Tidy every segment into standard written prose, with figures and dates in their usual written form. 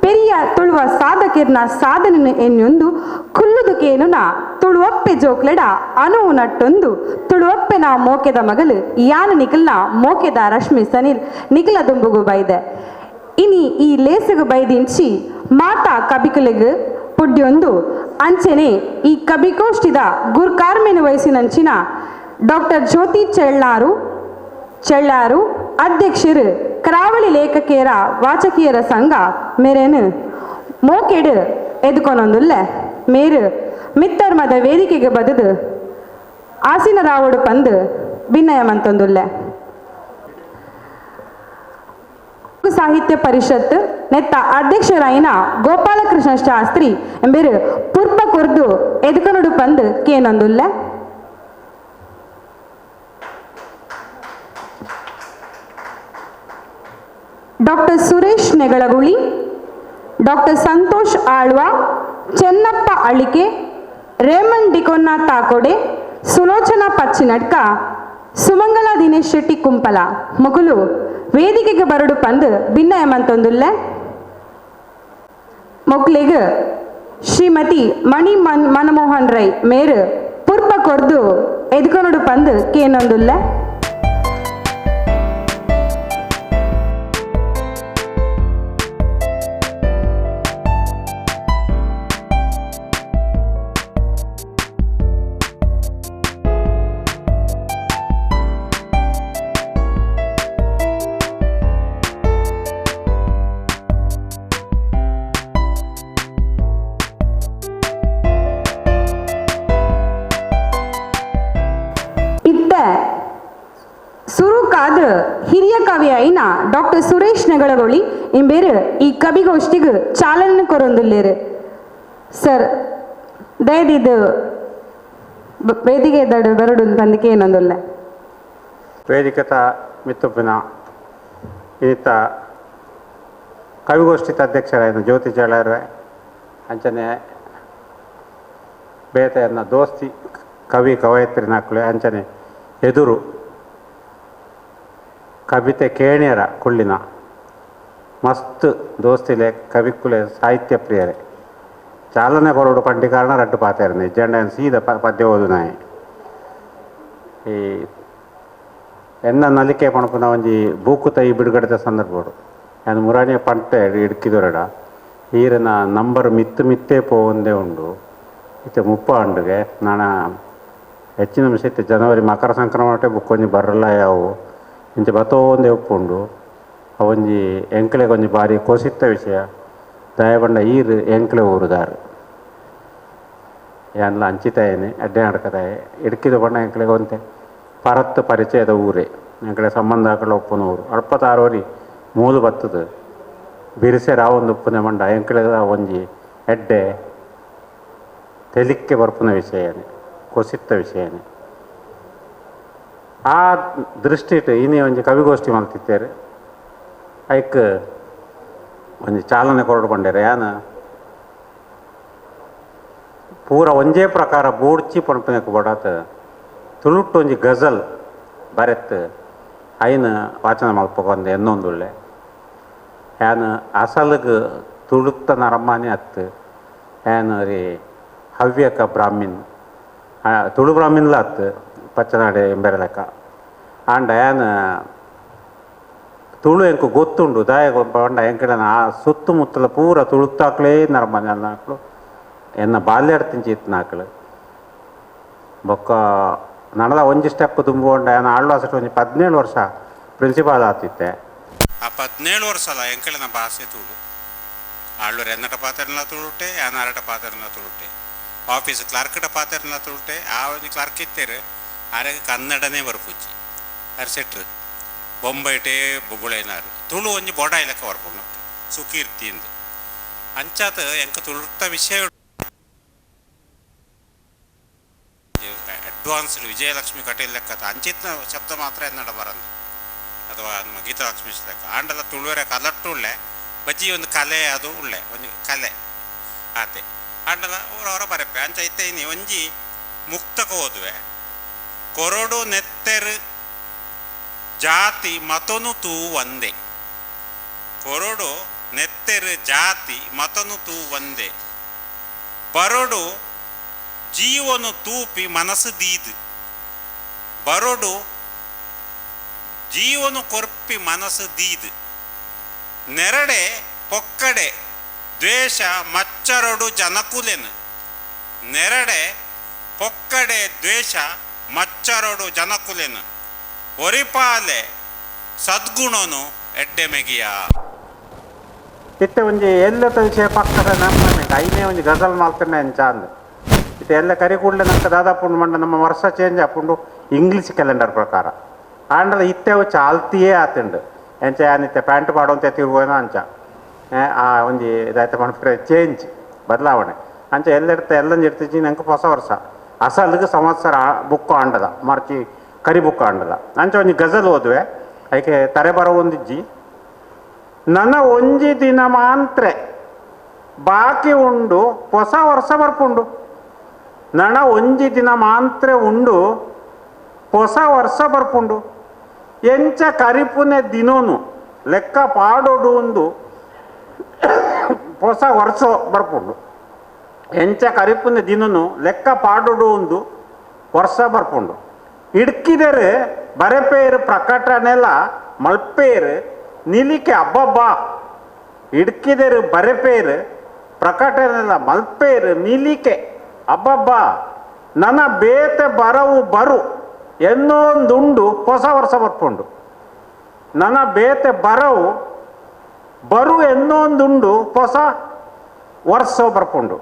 ಪೆರಿಯ ತುಳುವ ಸಾಧಕಿರ್ನ ಸಾಧನೆನು ಎನ್ಯೊಂದು ಕುಲ್ಲುದು ಕೇನುನ ತುಳುವಪ್ಪೆ ಜೋಕ್ಲೆಡ ಅನುವು ನಟ್ಟೊಂದು ತುಳುವಪ್ಪೆನ ಮೋಕೆದ ಮಗಲು ಯಾನ ನಿಖಲ್ನ ಮೋಕೆದ ರಶ್ಮಿ ಸನಿಲ್ ನಿಖಲ ದುಂಬುಗು ಬೈದೆ. ಇನಿ ಈ ಲೇಸುಗು ಬೈದಿಂಚಿ ಮಾತಾ ಕಬಿಕುಲೆಗು ಪುಡ್ಯೊಂದು ಅಂಚನೆ ಈ ಕಬಿಗೋಷ್ಠಿದ ಗುರ್ಕಾರ್ಮೆನು ವಯಸ್ಸಿನಂಚಿನ ಡಾಕ್ಟರ್ ಜ್ಯೋತಿ ಚೆಳ್ಳಾರು ಚೆಳ್ಳಾರು ಅಧ್ಯಕ್ಷರು ಕರಾವಳಿ ಲೇಖಕಿಯರ ವಾಚಕಿಯರ ಸಂಘ ಮೇರೇನು ಮೋಕೆಡು ಎದುಕೊನೊಂದುಲ್ಲೆ ಮೇರು ಮಿತ್ತರ್ಮದ ವೇದಿಕೆಗೆ ಬದುದು ಆಸಿನ ರಾವಡು ಪಂದು ಭಿನ್ನಯ ಮಂತೊಂದುಲ್ಲೆ. ಸಾಹಿತ್ಯ ಪರಿಷತ್ ನೆತ್ತ ಅಧ್ಯಕ್ಷರಾಯಿನ ಗೋಪಾಲಕೃಷ್ಣ ಶಾಸ್ತ್ರಿ ಎಂಬೇರು ಪುರ್ಪ ಕೊರ್ದು ಎದುಕೊನುಡು ಪಂದು ಕೇನೊಂದುಲ್ಲೆ. Doctor Suresh Negalaguli, doctor Santosh Alva, Chennappa Alike, Raymond D'Cunha Takode, Sulochana Pachchinadka, Sumangala Dinesh Shetty Kumpala ಮೊಗುಲು ವೇದಿಕೆಗೆ ಬರಡು ಪಂದು ಭಿನ್ನಯಮಂತೊಂದುಲ್ಲೆ. ಮೊಕ್ಲಿಗ್ ಶ್ರೀಮತಿ ಮಣಿ ಮನಮೋಹನ್ ರೈ ಮೇರು ಪುರ್ಪ ಕೊರ್ದು ಎದುಕೊನುಡು ಪಂದು ಕೇನೊಂದುಲ್ಲೆ. ಸುರುಕಾದ ಹಿರಿಯ ಕವಿ ಐನ ಡಾಕ್ಟರ್ ಸುರೇಶ್ ನೆಗಳಗೊಳಿ ಇಂಬೇರು ಈ ಕವಿಗೋಷ್ಠಿಗೆ ಚಾಲನೆ ಕೊರೊಂದುಲ್ಲೇರು. ಸರ್ ದಯದಿದ್ದು ವೇದಿಕೆ ದಡು ಬರಡು ತಂದಿಕೆ ಏನೊಂದುಲ್ಲೆ. ವೇದಿಕೆತ ಮಿತ್ತುಪ್ಪಿನ ಈತ ಕವಿಗೋಷ್ಠಿತ ಅಧ್ಯಕ್ಷರಾಯಿನ ಜ್ಯೋತಿ ಚಳ್ಳರ್ವೆ ಅಂಚನೆ ಬೇತೆಯನ್ನ ದೋಸ್ತಿ ಕವಿ ಕವಯತ್ರಿ ನಾಕುಲೆ ಅಂಚನೆ ಎದುರು ಕವಿತೆ ಕೇಣ್ಯರ ಕುಳ್ಳಿನ ಮಸ್ತ್ ದೋಸ್ತಿಲೆ ಕವಿಕುಲೆ ಸಾಹಿತ್ಯ ಪ್ರಿಯರೇ ಚಾಲನೆ ಕೊರಡು ಪಂಡಿ ಕಾರಣ ರಡ್ಡು ಪಾತೇರನೆ ಜಂಡ ಸೀದ ಪದ್ಯ ಓದು ನಾಯಿ. ಈ ಎನ್ನ ನಲಿಕೆ ಪಣಪುನ ಒಂಜಿ ಬೂಕು ತೈ ಬಿಡುಗಡೆದ ಸಂದರ್ಭಡು ನಾನು ಮುರಾಣಿಯ ಪಂಟೆ ಇಡ್ಕಿದೊರಡ ಈರನ ನಂಬರ್ ಮಿತ್ತು ಮಿತ್ತೇ ಪೋವಂದೇ ಉಂಡು. ಇತ್ತೆ ಮುಪ್ಪ ಅಂಡುಗೆ ನಾನ ಹೆಚ್ಚಿನ ಅಂಶ ಇತ್ತೆ ಜನವರಿ ಮಕರ ಸಂಕ್ರಮಣಟೆ ಬುಕ್ ಒಂಜಿ ಬರಲ್ಲ ಯಾವು ಇಂಚ ಬತ್ತೋಂದೇ ಉಪ್ಪುಂಡು. ಅವೊಂಜಿ ಎಂಕ್ಲೆಗ್ ಒಂಜಿ ಬಾರಿ ಕೋಸಿತ್ತ ವಿಷಯ ದಯಬಂಡ ಈರ್ ಎಂಕ್ಲೆ ಊರುದಾರು ಯಾನ್ಲ ಅಂಚಿತಾಯನೆ ಅಡ್ಡೆ ನಡ್ಕತಾಯೆ ಇಡ್ಕಿದ ಬಣ್ಣ ಎಂಕ್ಲೆಗ್ ಒಂತೆ ಪರತ್ತು ಪರಿಚಯದ ಊರೇ ಎಂಕ್ಲೆ ಸಂಬಂಧ ಆಕಳ ಉಪ್ಪುನ ಊರು ಅಳ್ಪತಾರೋರಿ ಮೂಲು ಬತ್ತದ ಬಿರಿಸೆ ರಾವೊಂದು ಉಪ್ಪುನೆ ಮಂಡ ಎಂಕ್ಲೆದ ಒಂಜಿ ಎಡ್ಡೆ ತೆಲಿಕ್ಕೆ ಬರ್ಪುನ ವಿಷಯನೇ ಕೊಸಿತ್ತ ವಿಷಯನೇ. ಆ ದೃಷ್ಟಿಟ್ ಇನಿ ಒಂಜಿ ಕವಿಗೋಷ್ಠಿ ಮಲ್ತಿತ್ತೇರು ಐಕ್ ಒಂಜಿ ಚಾಲನೆ ಕೊರಡು ಪಂಡೇರು. ಯಾನ ಪೂರ ಒಂಜೇ ಪ್ರಕಾರ ಬೋಡ್ಚಿ ಪಣಪುನಕ್ ಬಡಾತ ತುಳುಟ್ಟು ಒಂಜಿ ಗಜಲ್ ಬರೆತ್ ಐನ್ ವಾಚನ ಮಲ್ಪಕೊಂದು ಎನ್ನೊಂದುಳ್ಳೆ. ಯಾನ್ ಅಸಲ್ಗ್ ತುಳುತ್ತ ನರಮಾನಿ ಅತ್ತು ಯಾನ್ ರೀ ಹವ್ಯಕ ಬ್ರಾಹ್ಮಿನ್ ತುಳು ಬ್ರಾಹ್ಮಿನ್ಲ ಅತ್ತು ಪಚ್ಚನಾಡೆ ಎಂಬೆರಲೆಕ್ಕ ಆಂಡ ಯಾನ್ ತುಳು ಎಂಕು ಗೊತ್ತುಂಡು ದಾಯ ಪಂಡ ಎಂಕಡನ ಆ ಸುತ್ತಮುತ್ತಲ ಪೂರ ತುಳುತ್ತಾಕ್ಲೇ ನರಮಾನಿ ಅನ್ನಾಕ್ಲು ಎನ್ನ ಬಾಲ್ಯಡ್ ತಿಂಚಿ ಇತ್ತಿನಾಕ್ಲು ಬೊಕ್ಕ ನನದ ಒಂಜಿ ಸ್ಟೆಪ್ ತುಂಬುಕೊಂಡ ಯಾನ್ ಆಳ್ವಾಸಟ್ ಒಂಜಿ 17 ವರ್ಷ ಪ್ರಿನ್ಸಿಪಾಲ್ ಆತಿತ್ತೆ. ಆ 17 ವರ್ಷ ಅಲ್ಲ ಎಂಕಲೆನ ಭಾಷೆ ತುಳು ಆಳ್ವರು ಎನ್ನಟ ಪಾತೆರ್ನ ತುಳುಟೆ ಯಾನಾರಟ ಪಾತೆರ್ನ ತುಳುಟೆ ಆಫೀಸ್ ಕ್ಲರ್ಕ್ಟ ಪಾತೆರ್ನ ತುಳುಟೆ. ಆ ಒಂಜಿ ಕ್ಲರ್ಕ್ ಇತ್ತೇರು ಆರೆಗ್ ಕನ್ನಡನೇ ಬರ್ಪುಜಿ ಆರ್ ಸೆಟ್ರು ಬೊಂಬೈಟೇ ಬುಳೆನಾರು ತುಳು ಒಂಜಿ ಬೊಡ ಇಲಕ್ಕ ಬರ್ಪುಂಡು ಸುಕೀರ್ತಿಂದು ಅಂಚಾತ ಎಂಕ ತುಳುತ್ತ ವಿಷಯ ಅಡ್ವಾನ್ಸ್ಡ್ ವಿಜಯಲಕ್ಷ್ಮಿ ಕಟೀಲ್ ಲೆಕ್ಕತ ಅಂಚಿತ್ನ ಶಬ್ದ ಮಾತ್ರ ಎನ್ನಡ ಬರಂದು ಅಥವಾ ನಮ್ಮ ಗೀತಾಲಕ್ಷ್ಮಿ ಲೆಕ್ಕ ಆಂಡಲ ತುಳುವರೆ ಕಲಟ್ಟು ಉಳ್ಳೆ ಬಜ್ಜಿ ಒಂದು ಕಲೆ ಅದು ಉಳ್ಳೆ ಒಂಜಿ ಕಲೆ ಆತೆ ಆಂಡಲ ಅವರವರ ಬರೆಪೆ ಅಂಚ ಇತ್ತೆ ಇನಿ ಒಂಜಿ ಮುಕ್ತಕ ಓದುವೆ. ಕೊರಡು ನೆತ್ತೆರು ಜಾತಿ ಮತನು ತೂ ಒಂದೇ. ಕೊರಡು ನೆತ್ತೆರು ಜಾತಿ ಮತನು ತೂ ಒಂದೇ. ಬರಡು ಜೀವನು ತೂಪಿ ಮನಸ್ಸು ದೀದು. ಬರಡು ಜೀವನು ಕೊರ್ಪಿ ಮನಸ್ಸು ದೀದು. ನೆರಡೆ ಪೊಕ್ಕಡೆ ದ್ವೇಷ ಮಚ್ಚರಡು ಜನಕುಲೆನು. ನೆರಡೆ ಪೊಕ್ಕಡೆ ದ್ವೇಷ ಮಚ್ಚರಡು ಜನಕುಲೆನು. ಒರಿಪಾಲೆ ಸದ್ಗುಣನು ಎಡ್ಡೆಮೆಗಿಯ. ಇತ್ತೆ ಒಂಜಿ ಎಲ್ಲದ ವಿಷಯ ಪಕ್ಕದ ನಮ್ಮ ಐನೇ ಒಂಜಿ ಗಜಲ್ ಮಾಲ್ತನೆ ಅಂಚಾಂದ್. ಇತ್ತೆ ಎಲ್ಲ ಕರಿ ಕೂಡಲೇ ನಂಗೆ ದಾದಾಪುಂಡು ಮಂಡ ನಮ್ಮ ವರ್ಷ ಚೇಂಜ್ ಆಪುಂಡು ಇಂಗ್ಲೀಷ್ ಕ್ಯಾಲೆಂಡರ್ ಪ್ರಕಾರ. ಆಂಡಲ ಇತ್ತೆ ಅವು ಚಾಲ್ತಿಯೇ ಆತುಂಡು. ಎಂಚ ಯಾನಿತ್ತೆ ಪ್ಯಾಂಟ್ ಪಾಡುವಂತೆ ತಿರುಗೋನೋ ಅಂಚ ಆ ಒಂಜಿ ಇದಾಯ್ತು ಮನ್ಪುರೆ ಚೇಂಜ್ ಬದಲಾವಣೆ ಅಂಚ ಎಲ್ಲೆಡ್ತ ಎಲ್ಲ ಇರ್ತಿಜಿ. ನಂಗೆ ಹೊಸ ವರ್ಷ ಅಸಲಿಗೆ ಸಂವತ್ಸರ ಬುಕ್ ಆಂಡದ ಮಾರ್ಚಿ ಕರಿ ಬುಕ್ ಆಂಡದ ಅಂಚ ಒಂಜಿ ಗಜಲ್ ಓದುವೆ. ಐಕೆ ತರೆ ಬರೋ ಒಂದಿಜ್ಜಿ. ನನ್ನ ಒಂಜಿ ದಿನ ಮಾತ್ರ ಬಾಕಿ ಉಂಡು ಹೊಸ ವರ್ಷ ಬರ್ಪುಂಡು. ನನ ಒಂಜಿ ದಿನ ಮಾತ್ರ ಉಂಡು ಹೊಸ ವರ್ಷ ಬರ್ಪುಂಡು. ಎಂಚ ಕರಿಪುನೆ ದಿನೋನು ಲೆಕ್ಕ ಪಾಡೋಡು ಒಂದು ಹೊಸ ವರ್ಷ ಬರ್ಪುಂಡು. ಎಂಚ ಕರಿಪುನೆ ದಿನೋನು ಲೆಕ್ಕ ಪಾಡೋಡು ಒಂದು ವರ್ಷ ಬರ್ಪುಂಡು. ಇಡ್ಕಿದರೆ ಬರೆಪೇರು ಪ್ರಕಟಣೆಲ ಮಲ್ಪೇರು ನಿಲಿಕೆ ಅಬ್ಬಬ್ಬಾ. ಇಡ್ಕಿದರು ಬರೆಪೇರು ಪ್ರಕಟಣೆಲ ಮಲ್ಪೇರು ನಿಲಿಕೆ ಅಬ್ಬಬ್ಬಾ. ನನ್ನ ಬೇತೆ ಬರವು ಬರು ಎನ್ನೊಂದುಂಡು ಹೊಸ ವರ್ಷ ಬರ್ಪುಂಡು. ನನ್ನ ಬೇತೆ ಬರವು ಬರು ಎನ್ನೊಂದುಂಡು ಹೊಸ ವರ್ಷ ಬರ್ಪುಂಡು.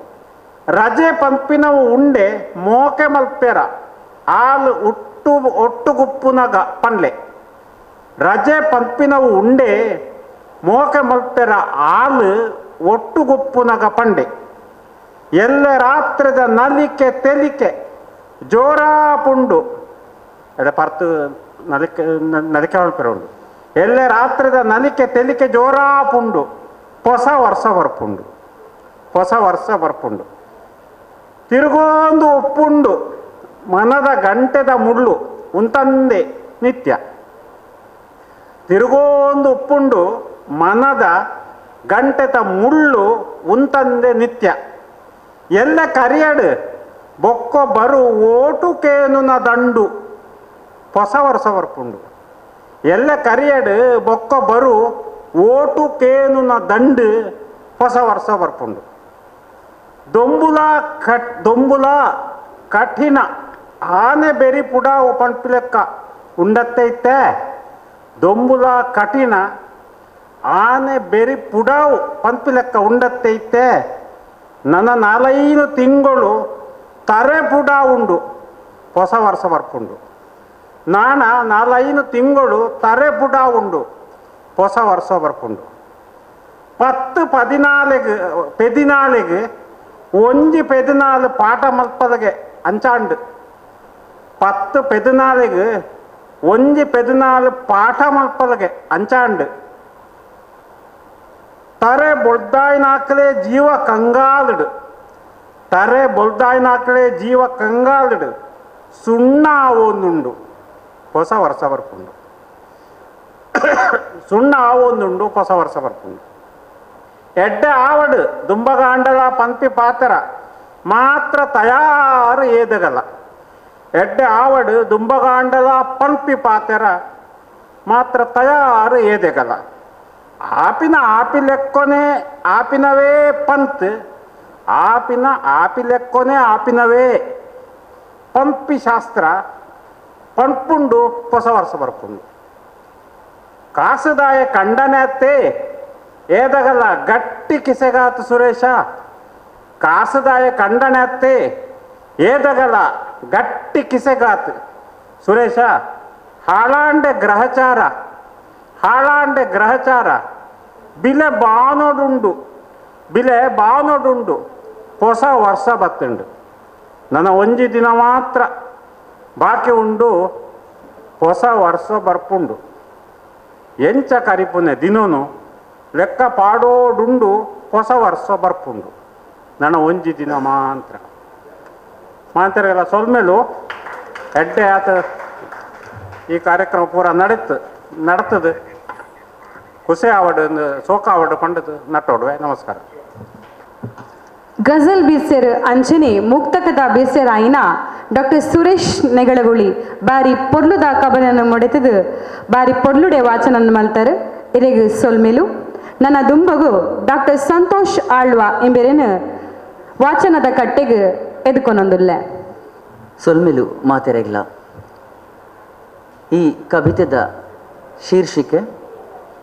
ರಜೆ ಪಂಪಿನವು ಉಂಡೆ ಮೋಕೆ ಮಲ್ಪೆರ ಆಲು ಉಟ್ಟು ಒಟ್ಟುಗುಪ್ಪುನಗ ಪನ್ಲೆ. ರಜೆ ಪಂಪಿನವು ಉಂಡೆ ಮೋಕೆ ಮಲ್ಪೆರ ಆಲು ಒಟ್ಟುಗುಪ್ಪುನಗ ಪಂಡೆ. ಎಲ್ಲ ರಾತ್ರದ ನಲಿಕೆ ತೆಲಿಕೆ ಜೋರಾ ಪುಂಡು. ಎಡೆ ಪರ್ತು ನಲಿಕೆ ನಲಿಕೆ ಮಲ್ಪೆರ ಉಂಡು. ಎಲ್ಲ ರಾತ್ರದ ನಲಿಕೆ ತೆಲಿಕೆ ಜೋರಾ ಪುಂಡು ಹೊಸ ವರ್ಷ ಬರ್ಪುಂಡು. ಹೊಸ ವರ್ಷ ಬರ್ಪುಂಡು. ತಿರುಗೊಂದು ಒಪ್ಪುಂಡು ಮನದ ಗಂಟೆದ ಮುಳ್ಳು ಉಂತಂದೆ ನಿತ್ಯ. ತಿರುಗೋಂದು ಉಪ್ಪುಂಡು ಮನದ ಗಂಟೆದ ಮುಳ್ಳು ಉಂತಂದೆ ನಿತ್ಯ. ಎಲ್ಲ ಕರಿಯಡು ಬೊಕ್ಕ ಬರು ಓಟು ಕೇನುನ ದಂಡು ಹೊಸ ವರ್ಷ ಬರ್ಪುಂಡು. ಎಲ್ಲ ಕರಿಯಡು ಬೊಕ್ಕ ಬರು ಓಟು ಕೇನುನ ದಂಡು ಹೊಸ ವರ್ಷ ಬರ್ಪುಂಡು. ದೊಂಬುಲ ದೊಂಬುಲ ಕಠಿಣ ಆನೆ ಬೆರಿ ಪುಡ ಪಂಪಿಲೆಕ್ಕ ಉಂಡತ್ತೈತೆ. ದೊಂಬುಲ ಕಠಿಣ ಆನೆ ಬೆರಿ ಪುಡಾವು ಪಂಪಿಲೆಕ್ಕ ಉಂಡತ್ತೈತೆ. ನನ್ನ ನಾಲೈದು ತಿಂಗಳು ತರೆ ಪುಡ ಉಂಡು ಹೊಸ ವರ್ಷ ಬರ್ಪುಂಡು. ನಾನ ನಾಲೈದು ತಿಂಗಳು ತರೆ ಪುಡ ಉಂಡು ಹೊಸ ವರ್ಷ ಬರ್ಪುಂಡು. 10 14 ಪೆದಿನಾಲೆಗೆ ಒಂಜಿ ಪೆದಿನಾಲು ಪಾಠ ಮಲ್ಪದಗೆ ಅಂಚಾಂಡು. 10 ಪೆದಿನಾಲೆಗೆ ಒಂಜಿ ಪೆದಿನಾಲು ಪಾಠ ಮಲ್ಪದಗೆ ಅಂಚಾಂಡು. ತರೆ ಬೊಲ್ದಾಯಿನಾಕಲೇ ಜೀವ ಕಂಗಾಲುಡು. ತರೆ ಬೊಲ್ದಾಯಿನಾಕಲೇ ಜೀವ ಕಂಗಾಲುಡು ಸುಣ್ಣ ಆವೊಂದುಂಡು ಹೊಸ ವರ್ಷ ಬರ್ಪುಂಡು. ಸುಣ್ಣ ಆವೊಂದುಂಡು ಹೊಸ ವರ್ಷ ಬರ್ಪುಂಡು. ಎಡ್ಡೆ ಆವಡು ದುಂಬಗಾಂಡಲ ಪಂಪಿ ಪಾತ್ರ ಮಾತ್ರ ತಯಾರು ಏದಗಲ. ಎಡ್ಡೆ ಆವಡು ದುಂಬಗಾಂಡಲ ಪಂಪಿ ಪಾತ್ರ ಮಾತ್ರ ತಯಾರು ಏದೆಗಲ. ಆಪಿನ ಆಪಿ ಲೆಕ್ಕೊನೆ ಆಪಿನವೇ ಪಂತ್. ಆಪಿನ ಆಪಿ ಲೆಕ್ಕೊನೆ ಆಪಿನವೇ ಪಂಪಿ ಶಾಸ್ತ್ರ ಪಂಪುಂಡು ಹೊಸ ವರ್ಷ ಬರ್ಪುಂಡು. ಕಾಸುದಾಯ ಕಂಡನೆತ್ತೆ ಏದಗಲ ಗಟ್ಟಿ ಕಿಸೆಗಾತು ಸುರೇಶ. ಕಾಸುದಾಯ ಕಂಡನೆತ್ತೆ ಏದಗಲ ಗಟ್ಟಿ ಕಿಸೆಗಾತು ಸುರೇಶ. ಹಾಳಾಂಡೆ ಗ್ರಹಚಾರ ಹಾಳಾಂಡೆ ಗ್ರಹಚಾರ ಬಿಲೆ ಬಾನೋಡುಂಡು ಬಿಲೆ ಬಾನೋಡುಂಡು ಹೊಸ ವರ್ಷ ಬತ್ತುಂಡು. ನನ್ನ ಒಂಜಿ ದಿನ ಮಾತ್ರ ಬಾಕಿ ಉಂಡು ಹೊಸ ವರ್ಷ ಬರ್ಪುಂಡು. ಎಂಚ ಕರಿಪುನೆ ದಿನೋನು ಲೆಕ್ಕ ಪಾಡೋಡುಂಡು ಹೊಸ ವರ್ಷ ಬರ್ಪುಂಡು. ನನ್ನ ಒಂಜಿ ದಿನ ಮಾತ್ರ ಮಾಂತರಿಗೆಲ್ಲ ಸೊಲ್ಮೇಲು. ಎಡ್ಡೆ ಆತ ಈ ಕಾರ್ಯಕ್ರಮ ಪೂರ ನಡತದೆ ಖುಷಿ ಆವಡು ಸೋಕಾವಡು ಪಂಡದು ನಟ್ಟೋಡುವೆ. ನಮಸ್ಕಾರ. ಗಜಲ್ ಬಿರ್ಸೆರ್ ಅಂಚನೆ ಮುಕ್ತಕದ ಬಿರ್ಸೆರ್ ಆಯಿನ ಡಾಕ್ಟರ್ ಸುರೇಶ್ ನೆಗಳಗುಳಿ ಬಾರಿ ಪೊರ್ಲುದ ಕಬನನ್ನು ಮೊಡೆತದು ಬಾರಿ ಪೊರ್ಲುಡೆ ವಾಚನನ್ನು ಮಲ್ತಾರೆ. ಇರೆಗ್ ಸೊಲ್ಮೆಲು. ನನ್ನ ದುಂಬಗು ಡಾಕ್ಟರ್ ಸಂತೋಷ್ ಆಳ್ವ ಎಂಬೆರೇನು ವಾಚನದ ಕಟ್ಟೆಗೆ ಎದುಕೊನೊಂದುಲ್ಲೆ. ಸೊಲ್ಮೆಲು ಮಾತೆರೆಗ್ಲ. ಈ ಕವಿತೆದ ಶೀರ್ಷಿಕೆ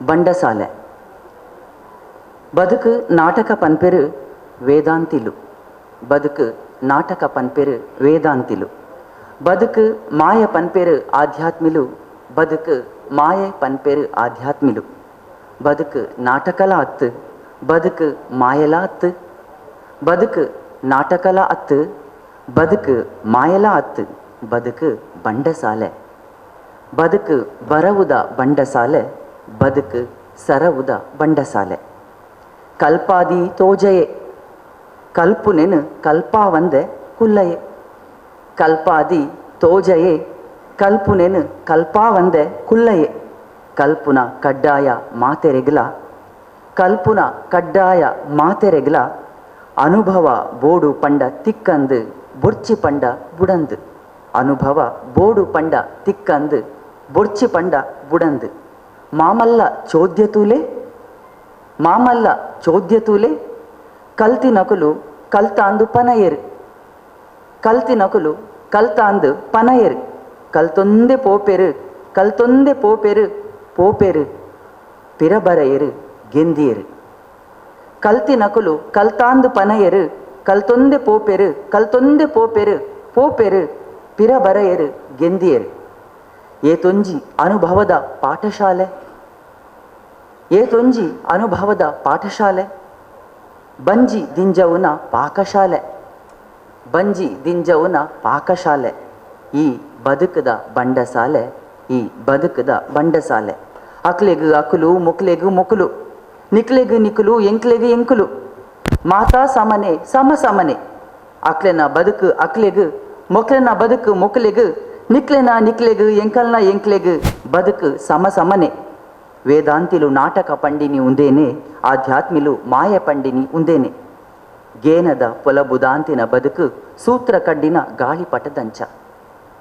ಬಂಡಸಾಲೆ. ಬದುಕು ನಾಟಕ ಪನ್ಪೆರು ವೇದಾಂತಿಲು, ಬದುಕು ನಾಟಕ ಪನ್ಪೆರು ವೇದಾಂತಿಲು, ಬದುಕು ಮಾಯ ಪನ್ಪೆರು ಆಧ್ಯಾತ್ಮಿಲು, ಬದುಕು ಮಾಯೆ ಪನ್ಪೆರು ಆಧ್ಯಾತ್ಮಿಲು, ಬದುಕು ನಾಟಕಲ ಅತ್ತು ಬದುಕು ಮಾಯಲ ಅತ್ತು, ಬದುಕು ನಾಟಕಲ ಅತ್ತು ಬದುಕು ಮಾಯಲ ಅತ್ತು, ಬದುಕು ಬಂಡಸಾಲೆ, ಬದುಕು ಬರವುದ ಬಂಡಸಾಲೆ, ಬದುಕು ಸರವುದ ಬಂಡಸಾಲೆ. ಕಲ್ಪಾದಿ ತೋಜಯೆ ಕಲ್ಪುನೆನು ಕಲ್ಪಾವಂದೆ ಕುಲ್ಲಯೆ, ಕಲ್ಪಾದಿ ತೋಜಯೆ ಕಲ್ಪುನೆನು ಕಲ್ಪಾವಂದೆ ಕುಲ್ಲಯೆ, ಕಲ್ಪುನ ಕಡ್ಡಾಯ ಮಾತೆರೆಗ್ಲ, ಕಲ್ಪುನ ಕಡ್ಡಾಯ ಮಾತೆರೆಗ್ಲ, ಅನುಭವ ಬೋಡು ಪಂಡ ತಿಕ್ಕಂದು ಬೊರ್ಚಿ ಪಂಡ ಬುಡಂದು, ಅನುಭವ ಬೋಡು ಪಂಡ ತಿಕ್ಕಂದು ಬೊರ್ಚಿ ಪಂಡ ಬುಡಂದು, ಮಾಮಲ್ಲ ಚೋದ್ಯತೂಲೆ ಮಾಮಲ್ಲ ಚೋದ್ಯತೂಲೆ, ಕಲ್ತಿನಕುಲು ಕಲ್ತಾಂದು ಪನಯರು, ಕಲ್ತಿನಕುಲು ಕಲ್ತಾಂದು ಪನಯರು, ಕಲ್ತೊಂದೆ ಪೋಪೆರು ಕಲ್ತೊಂದೆ ಪೋಪೆರು ಪೋಪೆರು ಪಿರಬರಯರು ಗೆಂದಿಯರು, ಕಲ್ತಿನಕುಲು ಕಲ್ತಾಂದು ಪನಯರು ಕಲ್ತೊಂದೆ ಪೋಪೆರು ಕಲ್ತೊಂದೆ ಪೋಪೆರು ಪೋಪೆರು ಪಿರಬರಯರು ಗೆಂದಿಯರು. ಏತೊಂಜಿ ಅನುಭವದ ಪಾಠಶಾಲೆ, ಏತೊಂಜಿ ಅನುಭವದ ಪಾಠಶಾಲೆ, ಬಂಜಿ ದಿಂಜವುನ ಪಾಕಶಾಲೆ, ಬಂಜಿ ದಿಂಜವುನ ಪಾಕಶಾಲೆ, ಈ ಬದುಕದ ಬಂಡಸಾಲೆ, ಈ ಬದುಕದ ಬಂಡಸಾಲೆ. ಅಕ್ಲೆಗ್ ಅಕುಲು ಮೊಕ್ಲೆಗ್ ಮೊಕುಲು, ನಿಕ್ಲೆಗ್ ನಿಕುಲು ಎಂಕ್ಲೆಗ್ ಎಂಕುಲು, ಮಾತಾ ಸಮನೆ ಸಮ ಸಮನೆ, ಅಕ್ಲೆನ ಬದುಕು ಅಕ್ಲೆಗ್ ಮೊಕ್ಲೆನ ಬದುಕು ಮೊಕ್ಲೆಗ್, ನಿಕ್ಲೆನ ನಿಕ್ಲೆಗ್ ಎಂಕಲ್ನ ಎಂಕ್ಲೆಗ್, ಬದುಕು ಸಮ ಸಮನೆ. ವೇದಾಂತಿಲು ನಾಟಕ ಪಂಡಿನಿ ಉಂದೇನೆ, ಆಧ್ಯಾತ್ಮಿಲು ಮಾಯ ಪಂಡಿನಿ ಉಂದೇನೆ, ಗೇನದ ಪೊಲಬುದಾಂತಿನ ಬದುಕು ಸೂತ್ರ ಕಡ್ಡಿನ ಗಾಳಿಪಟದಂಚ,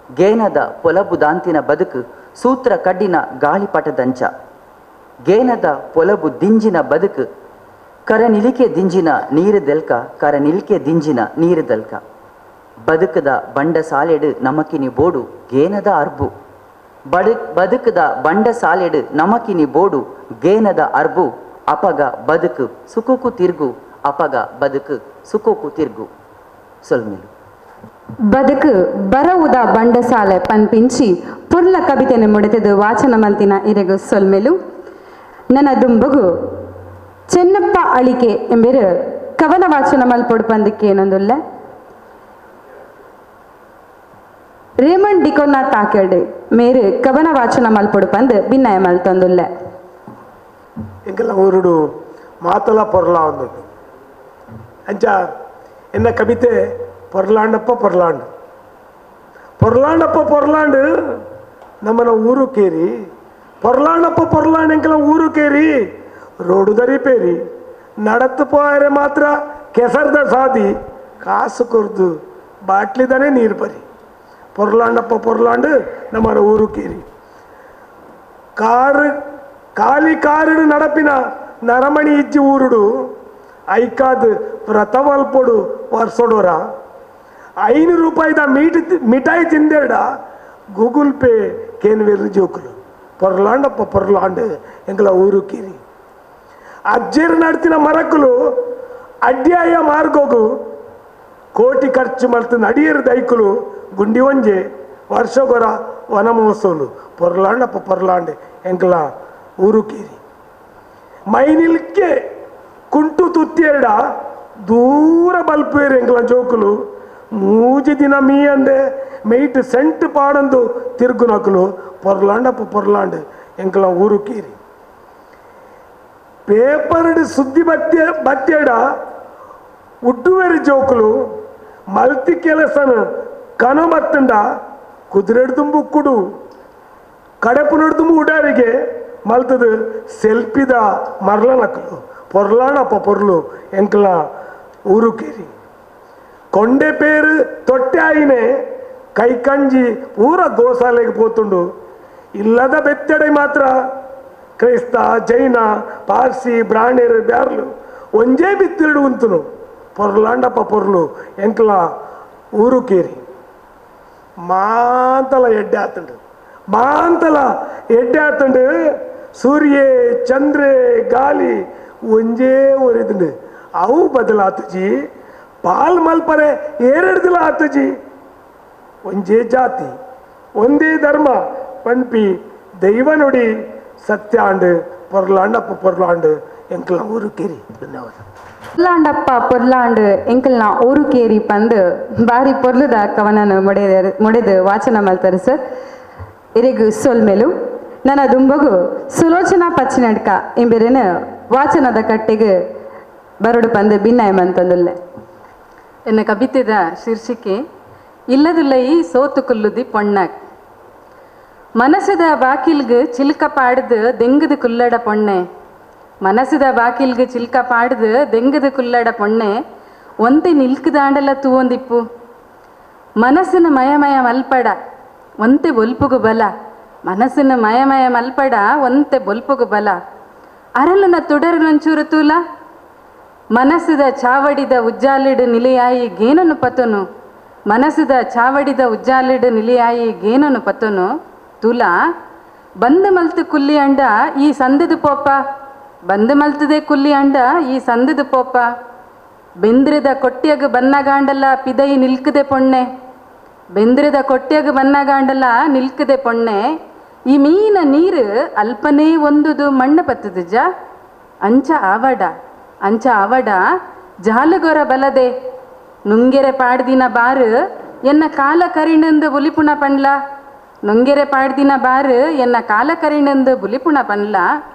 ಗೇನದ ಪೊಲಬುದಾಂತಿನ ಬದುಕು ಸೂತ್ರ ಕಡ್ಡಿನ ಗಾಳಿಪಟದಂಚ, ಗೇನದ ಪೊಲಬು ದಿಂಜಿನ ಬದುಕು ಕರನಿಲಿಕೆ ದಿಂಜಿನ ನೀರು ದೆಲ್ಕ, ಕರನಿಲಿಕೆ ದಿಂಜಿನ ನೀರು ದೆಲ್ಕ. ಬದುಕದ ಬಂಡಸಾಲೆಡು ನಮಕಿನಿ ಬೋಡು ಗೇನದ ಅರ್ಬು, ಬದುಕದ ಬಂಡಸಾಲೆಡು ನಮಕಿನಿ ಬೋಡು ಗೇನದ ಅರ್ಬು, ಅಪಗ ಬದುಕು ಸುಖಕ್ಕೂ ತಿರ್ಗು, ಅಪಗ ಬದುಕು ಸುಖಕ್ಕೂ ತಿರ್ಗು. ಸೊಲ್ಮೇಲು. ಬದುಕು ಬರವುದ ಬಂಡಸಾಲೆ ಪನ್ಪಿಂಚಿ ಪುರ್ಲ ಕವಿತೆಯನ್ನು ಮುಡಿತದು ವಾಚನ ಮಲ್ತಿನ ಇರೆಗು ಸೊಲ್ಮೆಲು. ನನ್ನ ದುಂಬಗು ಚೆನ್ನಪ್ಪ ಅಳಿಕೆ ಎಂಬೆರು ಕವನ ವಾಚನ ಮಲ್ಪೊಡು ಪಂದಕ್ಕೆ ಏನೊಂದುಲ್ಲ. ರೇಮಂಡ್ ಡಿಕೊನ್ನ ತಾಕೆಡೆ ಮೇರು ಕವನ ವಾಚನ ಮಲ್ಪೊಡು ಪಂದು ಭಿನ್ನಯ ಮಲ್ತೊಂದುಲ್ಲ. ಎಂಕೆಲ್ಲ ಊರುಡು ಮಾತಲ ಪೊರ್ಲ ಒಂದುಂಡು ಅಂಚ ಎನ್ನ ಕವಿತೆ ಪೊರ್ಲಾಂಡಪ್ಪ ಪೊರ್ಲಾಂಡು, ಪೊರ್ಲಾಂಡಪ್ಪ ಪೊರ್ಲಾಂಡು ನಮ್ಮನ ಊರು ಕೇರಿ, ಪೊರ್ಲಾಂಡಪ್ಪ ಪೊರ್ಲಾಂಡು ಎಂಕೆಲ್ಲ ಊರು ಕೇರಿ, ರೋಡು ದರಿಪೇರಿ ನಡತ್ತು ಪೋಯರೆ ಮಾತ್ರ ಕೆಸರ್ದ ಸಾದಿ, ಕಾಸು ಕೊರ್ದು ಬಾಟ್ಲಿದಾನೆ ನೀರು ಬರಿ, ಪೊರ್ಲಾಂಡಪ್ಪ ಪೊರ್ಲಾಂಡು ನಮ್ಮನ ಊರು ಕೇರಿ. ಕಾರು ಖಾಲಿ ಕಾರುಡು ನಡಪಿನ ನರಮಣಿ ಇಜ್ಜಿ ಊರುಡು, ಐಕಾದ್ ವ್ರತವಲ್ಪೊಡು ವರ್ಷೊಡೋರ, 5 ರೂಪಾಯಿದ ಮಿಠಾಯಿ ತಿಂದೇಡ ಗೂಗಲ್ ಪೇ ಕೇನ್ವೇರು ಜೋಕುಲು, ಪೊರ್ಲಾಂಡಪ್ಪ ಪೊರ್ಲಾಂಡು ಎಂಕಲ ಊರು ಕೇರಿ. ಅಜ್ಜೇರು ನಡ್ತಿನ ಮರಕುಲು ಅಡ್ಯಾಯ ಮಾರ್ಗೋಗು ಕೋಟಿ ಖರ್ಚು ಮಲ್ತು ನಡಿಯರು ದೈಕುಲು ಗುಂಡಿ ಒಂಜೆ ವರ್ಷಗೊರ ವನ ಮಹೋತ್ಸವಲು, ಪೊರ್ಲಾಂಡಪ್ಪ ಪೊರ್ಲಾಂಡು ಎಂಕಲ ಊರು ಕೇರಿ. ಮೈನಿಲ್ಕೆ ಕುಂಟು ತುತ್ತಿಯರ್ಡ ದೂರ ಬಲ್ಪೇರು ಎಂಕಲ ಜೋಕುಲು, ಮೂಜಿ ದಿನ ಮೀ ಅಂದೆ ಮೆಯ್ಟ್ ಸೆಂಟ್ ಪಾಡಂದು ತಿರ್ಗುನಕುಲು, ಪೊರ್ಲಾಂಡಪ್ಪ ಪೊರ್ಲಾಂಡು ಎಂಕಲ ಊರು ಕೇರಿ. ಪೇಪರ್ಡ್ ಸುದ್ದಿ ಬತ್ತೆಡ ಉಡ್ಡುವೆರು ಜೋಕುಲು, ಮಲ್ತಿ ಕೆಲಸನ ಕನಮತ್ತಂಡ ಕುದುರೆಡ್ದುಂಬು ಕುಡು ಕಡೆಪುನಡ್ದುಂಬು ಉಡಾರಿಗೆ ಮಲ್ತದು ಸೆಲ್ಪಿದ ಮರ್ಲನಕಲು ಪೊರ್ಲಾಣಪ್ಪ ಪೊರ್ಲು ಎಂಕಲ ಊರು ಕೇರಿ కొంಡೆ పేరు తొట్టె ఆయనే ಕೈಕಂಜಿ ಪೂರ ಗೋಸಾಲೆಗೆ ಪೋತುಂಡು ಇಲ್ಲದ ಬೆತ್ತಡೆ ಮಾತ್ರ ಕ್ರೈಸ್ತ ಜೈನ ಪಾರ್ಸಿ ಬ್ರಾಹ್ಮಣರು ಬ್ಯಾರ್ಲು ಒಂಜೇ ಬಿತ್ತಿರಡು ಉಂತುನು ಪೊರ್ಲಾಂಡಪ್ಪ ಪೊರ್ಲು ಎಂಕಲ ಊರು ಕೇರಿ ಮಾಂತಲ ಎಡ್ಡೆ ಆತುಂಡು ಮಾಂತಲ ಎಡ್ಡೆ ಆತುಂಡು ಸೂರ್ಯೆ ಚಂದ್ರೆ ಗಾಲಿ ಒಂಜೇ ಒರಿದುಂಡು ಅವು ಬದಲಾತುಜಿ ಪಾಲ್ ಮಲ್ಪರೆ ಏರೆಡ್ದಿಲ ಆತುಜಿ ಒಂಜೇ ಜಾತಿ ಒಂದೇ ಧರ್ಮ ಪನ್ಪಿ ದೈವ ನುಡಿ ಸತ್ಯಾಂಡು ಪೊರ್ಲಾಂಡಪ್ಪ ಪೊರ್ಲಾಂಡು ಎಂಕಲ್ನ ಊರು ಕೇರಿ. ಧನ್ಯವಾದ. ಪೊರ್ಲಾಂಡಪ್ಪ ಪೊರ್ಲಾಂಡು ಎಂಕಲ್ನ ಊರು ಕೇರಿ ಪಂದು ಬಾರಿ ಪೊರ್ಲುದ ಕವನನು ಮೊಡೆದು ವಾಚನ ಮಲ್ತಾರೆ ಸರ್. ಇರೆಗು ಸೊಲ್ಮೆಲು. ನನ್ನ ದುಂಬಗು ಸುಲೋಚನಾ ಪಚ್ಚಿನಡ್ಕ ಎಂಬೆರೆನು ವಾಚನದ ಕಟ್ಟೆಗೆ ಬರಡು ಪಂದು ಭಿನ್ನಾಯಮಂತಂದುಲ್ಲೆ. ಎನ್ನ ಕವಿತೆದ ಶೀರ್ಷಿಕೆ ಇಲ್ಲದುಲ್ಲೈ ಸೋತು ಕುಲ್ಲುದಿ ಪೊಣ್ಣಾಕ್. ಮನಸ್ಸದ ಬಾಕಿಲ್ಗ್ ಚಿಲ್ಕ ಪಾಡ್ದು ದೆಂಗದು ಕುಲ್ಲಡ ಪೊಣ್ಣೆ, ಮನಸ್ಸದ ಬಾಕಿಲ್ಗ್ ಚಿಲ್ಕ ಪಾಡ್ದು ದೆಂಗದು ಕುಲ್ಲಡ ಪೊಣ್ಣೆ, ಒಂತೆ ನಿಲ್ಕುದಾಂಡಲ ತೂವೊಂದಿಪ್ಪು. ಮನಸ್ಸಿನ ಮಯಮಯ ಮಲ್ಪಡ ಒಂತೆ ಬೊಲ್ಪುಗು ಬಲ, ಮನಸ್ಸಿನ ಮಯಮಯ ಮಲ್ಪಡ ಒಂತೆ ಬೊಲ್ಪುಗು ಬಲ, ಅರಲನ ತುಡರು ನಂಚೂರು ತೂಲ. ಮನಸ್ಸದ ಚಾವಡಿದ ಉಜ್ಜಾಲಿಡು ನಿಲೆಯಾಯಿ ಗೇನನು ಪತನು, ಮನಸ್ಸದ ಚಾವಡಿದ ಉಜ್ಜಾಲಿಡು ನಿಲೆಯಾಯಿ ಗೇನನು ಪತನು ತುಲಾ. ಬಂದ್ ಮಲ್ತು ಕುಲ್ಲಿ ಅಂಡ ಈ ಸಂದದ ಪೋಪ, ಬಂದ್ ಮಲ್ತದೆ ಕುಲ್ಲಿ ಅಂಡ ಈ ಸಂದದ ಪೋಪ, ಬೆಂದ್ರದ ಕೊಟ್ಟಿಯಗ ಬನ್ನಗಾಂಡಲ ಪಿದೈ ನಿಲ್ಕದೆ ಪೊಣ್ಣೆ, ಬೆಂದ್ರದ ಕೊಟ್ಟಿಯಗ ಬನ್ನಗಾಂಡಲ ನಿಲ್ಕದೆ ಪೊಣ್ಣೆ, ಈ ಮೀನ ನೀರು ಅಲ್ಪನೇ ಒಂದುದು ಮಣ್ಣು ಪತ್ತದ ಜ ಅಂಚ ಆವಡ ಅಂಚ ಆವಡ ಜಾಲುಗೊರ ಬಲದೆ ನುಂಗೆರೆ ಪಾಡ್ದಿನ ಬಾರು ಎನ್ನ ಕಾಲ ಕರಿಣಂದು ಬುಲಿಪುಣ ಪಂಡ್ಲ, ನುಂಗೆರೆ ಪಾಡ್ದಿನ ಬಾರು ಎನ್ನ ಕಾಲ ಕರಿಣಂದು ಬುಲಿಪುಣ ಪಂಡ್ಲ,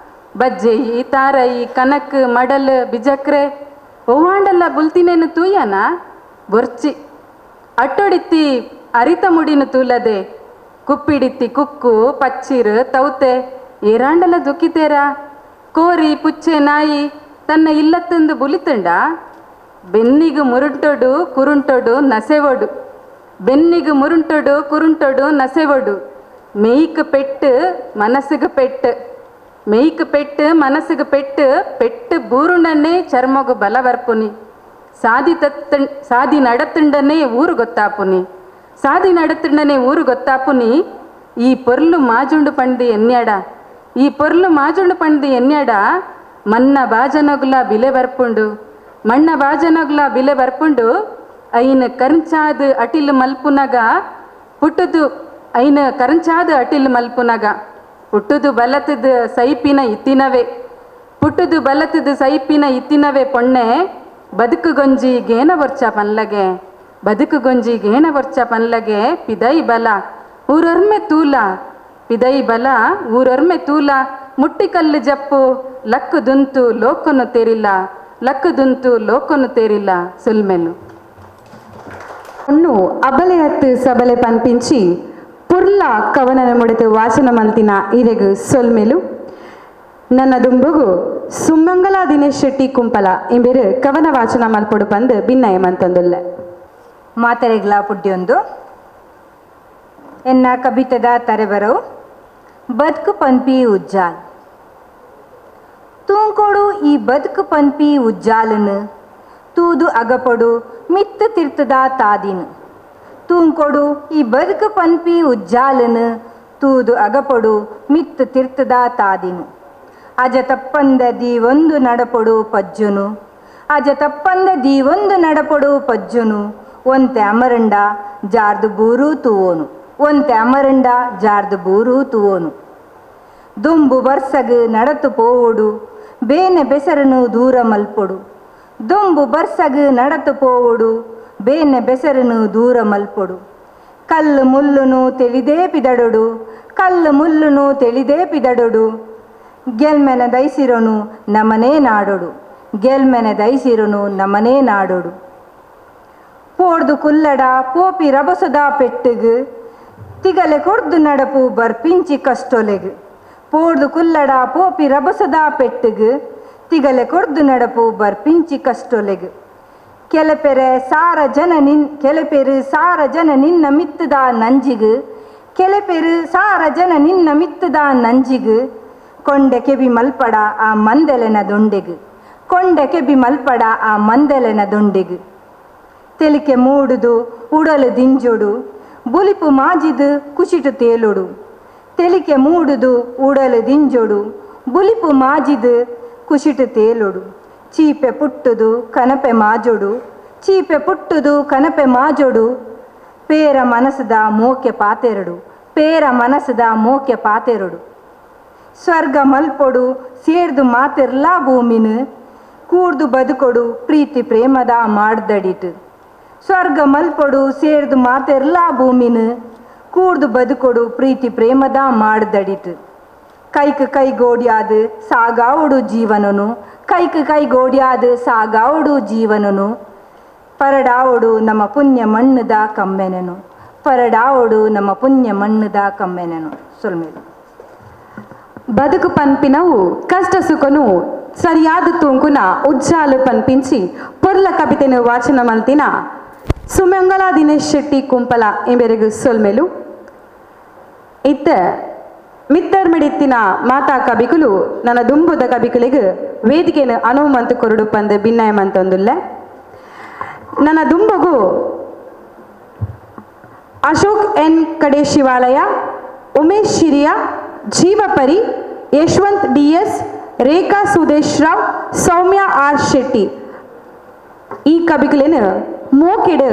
ಬಜ್ಜೆಯಿ ತಾರಯಿ ಕನಕ್ ಮಡಲ್ ಬಿಜಕ್ರೆ ಒವ್ವಾಂಡಲ್ಲ ಬುಲ್ತಿನೇನು ತೂಯನ ಬೊರ್ಚಿ, ಅಟ್ಟೊಡಿತ್ತಿ ಅರಿತ ಮುಡಿನ ತೂಲದೆ, ಕುಪ್ಪಿಡಿತ್ತಿ ಕುಕ್ಕು ಪಚ್ಚಿರು ತೌತೆ ಏರಾಂಡಲ ದುಕ್ಕಿತೇರ, ಕೋರಿ ಪುಚ್ಚೆ ನಾಯಿ ತನ್ನ ಇಲ್ಲತ್ತಂದು ಬುಲಿತಂಡ, ಬೆನ್ನಿಗು ಮುರುಂಟೊಡು ಕುರುಂಟೊಡು ನಸೆವೊಡು, ಬೆನ್ನಿಗು ಮುರುಂಟೊಡು ಕುರುಂಟೊಡು ನಸೆವೊಡು, ಮೆಯ್ಕ್ ಪೆಟ್ಟು ಮನಸ್ಸಿಗೆ ಪೆಟ್ಟು, ಮೆಯ್ಕ್ ಪೆಟ್ಟು ಮನಸ್ಸಿಗೆ ಪೆಟ್ಟು, ಪೆಟ್ಟು ಬೂರುಂಡನ್ನೇ ಚರ್ಮಗು ಬಲ ಬರ್ಪುನಿ, ಸಾದಿ ತತ್ತ ಸಾದಿ ನಡತುಂಡನೇ ಊರು ಗೊತ್ತಾಪುನಿ, ಸಾದಿ ನಡತುಂಡನೇ ಊರು ಗೊತ್ತಾಪುನಿ, ಈ ಪೊರ್ಲು ಮಾಜುಂಡು ಪಂಡಿ ಎನ್ಯಾಡ, ಈ ಪೊರ್ಲು ಮಾಜುಂಡು ಪಂಡಿ ಎನ್ಯಾಡ, ಮನ್ನ ಬಾಜನಗುಲ ಬಿಲೆ ಬರ್ಪುಂಡು, ಮಣ್ಣ ಬಾಜನಗುಲ ಬಿಲೆ ಬರ್ಪುಂಡು, ಐನ ಕರಂಚಾದ ಅಟಿಲ್ ಮಲ್ಪುನಗ ಪುಟ್ಟುದು, ಐನ ಕರಂಚಾದ ಅಟಿಲ್ ಮಲ್ಪುನಗ ಪುಟ್ಟುದು ಬಲತದ ಸೈಪಿನ ಇತ್ತಿನವೇ, ಪುಟ್ಟುದು ಬಲತದ ಸೈಪಿನ ಇತ್ತಿನವೇ ಪೊಣ್ಣೆ, ಬದುಕು ಗೊಂಜಿ ಗೇನ ಬೊರ್ಚ ಪನ್ಲಗೆ, ಬದುಕು ಗೊಂಜಿ ಗೇನ ಬೊರ್ಚ ಪನ್ಲಗೆ, ಪಿದೈ ಬಲ ಊರೊರ್ಮೆ ತೂಲ, ಪಿದೈ ಬಲ ಊರೊರ್ಮೆ ತೂಲ, ಮುಟ್ಟಿಕಲ್ಲು ಜಪ್ಪು ಲಕ್ಕುದುಂತು ಲೋಕನು ತೇರಿಲ್ಲ, ಲಕ್ಕುದುಂತು ಲೋಕನು ತೇರಿಲ್ಲ. ಸುಲ್ಮೆಲು. ಹೊಣ್ಣು ಅಬಲೆ ಹತ್ತು ಸಬಲೆ ಪನ್ಪಿಂಚಿ ಪುರ್ಲ ಕವನನ ಮುಡಿತು ವಾಚನ ಮಲ್ತಿನ ಇರೆಗು ಸೊಲ್ಮೆಲು. ನನ್ನ ದುಂಬುಗು ಸುಮಂಗಲ ದಿನೇಶ್ ಶೆಟ್ಟಿ ಕುಂಪಲ ಎಂಬೆರು ಕವನ ವಾಚನ ಮಲ್ಪೊಡು ಪಂದು ಭಿನ್ನಯ ಮಂತಂದುಲ್ಲೆ. ಮಾತರೆಗ್ಲಾ ಪುಡ್ಯೊಂದು ಎನ್ನ ಕವಿತೆದ ತರೆಬರವು ಬದುಕು ಪನ್ಪಿ ಉಜ್ಜಾಲ್. ತೂಂಕೊಡು ಈ ಬದುಕು ಪನ್ಪಿ ಉಜ್ಜಾಲನು ತೂದು ಅಗಪೊಡು ಮಿತ್ತು ತಿರ್ತದ ತಾದಿನು, ತೂಂಕೊಡು ಈ ಬದುಕು ಪನ್ಪಿ ಉಜ್ಜಾಲನು ತೂದು ಅಗಪೊಡು ಮಿತ್ತು ತಿರ್ತದ ತಾದಿನು, ಅಜ ತಪ್ಪಂದ ದೀವೊಂದು ನಡಪೊಡು ಪಜ್ಜುನು, ಅಜ ತಪ್ಪಂದ ದೀವೊಂದು ನಡಪೊಡು ಪಜ್ಜುನು, ಒಂತೆ ಅಮರಂಡ ಜಾರ್ದು ಬೂರು ತೂವೋನು, ಒಂತೆ ಅಮರಂಡ ಜಾರ್ದು ಬೂರು ತೂವೋನು, ದುಂಬು ಬರ್ಸಗು ನಡತು ಪೋವೊಡು ಬೇನೆ ಬೆಸರನು ದೂರ ಮಲ್ಪೊಡು, ದುಂಬು ಬರ್ಸಗು ನಡತು ಪೋವೊಡು ಬೇನೆ ಬೆಸರನು ದೂರ ಮಲ್ಪೊಡು, ಕಲ್ಲು ಮುಲ್ಲುನು ತಿಳಿದೇ ಪಿದಡೊಡು, ಕಲ್ಲು ಮುಲ್ಲುನು ತಿಳಿದೇ ಪಿದಡೊಡು, ಗೆಲ್ಮೆನ ದೈಸಿರನು ನಮನೇ ನಾಡೊಡು, ಗೆಲ್ಮೆನ ದೈಸಿರನು ನಮನೇ ನಾಡೊಡು, ಪೋಡ್ದು ಕುಲ್ಲಡ ಪೋಪಿ ರಬಸದ ಪೆಟ್ಟುಗು ತಿಗಲೆ ಕೊರ್ದು ನಡಪು ಬರ್ಪಿಂಚಿ ಕಷ್ಟೊಲೆಗ್ ಪೋರ್ದು ಕುಲ್ಲಡ ಪೋಪಿ ರಭಸದ ಪೆಟ್ಟುಗು ತಿಗಲೆ ಕೊರ್ದು ನಡಪು ಬರ್ಪಿಂಚಿ ಕಷ್ಟೊಲೆಗ್ ಕೆಲಪೆರೆ ಸಾರ ಜನ ನಿನ್ ಕೆಲಪೆರು ಸಾರ ಜನ ನಿನ್ನ ಮಿತ್ತದ ನಂಜಿಗು ಕೆಲಪೆರು ಸಾರ ಜನ ನಿನ್ನ ಮಿತ್ತದ ನಂಜಿಗು ಕೊಂಡೆ ಕೆಬಿ ಮಲ್ಪಡ ಆ ಮಂದೆಲೆನ ದೊಂಡೆಗು ಕೊಂಡೆ ಕೆಬಿ ಮಲ್ಪಡ ಆ ಮಂದೆಲೆನ ದೊಂಡೆಗು ತೆಲಿಕೆ ಮೂಡುದು ಉಡಲು ದಿಂಜೊಡು ಬುಲಿಪು ಮಾಜಿದು ಕುಶಿಟು ತೇಲೊಡು ತೆಲಿಕೆ ಮೂಡುದು ಉಡಲು ದಿಂಜೊಡು ಬುಲಿಪು ಮಾಜಿದು ಕುಶಿಟು ತೇಲೊಡು ಚೀಪೆ ಪುಟ್ಟುದು ಕನಪೆ ಮಾಜೊಡು ಚೀಪೆ ಪುಟ್ಟುದು ಕನಪೆ ಮಾಜೊಡು ಪೇರ ಮನಸದ ಮೋಕೆ ಪಾತೆರಡು ಪೇರ ಮನಸದ ಮೋಕೆ ಪಾತೆರಡು ಸ್ವರ್ಗ ಮಲ್ಪೊಡು ಸೇರ್ದು ಮಾತೆರ್ಲಾ ಭೂಮಿನು ಕೂರ್ದು ಬದುಕೊಡು ಪ್ರೀತಿ ಪ್ರೇಮದ ಮಾಡ್ದಡಿಟು ಸ್ವರ್ಗ ಮಲ್ಪೊಡು ಸೇರ್ದು ಮಾತೆರ್ಲಾ ಭೂಮಿನು ಕೂರ್ದು ಬದುಕೊಡು ಪ್ರೀತಿ ಪ್ರೇಮದ ಮಾಡ್ದಡಿಟು ಕೈಕ್ ಕೈ ಗೋಡಿಯಾದು ಸಾಗಾವಡು ಜೀವನನು ಕೈಕ್ ಕೈ ಗೋಡಿಯಾದು ಸಾಗಾವಡು ಜೀವನನು ಪರಡಾವಡು ನಮ್ಮ ಪುಣ್ಯ ಮಣ್ಣುದ ಕಮ್ಮೆನನು ಪರಡಾವಡು ನಮ್ಮ ಪುಣ್ಯ ಮಣ್ಣುದ ಕಮ್ಮೆನನು ಸೊಲ್ಮೇಲು. ಬದುಕು ಪನ್ಪಿನವು ಕಷ್ಟ ಸುಖನು ಸರಿಯಾದ ತೂಂಕುನ ಉಜ್ಜಾಲು ಪನ್ಪಿಂಚಿ ಪೊರ್ಲ ಕವಿತೆನು ವಾಚನ ಮಲ್ತಿನ ಸುಮಂಗಲ ದಿನೇಶ್ ಶೆಟ್ಟಿ ಕುಂಪಲ ಎಂಬೆರೆಗು ಸೊಲ್ಮೆಲು. ಇತ್ತ ಮಿತ್ತರ್ಮಿಡಿತ್ತಿನ ಮಾತಾ ಕವಿಕುಲು ನನ್ನ ದುಂಬುದ ಕವಿಕುಲಿಗೆ ವೇದಿಕೆಯನ್ನು ಅನುಮಂತು ಕೊರಡು ಪಂದು ಭಿನ್ನಾಯಮಂತೊಂದುಲ್ಲ. ನನ್ನ ದುಂಬಗು ಅಶೋಕ್ ಎನ್ ಕಡೆ ಶಿವಾಲಯ, Umesh Shiriya, ಜೀವಪರಿ, Yashwant D S, Rekha Sudesh Rao, Soumya R Shetty ಈ ಕವಿಕುಲೇನು ಮೋಕೆಡು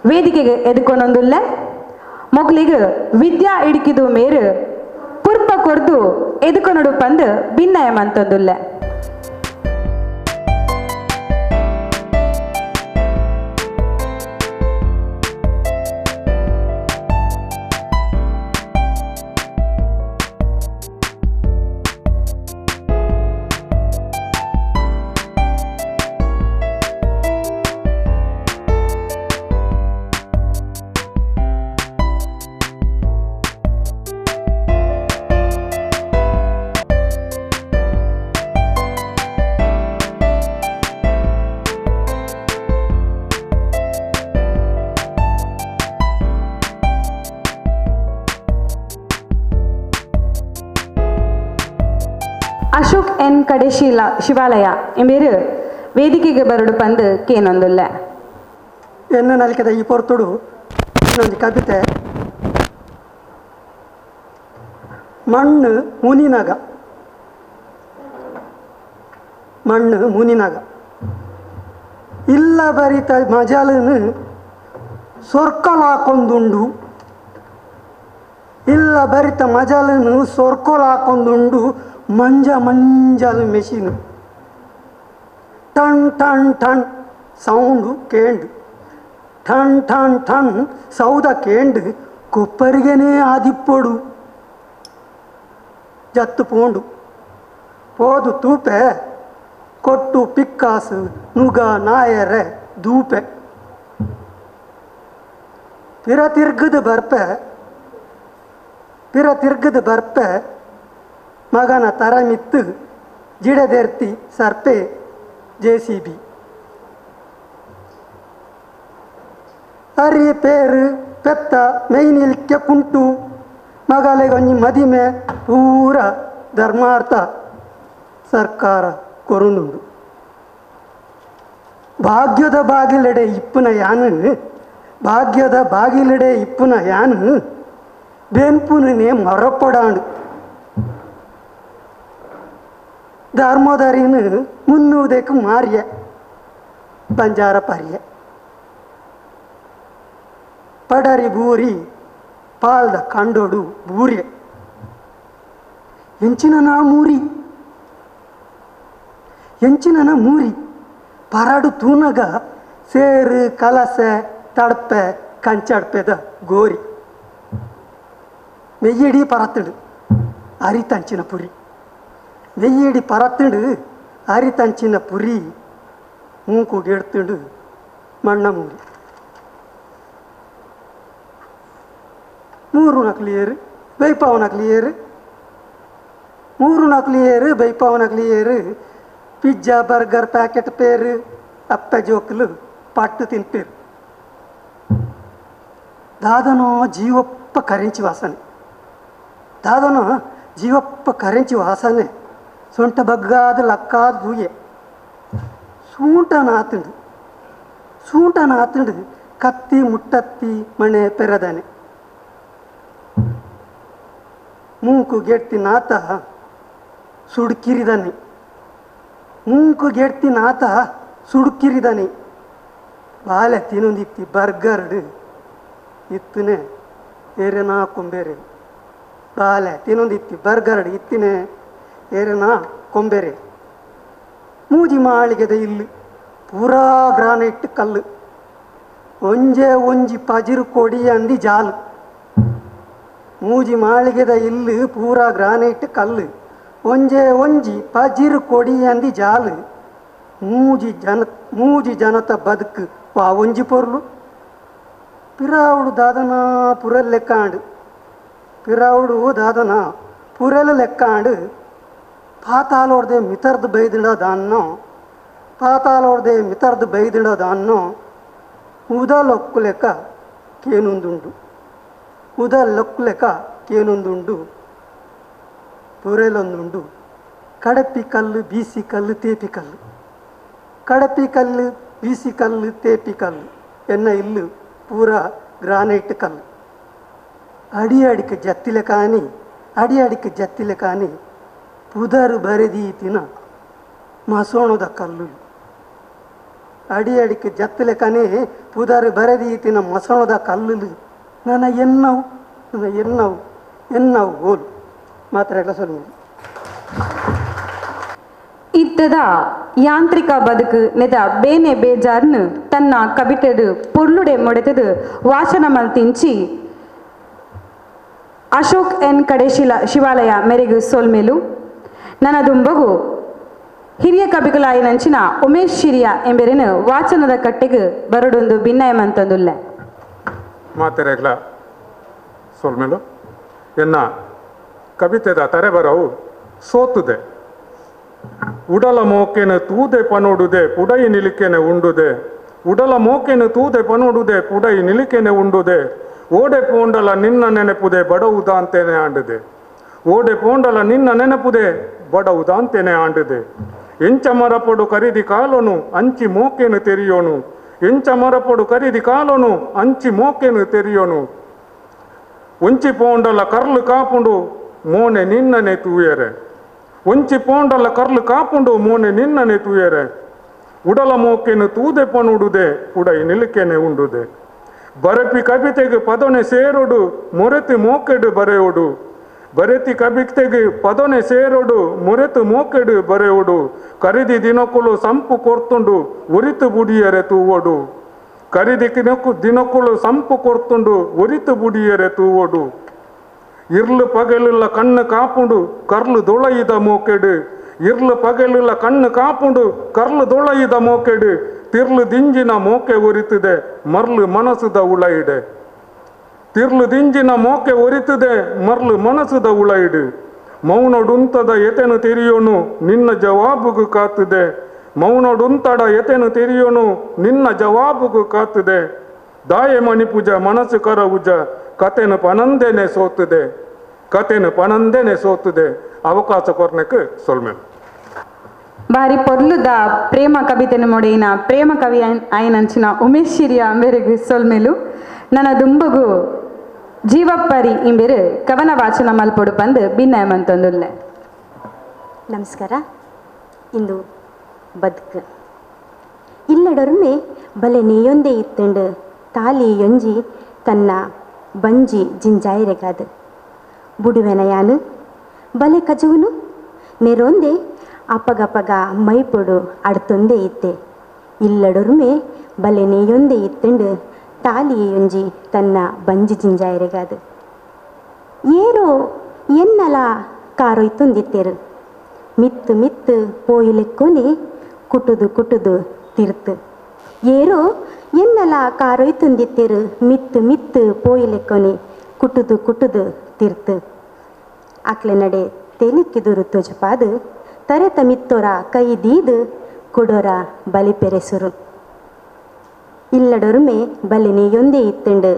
ವೇದಿಕೆಗೆ ಎದುಕೊಂಡೊಂದುಲ್ಲ. ಮೊಕ್ಲಿಗೆ ವಿದ್ಯಾ ಇಡುಕಿದು ಮೇರು ಪುರ್ಪ ಕೊರ್ದು ಎದುಕೊನಡು ಪಂದು ಭಿನ್ನಯಮಂತೊಂದುಲ್ಲ. ಅಶೋಕ್ ಎನ್ ಕಡೆಶೀಲ ಶಿವಾಲಯ ಎಂಬೇರು ವೇದಿಕೆಗೆ ಬರಡು ಪಂದು ಕೇನೊಂದುಲ್ಲ. ಎನ್ನ ನಲಿಕದ ಈ ಪೊರ್ತುಡು ಇನ್ನೊಂದು ಕವಿತೆ. ಮಣ್ಣು ಮುನಿನಾಗ ಮಣ್ಣು ಮುನಿನಾಗ ಇಲ್ಲ ಬರಿತ ಮಜಲನು ಸೊರ್ಕಲಾಕೊಂದುಂಡು ಇಲ್ಲ ಬರಿತ ಮಜಲನು ಸೊರ್ಕೊಲಾಕೊಂದುಂಡು ಮಂಜ ಮಂಜಲ್ machine ton ton ton sound ಕೇಂಡು ton ton ton Soudha ಕೇಂಡು ಕೊಪ್ಪರಿಗೆನೇ ಆದಿಪ್ಪೊಡು ಜತ್ತು ಪೋಂಡು ಪೋದು ತೂಪೆ ಕೊಟ್ಟು ಪಿಕ್ಕಾಸು ನುಗ ನಾಯರೆ ದೂಪೆ ಪಿರ ತಿರ್ಗದ ಬರ್ಪೆ ಪಿರ ತಿರ್ಗದ ಬರ್ಪೆ ಮಗನ ತರಮಿತ್ತು ಜಿಡದೆರ್ತಿ ಸರ್ಪೆ J C B ಅರಿ ಪೇರು ಪೆತ್ತ ಮೈನಿಲ್ಕೆ ಕುಂಟು ಮಗಲೆಗೊಂಜಿ ಮದಿಮೆ ಪೂರ ಧರ್ಮಾರ್ಥ ಸರ್ಕಾರ ಕೊರುನುಂಡು ಭಾಗ್ಯದ ಬಾಗಿಲೆಡೆ ಇಪ್ಪುನ ಯಾನು ಭಾಗ್ಯದ ಬಾಗಿಲೆಡೆ ಇಪ್ಪುನ ಯಾನು ಬೆಂಪುನೇ ಮರಪಡಾಂಡು ಧರ್ಮದರಿನು ಮುನ್ನುವುದಕ್ಕೆ ಮಾರಿಯ ಬಂಜಾರ ಪರಿಯ ಪಡರಿ ಬೂರಿ ಪಾಲ್ದ ಕಂಡೋಡು ಬೂರಿಯ ಎಂಚಿನ ನಾ ಮೂರಿ ಎಂಚಿನ ಮೂರಿ ಪರಾಡು ತೂನಗ ಸೇರು ಕಲಸೆ ತಡ್ಪೆ ಕಂಚಡ್ಪೆದ ಗೋರಿ ಮೆಯ್ಯಡಿ ಪರತ್ತಡು ಅರಿತಂಚಿನ ಪುರಿ ವೆಯ್ಯಡಿ ಪರತ್ತುಂಡು ಅರಿತಂಚಿನ ಪುರಿ ಮೂಕು ಗೆಡ್ತುಂಡು ಮಣ್ಣ ಮೂರಿ ಮೂರು ನಕಲಿಯರು ಬೈಪಾವನಕ್ಲಿಯರು ಮೂರು ನಕಲಿಯರು ಬೈಪಾವನಕ್ಲಿಯರು pizza burger packet ಪೇರು ಅಪ್ಪ ಜೋಕಲು ಪಟ್ಟು ತಿನ್ಪೇರು. ದಾದನೋ ಜೀವಪ್ಪ ಕರಿಂಚಿ ವಾಸನೆ, ದಾದನೋ ಜೀವಪ್ಪ ಕರಿಂಚಿ ವಾಸನೆ, ಸೊಂಟ ಬಗ್ಗಾದ ಲಕ್ಕಾದ ದೂಯೆ ಸೂಂಟನ ಆತುಂಡು ಸೂಂಟನ ಆತುಂಡು ಕತ್ತಿ ಮುಟ್ಟತ್ತಿ ಮಣೆ ಪೆರದನೆ ಮೂಂಕು ಗೆಡ್ತಿ ನಾತ ಸುಡುಕಿರಿದನೆ ಮೂಂಕು ಗೆಡ್ತಿ ನಾತ ಸುಡುಕಿರಿದನೆ ಬಾಲೆ ತಿನ್ನೊಂದಿತ್ತಿ ಬರ್ಗರ್ಡು ಇತ್ತನೆ ಏರೆನಾ ಕೊಂಬೇರೆ ಬಾಲೆ ತಿನ್ನೊಂದಿತ್ತಿ ಬರ್ಗರ್ಡು ಇತ್ತಿನೇ ಏರೆನಾ ಕೊಂಬೇರೆ ಮೂಜಿ ಮಾಳಿಗೆದ ಇಲ್ಲಿ ಪೂರಾ ಗ್ರಾನೈಟ್ ಕಲ್ಲು ಒಂಜೆ ಒಂಜಿ ಪಜಿರು ಕೊಡಿ ಅಂದಿ ಜಾಲು ಮೂಜಿ ಮಾಳಿಗೆದ ಇಲ್ಲಿ ಪೂರಾ ಗ್ರಾನೈಟ್ ಕಲ್ಲು ಒಂಜೆ ಒಂಜಿ ಪಜಿರು ಕೊಡಿ ಅಂದಿ ಜಾಲು ಮೂಜಿ ಜನತ ಬದುಕು ವಾ ಒಂಜಿ ಪೊರ್ಲು ಪಿರಾವುಡು ದಾದನ ಪುರಲ್ ಲೆಕ್ಕಾಂಡು ಪಿರಾವುಡು ದಾದನ ಪುರಲ್ ಲೆಕ್ಕಾಂಡು ಪಾತಾಲೋರ್ದೆ ಮಿತರ್ದು ಬೈದಿಡೋದನ್ನೋ ಪಾತಾಲೋರ್ದೆ ಮಿತರ್ದು ಬೈದಿಡೋದನ್ನೋ ಉದಲೊಕ್ಕು ಲೆಕ್ಕ ಕೇನೊಂದುಂಡು ಉದಲೊಕ್ಕು ಲೆಕ್ಕ ಕೇನೊಂದುಂಡು ಪುರೆಲೊಂದುಂಡು ಕಡಪಿ ಕಲ್ಲು ಬೀಸಿ ಕಲ್ಲು ತೇಪಿ ಕಲ್ಲು ಕಡಪಿ ಕಲ್ಲು ಬೀಸಿ ಕಲ್ಲು ತೇಪಿ ಕಲ್ಲು ಎನ್ನ ಇಲ್ಲು ಪೂರಾ ಗ್ರಾನೈಟ್ ಕಲ್ಲು ಅಡಿ ಅಡಿಕೆ ಜತ್ತಿಲೆ ಕಾನಿ ಅಡಿ ಅಡಿಕೆ ಜತ್ತಿಲೆ ಕಾನಿ ಪುದರು ಬರೆದೀತಿನ ಮಸೋಣದ ಕಲ್ಲು ಅಡಿ ಅಡಿಕೆ ಜತ್ತಿಲೆ ಕನೆ ಪುದರು ಬರೆದೀತಿನ ಮಸೋಣದ ಕಲ್ಲು ನನ್ನ ಎನ್ನವು ನನ್ನ ಎನ್ನವು ಎನ್ನವು ಗೋಲು ಮಾತ್ರ ಎಲ್ಲ ಸೊಲ್ಲು. ಇತ್ತದ ಯಾಂತ್ರಿಕ ಬದುಕು ನೆದ ಬೇನೆ ಬೇಜಾರ್ನು ತನ್ನ ಕವಿತೆಡು ಪೊರ್ಲುಡೆ ಮೊಡೆತದು ವಾಚನ ಮಲ್ತಿಂಚಿ ಅಶೋಕ್ ಎನ್ ಕಡೇಶಿಲ ಶಿವಾಲಯ ಮೆರೆಗು ಸೋಲ್ಮೇಲು ನನದುಂಬಗು ಹಿರಿಯ ಕವಿಗಳಾಯಿನಂಚಿನ ಉಮೇಶ್ ಶಿರಿಯ ಎಂಬೆರೆನು ವಾಚನದ ಕಟ್ಟೆಗೆ ಬರಡೊಂದು ಭಿನ್ನಯಮಂತಂದುಲ್ಲ. ಮಾತೆರೆಗ್ಲ ಸೋಲ್ಮೇಲು ಎನ್ನ ಕವಿತೆದ ತರೆಬರವು ಸೋತುದೆ ಉಡಲ ಮೋಕೆನ ತೂದೆ ಪನೋಡುದೆ ಪುಡೈ ನಿಲಿಕೆನೆ ಉಂಡುದೆ ಉಡಲ ಮೋಕೆನ ತೂದೆ ಪನೋಡುದೆ ಪುಡೈ ನಿಲಿಕೆನೆ ಉಂಡುದೆ ಓಡೆ ಪೋಂಡಲ ನಿನ್ನ ನೆನಪುದೆ ಬಡವುದಾಂತೇನೆ ಆಂಡುದೆ ಓಡೆ ಪೋಂಡಲ ನಿನ್ನ ನೆನಪುದೆ ಬಡವುದಾಂತೇನೆ ಆಂಡುದೆ ಎಂಚ ಮರಪೊಡು ಕರಿದಿ ಕಾಲೋನು ಅಂಚಿ ಮೋಕೆನು ತೆರಿಯೋನು ಎಂಚ ಮರಪೊಡು ಕರಿದಿ ಕಾಲೋನು ಅಂಚಿ ಮೋಕೆನು ತೆರಿಯೋನು ಒಂಚಿ ಪೋಂಡಲ ಕರ್ಲು ಕಾಪುಂಡು ಮೋನೆ ನಿನ್ನನೆ ತೂಯರೆ ಒಂಚಿ ಪೋಂಡಲ ಕರ್ಲು ಕಾಪುಂಡು ಮೋನೆ ನಿನ್ನನೆ ತೂಯರೆ ಉಡಲ ಮೋಕೆನು ತೂದೆ ಪನುಡುದೆ ಉಡೈ ನಿಲುಕೆನೆ ಉಂಡುದೆ ಬರಪಿ ಕವಿತೆಗೆ ಪದೊನೆ ಸೇರೋಡು ಮೊರೆತಿ ಮೋಕೆಡು ಬರೆಯೋಡು ಬರೆತಿ ಕವಿತೆಗೆ ಪದೊನೆ ಸೇರೋಡು ಮೊರೆತು ಮೋಕೆಡು ಬರೆಯೋಡು ಕರಿದಿ ದಿನಕುಲು ಸಂಪು ಕೊರ್ತುಂಡು ಒರಿತು ಬುಡಿಯರೆ ತೂವೋಡು ಕರಿದಿ ದಿನಕುಲು ಸಂಪು ಕೊರ್ತುಂಡು ಒರಿತು ಬುಡಿಯರೆ ತೂವೋಡು ಇರ್ಲು ಪಗಲಿಲ್ಲ ಕಣ್ಣು ಕಾಪುಂಡು ಕರ್ಲು ದೊಳಯಿದ ಮೋಕೆಡು ಇರ್ಲು ಪಗಲಿಲ್ಲ ಕಣ್ಣು ಕಾಪುಂಡು ಕರ್ಲು ದೊಳಯಿದ ಮೋಕೆಡು ತಿರ್ಲು ದಿಂಜಿನ ಮೋಕೆ ಒರಿತದೆ ಮರ್ಲು ಮನಸ್ಸುದ ಉಳಯಿಡೆ ತಿರ್ಲು ದಿಂಜಿನ ಮೋಕೆ ಒರಿತದೆ ಮರ್ಲು ಮನಸ್ಸುದ ಉಳಯಿಡು ಮೌನಡುಂತದ ಎತೆನು ತೆರಿಯೋನು ನಿನ್ನ ಜವಾಬುಗು ಕಾತದೆ ಮೌನಡುಂತಡ ಎತೆನು ತೆರಿಯೋನು ನಿನ್ನ ಜವಾಬುಗು ಕಾತದೆ ದಾಯೆ ಮಣಿಪೂಜ ಮನಸ್ಸು ಕರವುಜ ಕತೆನು ಪನಂದೇನೆ ಸೋತದೆ ಕತೆನು ಪನಂದೇನೆ ಸೋತದೆ. ಅವಕಾಶ ಕೊರ್ನಕ್ಕೆ ಸೊಲ್ಮೆ. ಬಾರಿ ಪೊರ್ಲುದ ಪ್ರೇಮ ಕವಿತೆನು ಮೊಡೆಯಿನ ಪ್ರೇಮ ಕವಿ ಆಯನಂಚಿನ ಉಮೇಶ್ ಶಿರಿಯ ಅಂಬೆರೆಗು ಸೊಲ್ಮೆಲು. ನನ್ನ ದುಂಬಗು ಜೀವಪ್ಪರಿ ಇಂಬೆರು ಕವನ ವಾಚನ ಮಲ್ಪೊಡು ಬಂದು ಭಿನ್ನಯಮಂತೊಂದುಲ್ಲೆ. ನಮಸ್ಕಾರ. ಇಂದು ಬದುಕು ಇಲ್ಲಡೊರ್ಮೆ ಬಲೆ ನೇಯೊಂದೇ ಇತ್ತುಂಡು ತಾಲಿ ಯೊಂಜಿ ತನ್ನ ಬಂಜಿ ಜಿಂಜಾಯಿರೆಗಾದು ಬುಡುವೆನಯಾನು ಬಲೆ ಕಜುವನು ನೆರೊಂದೆ ಅಪಗಪಗ ಮೈಪೊಡು ಅಡ್ತೊಂದೇ ಇತ್ತೆ ಇಲ್ಲಡೊರ್ಮೆ ಬಲೆ ನೇಯೊಂದೇ ಇತ್ತುಂಡು ತಾಲಿಯೊಂಜಿ ತನ್ನ ಬಂಜಿ ಜಿಂಜಾಯಿರೆಗಾದು ಏರೋ ಎನ್ನಲ ಕಾರೊಯ್ತೊಂದಿತ್ತೇರು ಮಿತ್ತು ಮಿತ್ತು ಪೋಯಿಲೆಕ್ಕೊನೆ ಕುಟುದು ಕುಟುದು ತಿರ್ತು ಏರೋ ಎನ್ನಲ ಕಾರೊಯ್ತೊಂದಿತ್ತೇರು ಮಿತ್ತು ಮಿತ್ತು ಪೋಯಿಲೆಕ್ಕೊನೆ ಕುಟುದು ಕುಟುದು ತಿರ್ತು ಅಕ್ಲೆ ನಡೆ ತೆಲಿಕ್ಕಿದುರು ತೊಜಪಾದು ತರೆತ ಮಿತ್ತೊರ ಕೈ ದೀದು ಕುಡೊರ ಬಲಿಪೆರೆಸುರು ಇಲ್ಲಡೊರುಮೆ ಬಲೆ ನೆಯ್ಯೊಂದೇ ಇತ್ತಂಡು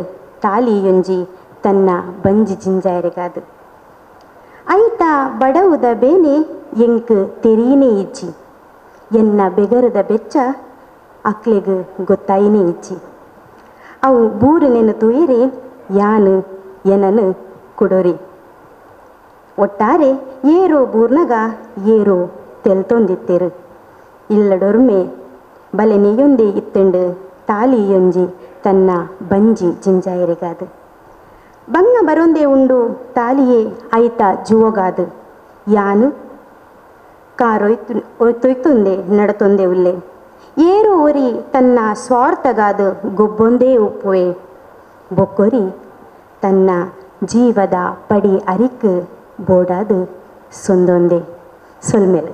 ತಾಲಿಯೊಂಜಿ ತನ್ನ ಬಂಜಿ ಜಿಂಜಾಯರಿಗಾದು ಐತ ಬಡವುದ ಬೇನೆ ಎಂಕ್ ತೆರೀನೇ ಇಜ್ಜಿ ಎನ್ನ ಬೆಗರದ ಬೆಚ್ಚ ಅಕ್ಲೆಗ್ ಗೊತ್ತಾಯಿನೇ ಇಜ್ಜಿ ಅವು ಬೂರುನೆನು ತೂಯರೆ ಯಾನು ಎನನು ಕುಡೊರಿ ಒಟ್ಟಾರೆ ಏರೋ ಬೂರ್ನಗ ಏರೋ ತೆಲ್ತೊಂದಿತ್ತೇರು ಇಲ್ಲಡೊರ್ಮೆ ಬಲೆ ನೆಯ್ಯೊಂದೇ ಇತ್ತಂಡು ತಾಲಿಯೊಂಜಿ ತನ್ನ ಬಂಜಿ ಜಿಂಜಾಯರಿಗಾದು ಬಂಗ ಬರೊಂದೇ ಉಂಡು ತಾಲಿಯೇ ಐತ ಜುವಗಾದು ಯಾನು ಕಾರೊಯ್ತೊಯ್ತೊಂದೆ ನಡತೊಂದೆ ಉಲ್ಲೆ ಏರೋ ಒರಿ ತನ್ನ ಸ್ವಾರ್ಥಗಾದ ಗೊಬ್ಬೊಂದೇ ಉಪ್ಪುವೆ ಬೊಕ್ಕೊರಿ ತನ್ನ ಜೀವದ ಪಡಿ ಅರಿಕ್ ಬೋಡಾದು ಸೊಂದೊಂದೆ ಸೊಲ್ಮೆಲ್.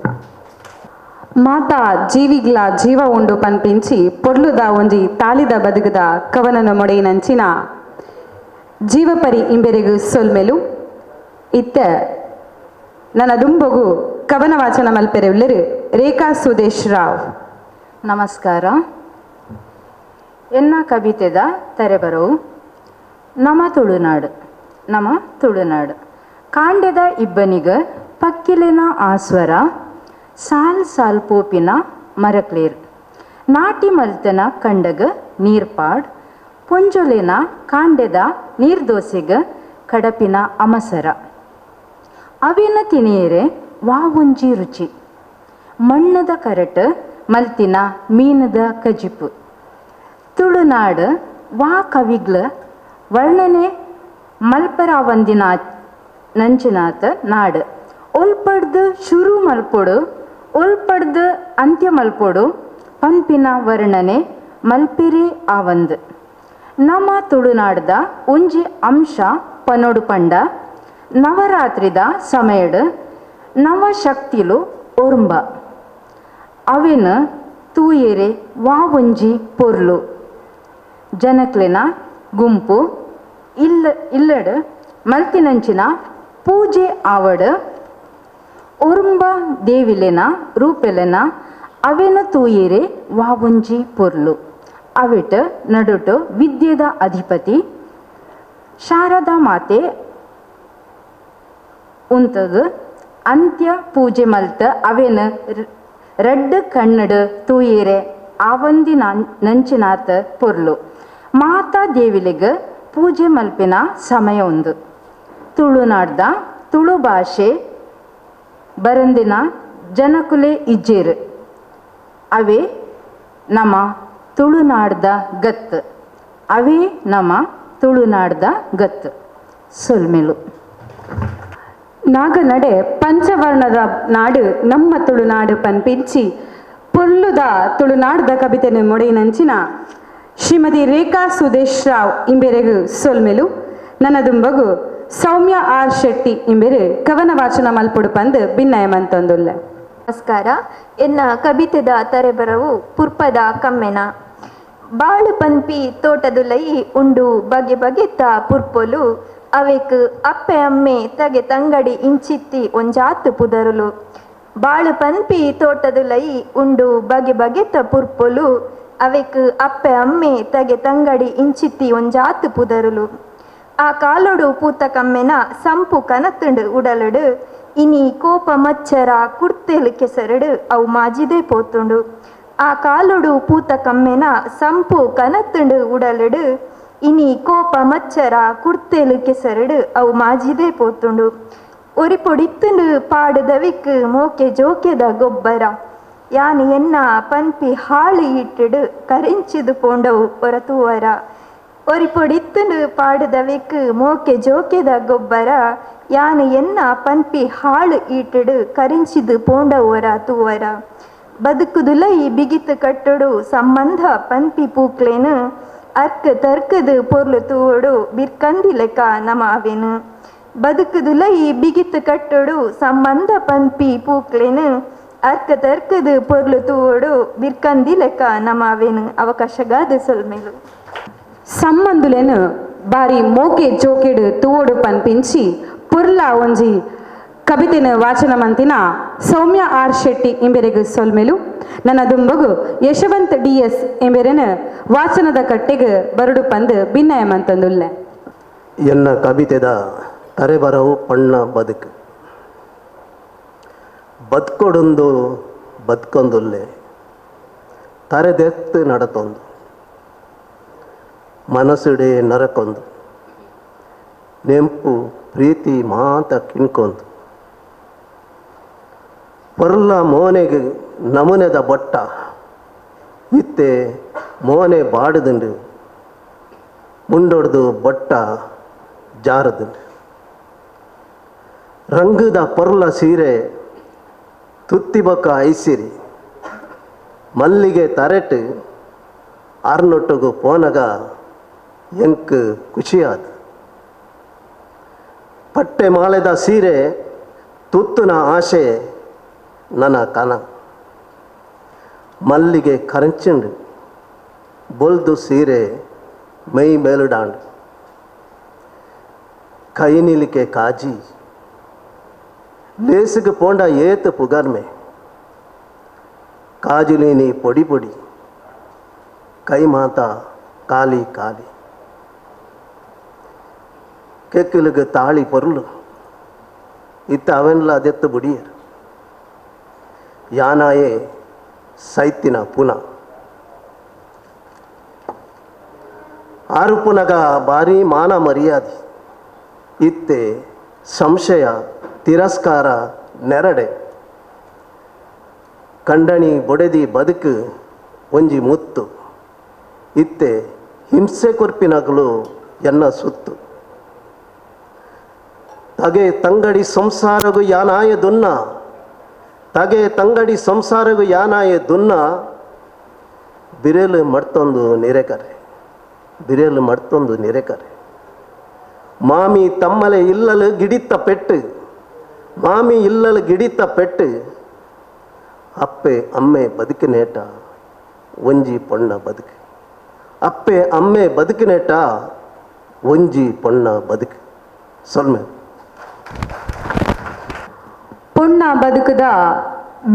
ಮಾತಾ ಜೀವಿಗ್ಲ ಜೀವ ಉಂಡು ಪನ್ಪಿಂಚಿ ಪೊರ್ಲುದ ಒಂಜಿ ತಾಲಿದ ಬದುಕದ ಕವನನ ಮೊಡೆಯಿನಂಚಿನ ಜೀವಪರಿ ಇಂಬೆರೆಗು ಸೊಲ್ಮೆಲು. ಇತ್ತ ನನ್ನ ದುಂಬಗು ಕವನ ವಾಚನ ಮಲ್ಪೆರೆ ಉಲ್ಲೆರು ರೇಖಾ ಸುದೇಶ್ ರಾವ್. ನಮಸ್ಕಾರ. ಎನ್ನ ಕವಿತೆದ ತೆರೆಬರವು ನಮ ತುಳುನಾಡು. ನಮ ತುಳುನಾಡು ಕಾಂಡೆದ ಇಬ್ಬನಿಗ ಪಕ್ಕಿಲೆನ ಆಸ್ವರ ಸಾಲ್ ಸಾಲ್ ಪೋಪಿನ ಮರಕ್ಲೇರ್ ನಾಟಿ ಮಲ್ತನ ಕಂಡಗ ನೀರ್ಪಾಡ್ ಪೊಂಜೊಲೆನ ಕಾಂಡೆದ ನೀರ್ದೋಸೆಗ ಕಡಪಿನ ಅಮಸರ ಅವಿನ ತಿನಿಯರೆ ವಾವುಂಜಿ ರುಚಿ ಮಣ್ಣದ ಕರಟ್ ಮಲ್ತಿನ ಮೀನದ ಕಜಿಪು ತುಳುನಾಡು ವಾ ಕವಿಗ್ಲ ವರ್ಣನೆ ಮಲ್ಪರಾವಂದಿನ ನಂಚಿನಾತ ನಾಡು ಒಲ್ಪಡ್ದು ಶುರು ಮಲ್ಪೊಡು ಒಲ್ಪಡ್ದು ಅಂತ್ಯ ಮಲ್ಪೊಡು ಪಂಪಿನ ವರ್ಣನೆ ಮಲ್ಪಿರಿ ಆವಂದು ನಮ್ಮ ತುಳುನಾಡ್ದ ಒಂಜಿ ಅಂಶ ಪನೊಡು ಪಂಡ ನವರಾತ್ರಿದ ಸಮಯಡ್ ನವಶಕ್ತಿಲು ಒರ್ಂಬ ಅವಿನ ತೂಯೆರೆ ವಾ ಒಂಜಿ ಪೊರ್ಲು ಜನಕ್ಲೆನ ಗುಂಪು ಇಲ್ಲಡ್ ಮಲ್ತಿನಂಚಿನ ಪೂಜೆ ಆವಡ್ ಒರುಂಬ ದೇವಿಲೆನ ರೂಪೆಲೆನ ಅವೆನ ತೂಯೆರೆ ವಾ ಒಂಜಿ ಪೊರ್ಲು ಅವಿಟ್ ನಡುಟು ವಿದ್ಯೆದ ಅಧಿಪತಿ ಶಾರದಾ ಮಾತೆ ಉಂತದು ಅಂತ್ಯ ಪೂಜೆ ಮಲ್ತ ಅವೆನ ರಡ್ಡು ಕಣ್ಣಡು ತೂಯೆರೆ ಆವಂದಿ ನಂಚಿನಾತ ಪೊರ್ಲು ಮಾತಾ ದೇವಿಲೆಗ್ ಪೂಜೆ ಮಲ್ಪಿನ ಸಮಯ ಉಂದು ತುಳುನಾಡ್ದ ತುಳು ಭಾಷೆ ಬರಂದಿನ ಜನಕುಲೆ ಇಜ್ಜೇರು ಅವೇ ನಮ್ಮ ತುಳುನಾಡ್ದ ಗತ್ತು ಅವೇ ನಮ್ಮ ತುಳುನಾಡ್ದ ಗತ್ತು. ಸೊಲ್ಮೆಲು. ನಾಗನಡೆ ಪಂಚವರ್ಣದ ನಾಡು ನಮ್ಮ ತುಳುನಾಡು ಪನ್ಪಿಂಚಿ ಪೊರ್ಲುದ ತುಳುನಾಡ್ದ ಕವಿತೆನ ಮೊಡೆಯಿನಂಚಿನ ಶ್ರೀಮತಿ ರೇಖಾ ಸುದೇಶ್ ರಾವ್ ಇಂಬೆರೆಗು ಸೊಲ್ಮೆಲು. ನನ್ನದುಂಬಗು ಸೌಮ್ಯ ಆರ್ ಶೆಟ್ಟಿ ಇಂಬೆರು ಕವನ ವಾಚನ ಮಲ್ಪುಡು ಪಂದು ಭಿನ್ನಯಮಂತೊಂದುಲ್ಲ. ನಮಸ್ಕಾರ. ಎನ್ನ ಕವಿತೆದ ತರೆಬರವು ಪುರ್ಪದ ಕಮ್ಮೆನ. ಬಾಳು ಪನ್ಪಿ ತೋಟದುಲೈ ಉಂಡು ಬಗೆ ಬಗೆತ್ತ ಪುರ್ಪೊಲು ಅವೆಕ್ ಅಪ್ಪೆ ಅಮ್ಮೆ ತಗೆ ತಂಗಡಿ ಇಂಚಿತ್ತಿ ಒಂಜಾತ್ ಪುದರುಲು. ಬಾಳು ಪನ್ಪಿ ತೋಟದುಲೈ ಉಂಡು ಬಗೆ ಬಗೆತ್ತ ಪುರ್ಪೊಲು ಅವೆಕ್ ಅಪ್ಪೆ ಅಮ್ಮೆ ತಗೆ ತಂಗಡಿ ಇಂಚಿತ್ತಿ ಒಂಜಾತ್ ಪುದರುಲು. ಆ ಕಾಲೊಡು ಪೂತ ಕಮ್ಮೆನ ಸಂಪು ಕನತ್ತುಂಡು ಉಡಲುಡು ಇನಿ ಕೋಪ ಮಚ್ಚರ ಕುರ್ತೆಲು ಕೆಸರಡು ಅವು ಮಾಜಿದೆ ಪೋತುಂಡು. ಆ ಕಾಲೊಡು ಪೂತ ಕಮ್ಮೆನ ಸಂಪು ಕನತ್ತುಂಡು ಉಡಲುಡು ಇನಿ ಕೋಪ ಮಚ್ಚರ ಕುರ್ತೆಲು ಕೆಸರಡು ಅವು ಮಾಜಿದೆ ಪೋತುಂಡು. ಒರಿ ಪೊಡಿತ್ತುಂಡು ಪಾಡುದವಿಕ್ ಮೋಕೆ ಜೋಕೆದ ಗೊಬ್ಬರ ಯಾನ್ ಎನ್ನ ಪನ್ಪಿ ಹಾಳು ಇಟ್ಟುಡು ಕರಿಂಚಿದು ಪೋಂಡವು ಒರತುವರ. ಒರಿ ಪೊಡಿತ್ತುಂಡು ಪಾಡುದವಿಕ್ ಮೋಕೆ ಜೋಕೆದ ಗೊಬ್ಬರ ಯಾನ್ ಎನ್ನ ಪನ್ಪಿ ಹಾಳು ಈಟುಡು ಕರಿಂಚಿದು ಪೋಂಡವು ಒರ ತೂವರ. ಬದುಕುದುಲೈ ಬಿಗಿತು ಕಟ್ಟುಡು ಸಂಬಂಧ ಪನ್ಪಿ ಪೂಕ್ಲೇನು ಅರ್ಕ್ ತರ್ಕದು ಪೊರ್ಲು ತೂವಡು ಬಿರ್ಕಂದಿ ಲೆಕ್ಕ ನಮ ಅವೇನು. ಬದುಕುದುಲೈ ಬಿಗಿತು ಕಟ್ಟುಡು ಸಂಬಂಧ ಪನ್ಪಿ ಪೂಕ್ಲೇನು ಅರ್ಕ ತರ್ಕದು ಪೊರ್ಲು ತೂವಡು ಬಿರ್ಕಂದಿ ಲೆಕ್ಕ ನಮ ಅವೇನು. ಅವಕಾಶಗಾದ ಸೊಲ್ಮೇಲು. ಸಂಬಂಧುಲೇನು ಬಾರಿ ಮೋಕೆ ಜೋಕೆಡು ತೂವೊಡು ಪನ್ಪಿಂಚಿ ಪುರ್ಲ ಒಂಜಿ ಕವಿತೆನ ವಾಚನ ಮಂತಿನ ಸೌಮ್ಯ ಆರ್ ಶೆಟ್ಟಿ ಎಂಬೆರೆಗ್ ಸೊಲ್ಮೆಲು. ನನ್ನ ದುಂಬಗು ಯಶವಂತ್ ಡಿ ಎಸ್ ಎಂಬೆರೆನ ವಾಚನದ ಕಟ್ಟೆಗೆ ಬರಡು ಪಂದು ಭಿನ್ನಯ ಮಂತಂದುಲ್ಲೆ. ಎನ್ನ ಕವಿತೆದ ತರೆಬರವು ಪಣ್ಣ ಬದುಕು ಬದುಕೊಡೊಂದು ಬದುಕೊಂದುಲ್ಲೆ ತರೆದೆತ್ತು ನಡತೊಂದು ಮನಸ್ಸುಡೆ ನರಕೊಂದು ನೆಂಪು ಪ್ರೀತಿ ಮಾತ ಕಿಣ್ಕೊಂದು ಪೊರ್ಲ ಮೋನೆಗೆ ನಮೂನೆದ ಬೊಟ್ಟ ಇತ್ತೆ ಮೋನೆ ಬಾಡುದುಂಡು ಮುಂಡೊಡ್ದು ಬೊಟ್ಟ ಜಾರದುಂಡು ರಂಗುದ ಪೊರ್ಲ ಸೀರೆ ತುತ್ತಿ ಬೊಕ್ಕ ಐಸಿರಿ ಮಲ್ಲಿಗೆ ತರೆಟ್ ಆರ್ನೊಟ್ಟುಗು ಪೋನಗ ಎಂಕ್ ಖುಷಿಯಾದ ಪಟ್ಟೆ ಮಾಲೆದ ಸೀರೆ ತುತ್ತುನ ಆಸೆ ನನ್ನ ಕನ ಮಲ್ಲಿಗೆ ಕರಂಚಿಂಡು ಬೊಲ್ದು ಸೀರೆ ಮೈ ಮೇಲುಡಾಂಡು ಕೈ ನಿಲಿಕೆ ಕಾಜಿ ಲೇಸುಗೆ ಪೋಂಡ ಏತು ಪುಗರ್ಮೆ ಕಾಜುಲೇನಿ ಪೊಡಿ ಪೊಡಿ ಕೈ ಮಾತ ಕಾಲಿ ಕಾಲಿ ಕೆಕ್ಕಿಲುಗೆ ತಾಳಿ ಪೊರುಳು ಇತ್ತ ಅವೆನ್ಲ ಅದೆತ್ತು ಬುಡಿಯರು ಯಾನಾಯೇ ಸೈತಿನ ಪುನ ಆರು ಪುನಗ ಭಾರಿ ಮಾನ ಮರ್ಯಾದೆ ಇತ್ತೆ ಸಂಶಯ ತಿರಸ್ಕಾರ ನೆರಡೆ ಕಂಡಣಿ ಬೊಡೆದಿ ಬದುಕು ಒಂಜಿ ಮುತ್ತು ಇತ್ತೆ ಹಿಂಸೆ ಕೊರ್ಪಿನಗಲು ಎನ್ನ ಸುತ್ತು ತಗೆ ತಂಗಡಿ ಸಂಸಾರಗು ಯಾನಾಯ ದುನ್ನ ತಗೆ ತಂಗಡಿ ಸಂಸಾರಗು ಯಾನಾಯ ದುನ್ನ ಬಿರೆಲು ಮಡ್ತೊಂದು ನಿರೆಕರೆ ಬಿರೆಲು ಮಡ್ತೊಂದು ನಿರೆಕರೆ ಮಾಮಿ ತಮ್ಮಲೆ ಇಲ್ಲಲು ಗಿಡಿತ್ತ ಪೆಟ್ಟು ಮಾಮಿ ಇಲ್ಲಲು ಗಿಡಿತ್ತ ಪೆಟ್ಟು ಅಪ್ಪೆ ಅಮ್ಮೆ ಬದುಕಿನೇಟ ಒಂಜಿ ಪೊಣ್ಣ ಬದುಕು ಅಪ್ಪೆ ಅಮ್ಮೆ ಬದುಕಿನೇಟ ಒಂಜಿ ಪೊಣ್ಣ ಬದುಕು ಸೊಲ್ಮೆ. ಪೊಣ್ಣ ಬದುಕುದ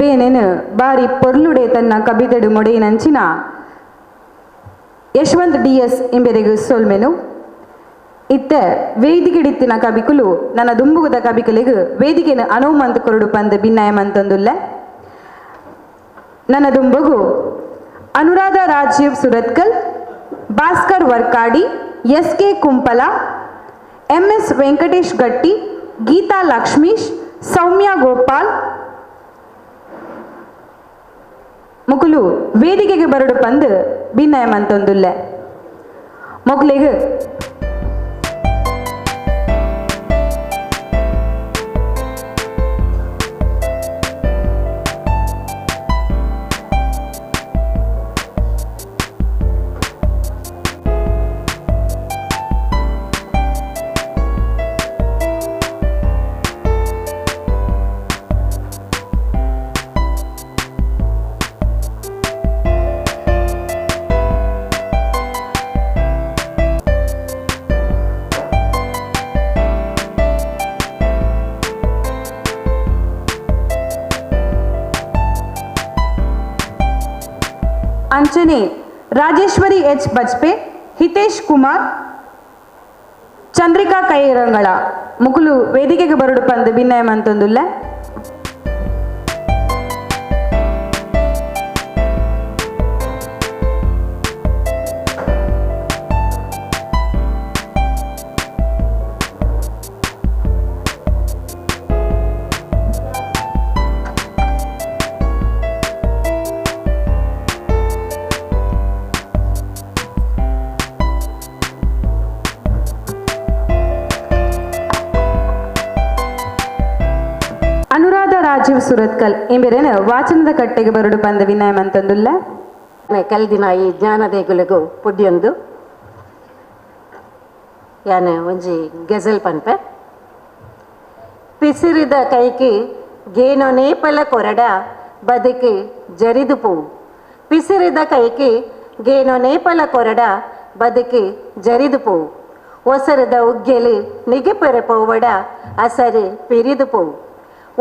ಬೇನೆನು ಬಾರಿ ಪೊರ್ಲುಡೆ ತನ್ನ ಕಬಿತೆಡು ಮೊಡೆಯಿನಂಚಿನ ಯಶವಂತ್ ಡಿ ಎಸ್ ಎಂಬೆರೆಗು ಸೊಲ್ಮೆನು. ಇತ್ತೆ ವೇದಿಕೆಡಿತ್ತಿನ ಕಬಿಕುಲು ನನ್ನ ದುಂಬುಗುದ ಕಬಿಕುಲಿಗು ವೇದಿಕೆನ ಅನುಮಂತ ಕೊರಡು ಪಂದ ಭಿನ್ನಾಯ ಮಂತಂದುಲ್ಲೆ. ನನ್ನ ದುಂಬುಗು Anuradha Rajeev Surathkal, Bhaskar Varkady, S K Kumpala, M S Venkatesh Gatti, Geetha Lakshmish, Soumya Gopal ಮುಕುಲು ವೇದಿಕೆಗೆ ಬರಡು ಪಂದು ಭಿನ್ನಯ ಮಂತೊಂದುಲ್ಲೆ. ಮೊಕ್ಲಿಗೆ ಅಂಚನೆ ರಾಜೇಶ್ವರಿ ಎಚ್ ಬಜ್ಪೆ, ಹಿತೇಶ್ ಕುಮಾರ್, ಚಂದ್ರಿಕಾ ಕೈರಂಗಳ ಮುಕುಲು ವೇದಿಕೆಗೆ ಬರಡು ಪಂದು ಭಿನ್ನಯ ಮಂತೊಂದುಲ್ಲ. ಅನುರಾಧ ರಾಜೀವ್ ಸುರತ್ಕಲ್ ಎಂಬೆರೇನು ವಾಚನದ ಕಟ್ಟೆಗೆ ಬರಡು ಬಂದ ವಿನಯ ಮಂತಂದುಲ್ಲ. ಕಲ್ದಿನ ಈ ಜ್ಞಾನದೇಗುಲೆಗು ಪುಡ್ಯೊಂದು ಯಾನ ಒಂಜಿ ಗೆಜಲ್ ಪನ್ಪೆ. ಪಿಸಿರಿದ ಕೈಕಿ ಗೇನೋ ನೇಪಲ ಕೊರಡ ಬದುಕಿ ಜರಿದು ಪೋವು. ಪಿಸಿರಿದ ಕೈಕಿ ಗೇನೋ ನೇಪಲ ಕೊರಡ ಬದುಕಿ ಜರಿದು ಪೋವು. ಒಸರದ ಉಗ್ಗೆಲು ನಿಗೆಪೆರೆ ಪೋವಡ ಅಸರು ಪಿರಿದು ಪೋವು.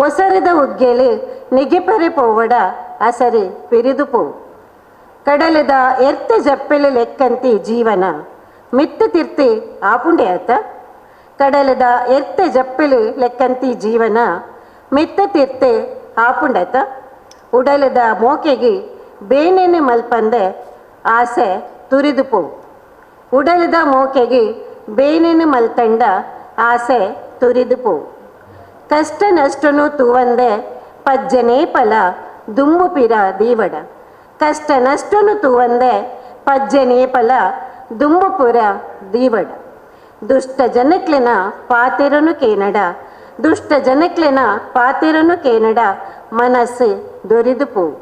ಒಸರದ ಉಗ್ಗೆಲು ನಿಗೆಪೆರೆ ಪೋವಡ ಅಸರು ಪಿರಿದು ಪೋವು. ಕಡಲದ ಎರ್ತೆ ಜಪ್ಪೆಲು ಲೆಕ್ಕಂತಿ ಜೀವನ ಮಿತ್ತು ತಿರ್ತಿ ಆಪುಂಡೆ ಆತ. ಕಡಲದ ಎರ್ತೆ ಜಪ್ಪೆಲು ಲೆಕ್ಕಂತಿ ಜೀವನ ಮಿತ್ತ ತಿರ್ತೆ ಆಪುಂಡತ. ಉಡಲದ ಮೋಕೆಗೆ ಬೇನೇನೆ ಮಲ್ಪಂದೆ ಆಸೆ ತುರಿದು ಪೋವು. ಉಡಲದ ಮೋಕೆಗೆ ಬೇನೇನು ಮಲ್ತಂಡ ಆಸೆ ತುರಿದು ಪೋವು. ಕಷ್ಟ ನಷ್ಟನು ತೂವಂದೆ ಪಜ್ಜನೇ ಫಲ ದುಂಬು ಪಿರ ದೀವಡ. ಕಷ್ಟ ನಷ್ಟನು ತೂವಂದೆ ಪಜ್ಜನೇ ಫಲ ದುಂಬು ಪುರ ದೀವಡ. ದುಷ್ಟ ಜನಕ್ಲೆನ ಪಾತೆರನು ಕೇನಡ. ದುಷ್ಟ ಜನಕ್ಲೆನ ಪಾತೆರನು ಕೇನಡ ಮನಸ್ಸು ದೊರಿದು ಪೋವು.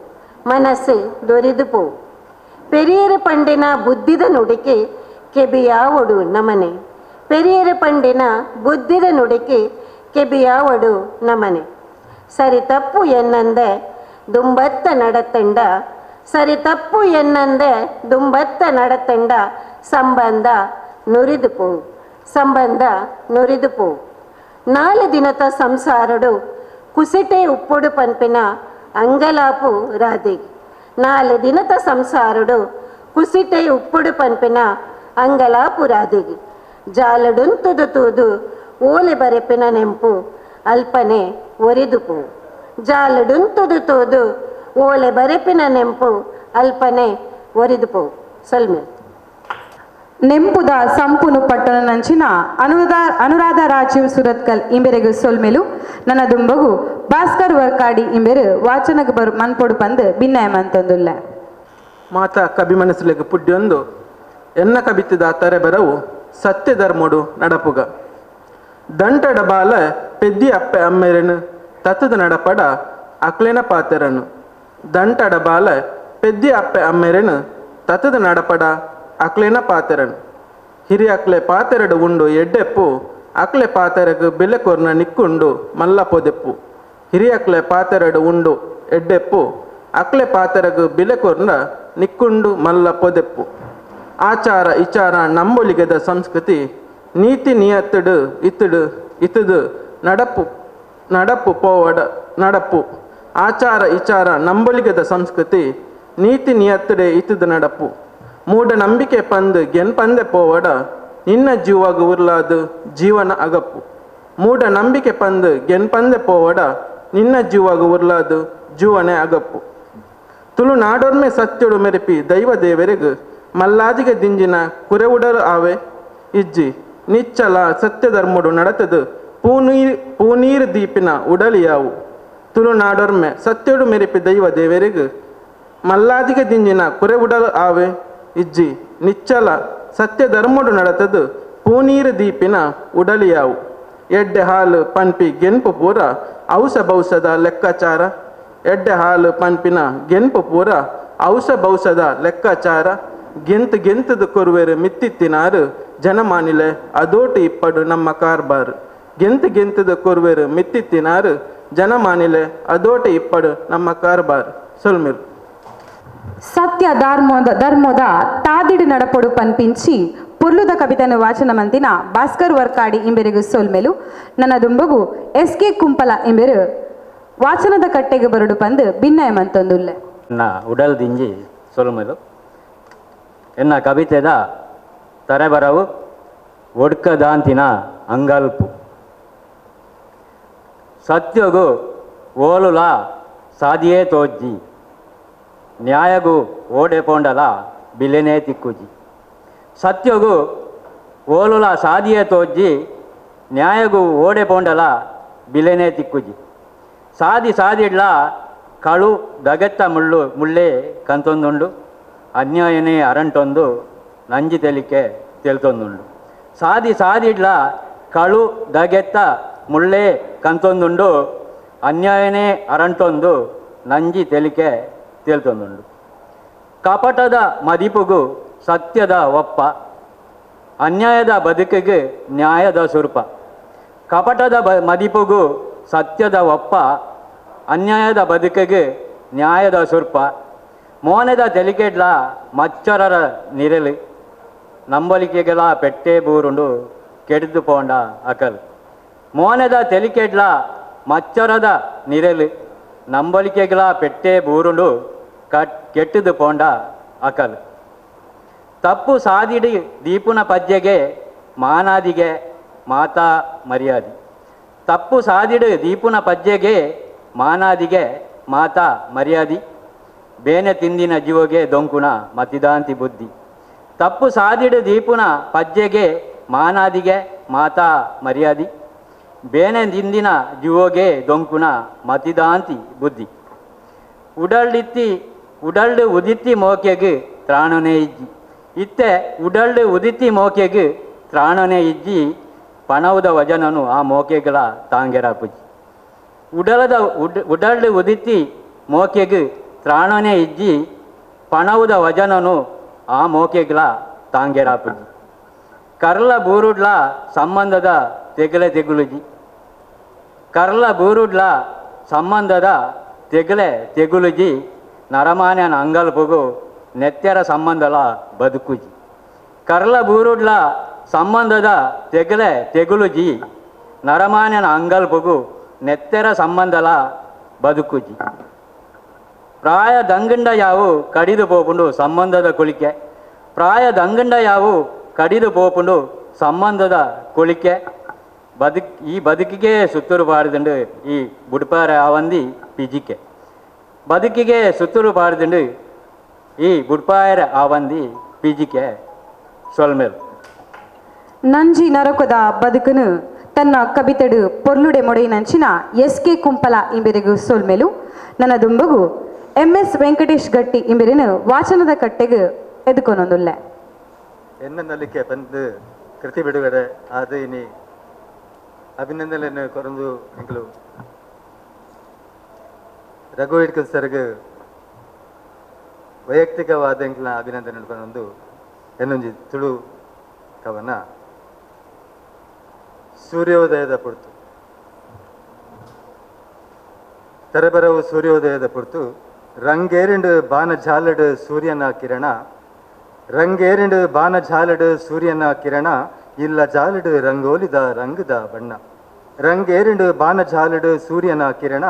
ಮನಸ್ಸು ದೊರಿದು ಪೋವು. ಪೆರಿಯರ ಪಂಡಿನ ಬುದ್ಧಿದ ನುಡಿಕೆ ಕೆಬಿಯಾವಡು ನಮನೆ. ಪೆರಿಯರ ಪಂಡಿನ ಬುದ್ಧಿದ ನುಡಿಕೆ ಕೆಬಿಯಾವಡು ನಮನೆ. ಸರಿ ತಪ್ಪು ಎನ್ನಂದೆ ದುಂಬತ್ತ ನಡತಂಡ. ಸರಿ ತಪ್ಪು ಎನ್ನಂದೆ ದುಂಬತ್ತ ನಡತಂಡ ಸಂಬಂಧ ನುರಿದು ಪೋವು. ಸಂಬಂಧ ನುರಿದು ಪೋವು. ನಾಲು ದಿನದ ಸಂಸಾರಡು ಕುಸಿಟೆ ಉಪ್ಪುಡು ಪನ್ಪಿನ ಅಂಗಲಾಪು ರಾಧೆ. ನಾಲು ದಿನದ ಸಂಸಾರಡು ಕುಸಿಟೆ ಉಪ್ಪುಡು ಪನ್ಪಿನ ಅಂಗಲಾಪು ರಾಧೆಗೆ. ಜಾಲಡುಂತುದು ತೂದು ಓಲೆ ಬರೆಪಿನ ನೆಂಪು ಅಲ್ಪನೆ ಒರಿದು ಪೋವು. ಜಾಲಡುಂತುದು ತೂದು ಓಲೆ ಬರೆಪಿನ ನೆಂಪು ಅಲ್ಪನೆ ಒರಿದು ಪೋವು. ಸಲ್ಮೆ ನೆಂಪುದ ಸಂಪುನು ಪಟ್ಟಣ ನಂಚಿನ ಅನುರಾಧ ರಾಜೀವ್ ಸುರತ್ಕಲ್ ಇಂಬೆರೆಗು ಸೊಲ್ಮೆಲು. ನನ್ನ ದುಂಬಗು ಭಾಸ್ಕರ್ ವರ್ಕಾಡಿ ಇಂಬೆರು ವಾಚನಗ ಬರು ಮನ್ಪೊಡು ಪಂದು ಭಿನ್ನಾಯ ಮಂತೊಂದುಲ್ಲ. ಮಾತಾ ಕವಿ ಮನಸ್ಸುಲೆಗ್ ಪುಡ್ಯೊಂದು ಎನ್ನ ಕಬಿತದ ತರೆ ಬರವು ಸತ್ಯ ಧರ್ಮೋಡು ನಡಪುಗ. ದಂಟಡ ಬಾಲ ಪೆದ್ದಿ ಅಪ್ಪೆ ಅಮ್ಮೆರೆನು ತತ್ತದ ನಡಪಡ ಅಕ್ಲೆನ ಪಾತೆರನು. ದಂಟಡ ಬಾಲ ಪೆದ್ದಿ ಅಪ್ಪೆ ಅಮ್ಮೆರೆನು ತತ್ತದ ನಡಪಡ ಅಕ್ಲೇನ ಪಾತೆರನು. ಹಿರಿಯ ಅಕ್ಲೆ ಪಾತೆರಡು ಉಂಡು ಎಡ್ಡೆಪ್ಪು ಅಕ್ಲೆ ಪಾತೆರಗು ಬಿಲೆ ಕೊರ್ನ ನಿಕ್ಕುಂಡು ಮಲ್ಲ ಪೊದೆಪ್ಪು. ಹಿರಿಯಕ್ಲೆ ಪಾತೆರಡು ಉಂಡು ಎಡ್ಡೆಪ್ಪು ಅಕ್ಲೆ ಪಾತೆರಗು ಬಿಲೆ ಕೊರ್ನ ನಿಕ್ಕುಂಡು ಮಲ್ಲ ಪೊದೆಪ್ಪು. ಆಚಾರ ಇಚಾರ ನಂಬೊಲಿಗೆದ ಸಂಸ್ಕೃತಿ ನೀತಿ ನಿಯತ್ತಡು ಇತ್ತಡು ಇತ್ತದು ನಡಪು ನಡಪು ಪೋವಡ ನಡಪು. ಆಚಾರ ಇಚಾರ ನಂಬೊಲಿಗೆದ ಸಂಸ್ಕೃತಿ ನೀತಿ ನಿಯತ್ತಡೆ ಇತ್ತದು ನಡಪು. ಮೂಢ ನಂಬಿಕೆ ಪಂದು ಗೆನ್ಪಂದೆ ಪೋವಡ ನಿನ್ನ ಜೀವಾಗ ಉರ್ಲಾದು ಜೀವನ ಅಗಪ್ಪು. ಮೂಢ ನಂಬಿಕೆ ಪಂದು ಗೆನ್ಪಂದೆ ಪೋವಡ ನಿನ್ನ ಜೀವಾಗ ಉರ್ಲಾದು ಜೀವನೆ ಅಗಪ್ಪು. ತುಳು ನಾಡೊರ್ಮೆ ಸತ್ಯಡು ಮೆರೆಪಿ ದೈವ ದೇವರೆಗು ಮಲ್ಲಾದಿಗೆ ದಿಂಜಿನ ಕುರೆವುಡರು ಆವೆ ಇಜ್ಜಿ ನಿಚ್ಚಲ ಸತ್ಯಧರ್ಮಡು ನಡತದು ಪೂನೀರು ದೀಪಿನ ಉಡಲಿಯಾವು. ತುಳುನಾಡೊರ್ಮೆ ಸತ್ಯಡು ಮೆರೆಪಿ ದೈವ ದೇವರೆಗು ಮಲ್ಲಾದಿಗೆ ದಿಂಜಿನ ಕುರೆವುಡಲು ಆವೆ ಇಜ್ಜಿ ನಿಚ್ಚಲ ಸತ್ಯ ಧರ್ಮಡು ನಡತದು ಪೂನೀರು ದೀಪಿನ ಉಡಲಿಯಾವು. ಎಡ್ಡೆ ಹಾಲು ಪನ್ಪಿ ಗೆನ್ಪು ಪೂರ ಔಸ ಬೌಸದ ಲೆಕ್ಕಾಚಾರ. ಎಡ್ಡೆ ಹಾಲು ಪನ್ಪಿನ ಗೆನ್ಪು ಪೂರ ಔಸ ಬೌಸದ ಲೆಕ್ಕಾಚಾರ. ಗೆಂತು ಗೆಂತದು ಕೊರುವೆರು ಮಿತ್ತಿತ್ತಿನಾರು ಜನಮಾನಿಲೆ ಅದೋಟು ಇಪ್ಪಡು ನಮ್ಮ ಕಾರ್ಬಾರು. ಗೆಂತು ಗೆಂತದು ಕೊರುವೆರು ಮಿತ್ತಿತ್ತಿನಾರು ಜನಮಾನಿಲೆ ಅದೋಟು ಇಪ್ಪಡು ನಮ್ಮ ಕಾರ್ಬಾರು. ಸೊಲ್ಮಿರು. ಸತ್ಯ ಧರ್ಮದ ತಾದಿಡು ನಡಪೊಡು ಪನ್ಪಿಂಚಿ ಪುರ್ಲುದ ಕವಿತನ ವಾಚನ ಮಂತಿನ ಭಾಸ್ಕರ್ ವರ್ಕಾಡಿ ಇಂಬೆರೆಗು ಸೊಲ್ಮೆಲು. ನನ್ನ ದುಂಬಗು ಎಸ್ ಕೆ ಕುಂಪಲ ಇಂಬೆರು ವಾಚನದ ಕಟ್ಟೆಗೆ ಬರಡು ಪಂದು ಭಿನ್ನಾಯ ಮಂತೊಂದುಲ್ಲೆ. ಉಡಲ್ ದಿಂಜಿ ಸೊಲ್ಮೆಲು. ಎನ್ನ ಕವಿತೆದ ತರೆಬರವು ಒಡ್ಕದಾಂತಿನ ಅಂಗಲ್ಪು. ಸತ್ಯಗು ಓಲುಲ ಸಾದಿಯೇ ತೋಜ್ಜಿ ನ್ಯಾಯಗು ಓಡೆ ಪೋಂಡಲ ಬಿಲೆನೇ ತಿಕ್ಕುಜಿ. ಸತ್ಯಗು ಓಲುಲ ಸಾದಿಯೇ ತೋಜ್ಜಿ ನ್ಯಾಯಗು ಓಡೆ ಪೋಂಡಲ ಬಿಲೆನೇ ತಿಕ್ಕುಜಿ. ಸಾದಿ ಸಾದಿಡ್ಲ ಕಳು ದಗೆತ್ತ ಮುಳ್ಳು ಮುಳ್ಳೇ ಕಂತೊಂದುಂಡು ಅನ್ಯಾಯನೇ ಅರಂಟೊಂದು ನಂಜಿ ತೆಲಿಕೆ ತೆಲ್ತೊಂದುಂಡು. ಸಾದಿ ಸಾದಿಡ್ಲ ಕಳು ದಗೆತ್ತ ಮುಳ್ಳೇ ಕಂತೊಂದುಂಡು ಅನ್ಯಾಯನೇ ಅರಂಟೊಂದು ನಂಜಿ ತೆಲಿಕೆ ತೇಲ್ತೊಂದುಂಡು. ಕಪಟದ ಮದಿಪುಗು ಸತ್ಯದ ಒಪ್ಪ ಅನ್ಯಾಯದ ಬದುಕಿಗೆ ನ್ಯಾಯದ ಸ್ವರೂಪ. ಕಪಟದ ಮದಿಪುಗು ಸತ್ಯದ ಒಪ್ಪ ಅನ್ಯಾಯದ ಬದುಕಿಗೆ ನ್ಯಾಯದ ಸ್ವರೂಪ. ಮೋನೆದ ತೆಲಿಕೆಡ್ಲ ಮಚ್ಚರರ ನಿರೆಲು ನಂಬಲಿಕೆಗಳ ಪೆಟ್ಟೆ ಬೂರುಂಡು ಕೆಡ್ದು ಪೋಂಡ ಅಕಲ್. ಮೋನೆದ ತೆಲಿಕೆಡ್ಲ ಮಚ್ಚರದ ನಿರೆಲು ನಂಬಲಿಕೆಗಳ ಪೆಟ್ಟೆ ಬೂರುಂಡು ಕೆಟ್ಟದು ಪೋಂಡ ಅಕಲ್. ತಪ್ಪು ಸಾದಿಡಿ ದೀಪುನ ಪಜ್ಜೆಗೆ ಮಾನಾದಿಗೆ ಮಾತಾ ಮರ್ಯಾದೆ. ತಪ್ಪು ಸಾದಿಡು ದೀಪುನ ಪಜ್ಜೆಗೆ ಮಾನಾದಿಗೆ ಮಾತಾ ಮರ್ಯಾದೆ. ಬೇನೆ ತಿಂದಿನ ಜೀವಗೆ ದೊಂಕುನ ಮತಿದಾಂತಿ ಬುದ್ಧಿ. ತಪ್ಪು ಸಾದಿಡು ದೀಪುನ ಪಜ್ಜೆಗೆ ಮಾನಾದಿಗೆ ಮಾತಾ ಮರ್ಯಾದೆ. ಬೇನೆ ತಿಂದಿನ ಜೀವಗೆ ದೊಂಕುನ ಮತಿದಾಂತಿ ಬುದ್ಧಿ. ಉಡಲ್ಡು ಉದಿತ್ತಿ ಮೋಕೆಗೆ ತ್ರಾಣನೇ ಇಜ್ಜಿ. ಇತ್ತೆ ಉಡಲ್ಡು ಉದಿತ್ತಿ ಮೋಕೆಗೆ ತ್ರಾಣನೇ ಇಜ್ಜಿ. ಪಣವುದ ವಜನನು ಆ ಮೋಕೆಗಳ ತಾಂಗೆರಾಪುಜಿ. ಉಡಲ್ಡು ಉದಿತ್ತಿ ಮೋಕೆಗೆ ತ್ರಾಣನೇ ಇಜ್ಜಿ. ಪಣವುದ ವಜನನು ಆ ಮೋಕೆಗಳ ತಾಂಗೆರಾಪುಜಿ. ಕರ್ಲ ಬೂರುಡ್ಲ ಸಂಬಂಧದ ತೆಗಲೆ ತೆಗುಲುಜಿ. ಕರ್ಲ ಬೂರುಡ್ಲ ಸಂಬಂಧದ ತೆಗಲೆ ತೆಗುಲುಜಿ. ನರಮಾನ್ಯನ ಅಂಗಲ್ಪಗು ನೆತ್ಯರ ಸಂಬಂಧಲ ಬದುಕುಜಿ. ಕರ್ಲ ಬೂರುಡ್ಲ ಸಂಬಂಧದ ತೆಗಲೆ ತೆಗುಲುಜಿ. ನರಮಾನ್ಯನ ಅಂಗಲ್ಪಗು ನೆತ್ತೆರ ಸಂಬಂಧಲ ಬದುಕುಜಿ. ಪ್ರಾಯ ದಂಗಂಡ ಯಾವು ಕಡಿದು ಪೋಪುಂಡು ಸಂಬಂಧದ ಕೊಳಿಕೆ. ಪ್ರಾಯ ದಂಗಂಡ ಯಾವು ಕಡಿದು ಪೋಪುಂಡು ಸಂಬಂಧದ ಕೊಳಿಕೆ. ಈ ಬದುಕಿಗೆ ಸುತ್ತೂರು ಪಾಡ್ದುಂಡು ಈ ಬುಡ್ಪಾರ ಆವಂದಿ ಪಿಜಿಕೆ. ಬದುಕಿಗೆ ಸುತ್ತೂರು ಪಾಡ್ದುಂಡು ಈ ಬುಡ್ಪಾಯರ ಆವಂದಿ ಪಿಜಿಕೆ. ಸೊಲ್ಮೇಲ್ ನಂಜಿ ನರಕದ ಬದುಕನು ತನ್ನ ಕವಿತೆಡು ಪೊರ್ಲುಡೆ ಮೊಡೆಯಿನಂಚಿನ ಎಸ್ ಕೆ ಕುಂಪಲ ಇಂಬೆರೆಗು ಸೊಲ್ಮೇಲು. ನನ್ನ ದುಂಬಗು ಎಂ ಎಸ್ ವೆಂಕಟೇಶ್ ಗಟ್ಟಿ ಇಂಬೆರೆನು ವಾಚನದ ಕಟ್ಟೆಗೆ ಎದುಕೊನೊಂದುಲ್ಲೆ. ಎನ್ನ ನಲಿಕೆ ಬಂದು ಕೃತಿ ಬಿಡುಗಡೆ ಆದ ಇನಿ ಅಭಿನಂದನೆ ಕೊರಂದು ಎಂಕಲು ರಘು ಇಡ್ಕಲ್ ಸರ್ಗ್ ವೈಯಕ್ತಿಕವಾದ ಎಂಕಲ್ನ ಅಭಿನಂದನೆ ಕೊರೊಂದು ಎನ್ನೊಂಜಿ ತುಳು ಕವನ ಸೂರ್ಯೋದಯದ ಪೊರ್ತು. ತರೆಬರವು ಸೂರ್ಯೋದಯದ ಪೊರ್ತು. ರಂಗೇರಿಂಡು ಬಾನ ಜಾಲಡು ಸೂರ್ಯನ ಕಿರಣ. ರಂಗೇರಿಂಡು ಬಾನ ಜಾಲಡು ಸೂರ್ಯನ ಕಿರಣ. ಇಲ್ಲ ಜಾಲಡು ರಂಗೋಲಿದ ರಂಗದ ಬಣ್ಣ. ರಂಗೇರಿಂಡು ಬಾನ ಜಾಲಡು ಸೂರ್ಯನ ಕಿರಣ.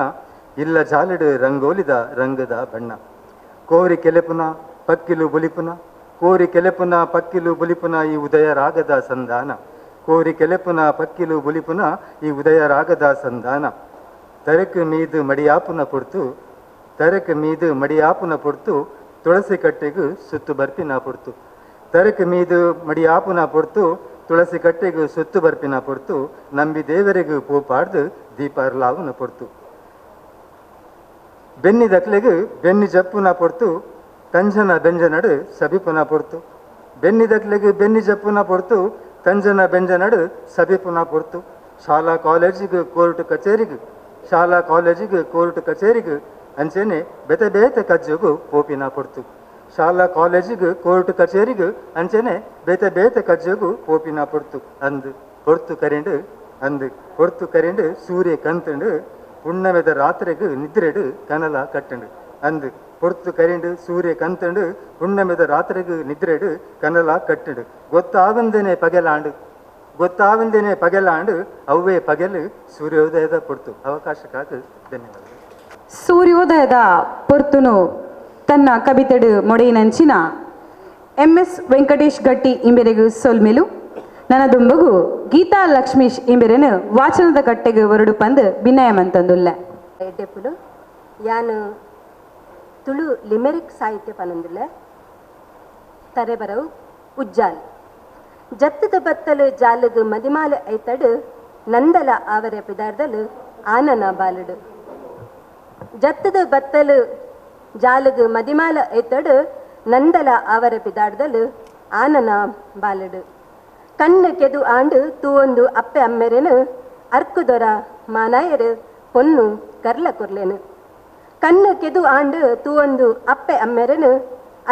ಇಲ್ಲ ಜಾಲಡು ರಂಗೋಲಿದ ರಂಗದ ಬಣ್ಣ. ಕೋರಿ ಕೆಲೆಪುನ ಪಕ್ಕಿಲು ಬುಲಿಪುನ. ಕೋರಿ ಕೆಲೆಪುನ ಪಕ್ಕಿಲು ಬುಲಿಪುನ ಈ ಉದಯ ರಾಗದ ಸಂಧಾನ. ಕೋರಿ ಕೆಲೆಪುನ ಪಕ್ಕಿಲು ಬುಲಿಪುನ ಈ ಉದಯ ರಾಗದ ಸಂಧಾನ. ತರಕು ಮೀದು ಮಡಿಯಾಪುನ ಪೊರ್ತು. ತರಕು ಮೀದು ಮಡಿಯಾಪುನ ಪೊರ್ತು. ತುಳಸಿ ಕಟ್ಟೆಗೂ ಸುತ್ತು ಬರ್ಪಿನ ಪೊರ್ತು. ತರಕು ಮೀದು ಮಡಿಯಾಪುನ ಪೊರ್ತು. ತುಳಸಿ ಕಟ್ಟೆಗೂ ಸುತ್ತು ಬರ್ಪಿನ ಪೊರ್ತು. ನಂಬಿ ದೇವರಿಗೂ ಪೂಪಾಡ್ದು ದೀಪಾರ್ಲಾವುನ ಪೊರ್ತು. ಬೆನ್ನಿ ದಕ್ಲೆಗು ಬೆನ್ನಿ ಜಪ್ಪುನ ಪೊರ್ತು. ತಂಜನ ಬೆಂಜನಡು ಸಬಿಪುನ ಪೊರ್ತು. ಬೆನ್ನಿ ದಕ್ಲೆಗು ಬೆನ್ನಿ ಜಪ್ಪುನ ಪೊರ್ತು. ತಂಜನ ಬೆಂಜನಡು ಸಬಿಪುನ ಪೊರ್ತು. ಶಾಲಾ ಕಾಲೇಜಿಗೆ ಕೋರ್ಟ್ ಕಚೇರಿಗೆ. ಶಾಲಾ ಕಾಲೇಜಿಗೆ ಕೋರ್ಟ್ ಕಚೇರಿಗೆ ಅಂಚೆನೆ ಬೇತೆ ಬೇತೆ ಕಜ್ಜುಗು ಪೋಪಿನ ಪೊರ್ತು. ಶಾಲಾ ಕಾಲೇಜಿಗೆ ಕೋರ್ಟ್ ಕಚೇರಿಗೆ ಅಂಚೆನೆ ಬೇತೆ ಬೇತೆ ಕಜ್ಜುಗು ಪೋಪಿನ ಪೊರ್ತು. ಅಂದು ಪೊರ್ತು ಕರಿಂಡು ಅಂದು ಪೊರ್ತು ಕರಿಂಡು ಸೂರ್ಯ ಕಂತಂಡು ಪುಣ್ಣಮೆದ ರಾತ್ರೆಗು ನಿದ್ರೆಡು ಕನಲ ಕಟ್ಟಂಡು. ಅಂದು ಪೊರ್ತು ಕರಿಂಡು ಸೂರ್ಯ ಕಂತಂಡು ಪುಣ್ಣಮೆದ ರಾತ್ರೆಗು ನಿದ್ರೆಡು ಕನಲ ಕಟ್ಟಂಡು. ಗೊತ್ತಾವಂದೇನೆ ಪಗೆಲಾಂಡು. ಗೊತ್ತಾವಂದೇನೆ ಪಗೆಲಾಂಡು ಅವ್ವೇ ಪಗೆಲು ಸೂರ್ಯೋದಯದ ಪೊರ್ತು. ಅವಕಾಶಕ್ಕಾಗಿ ಧನ್ಯವಾದ. ಸೂರ್ಯೋದಯದ ಪೊರ್ತುನು ತನ್ನ ಕವಿತೆಡು ಮೊಡೆಯಿನಂಚಿನ ಎಂ ಎಸ್ ವೆಂಕಟೇಶ್ ಗಟ್ಟಿ ಇಂಬೆರೆಗು ಸೊಲ್ಮೆಲು. ನನ್ನ ದುಂಬಗು ಗೀತಾ ಲಕ್ಷ್ಮೀಶ್ ಇಂಬೆರೆನು ವಾಚನದ ಕಟ್ಟೆಗೆ ಹೊರಡು ಪಂದು ವಿನಯಮಂತಂದುಲ್ಲೆ. ಎಡ್ಡೆಪುಲು ಯಾನು ತುಳು ಲಿಮೆರಿಕ್ ಸಾಹಿತ್ಯ ಪನಂದುಲ್ಲೆ. ತರೆಬರವು ಉಜ್ಜಾಲ್. ಜತ್ತದ ಬತ್ತಲು ಜಾಲುಗು ಮದಿಮಾಲೆ ಐತಡು ನಂದಲ ಆವರೆ ಪಿದಾರ್ದಲು ಆನನ ಬಾಲುಡು. ಜತ್ತದ ಬತ್ತಲು ಜಾಲುಗು ಮದಿಮಾಲ ಐತಡು ನಂದಲ ಆವರೆ ಪಿದಾರ್ದಲು ಆನನ ಬಾಲುಡು. ಕಣ್ಣು ಕೆದು ಆಂಡು ತೂವೊಂದು ಅಪ್ಪೆ ಅಮ್ಮೆರೆನು ಅರ್ಕುದೊರ ಮಾನಾಯರು ಪೊನ್ನು ಕರ್ಲ ಕೊರ್ಲೆನು. ಕಣ್ಣು ಕೆದು ಆಂಡು ತೂವೊಂದು ಅಪ್ಪೆ ಅಮ್ಮೆರೆನು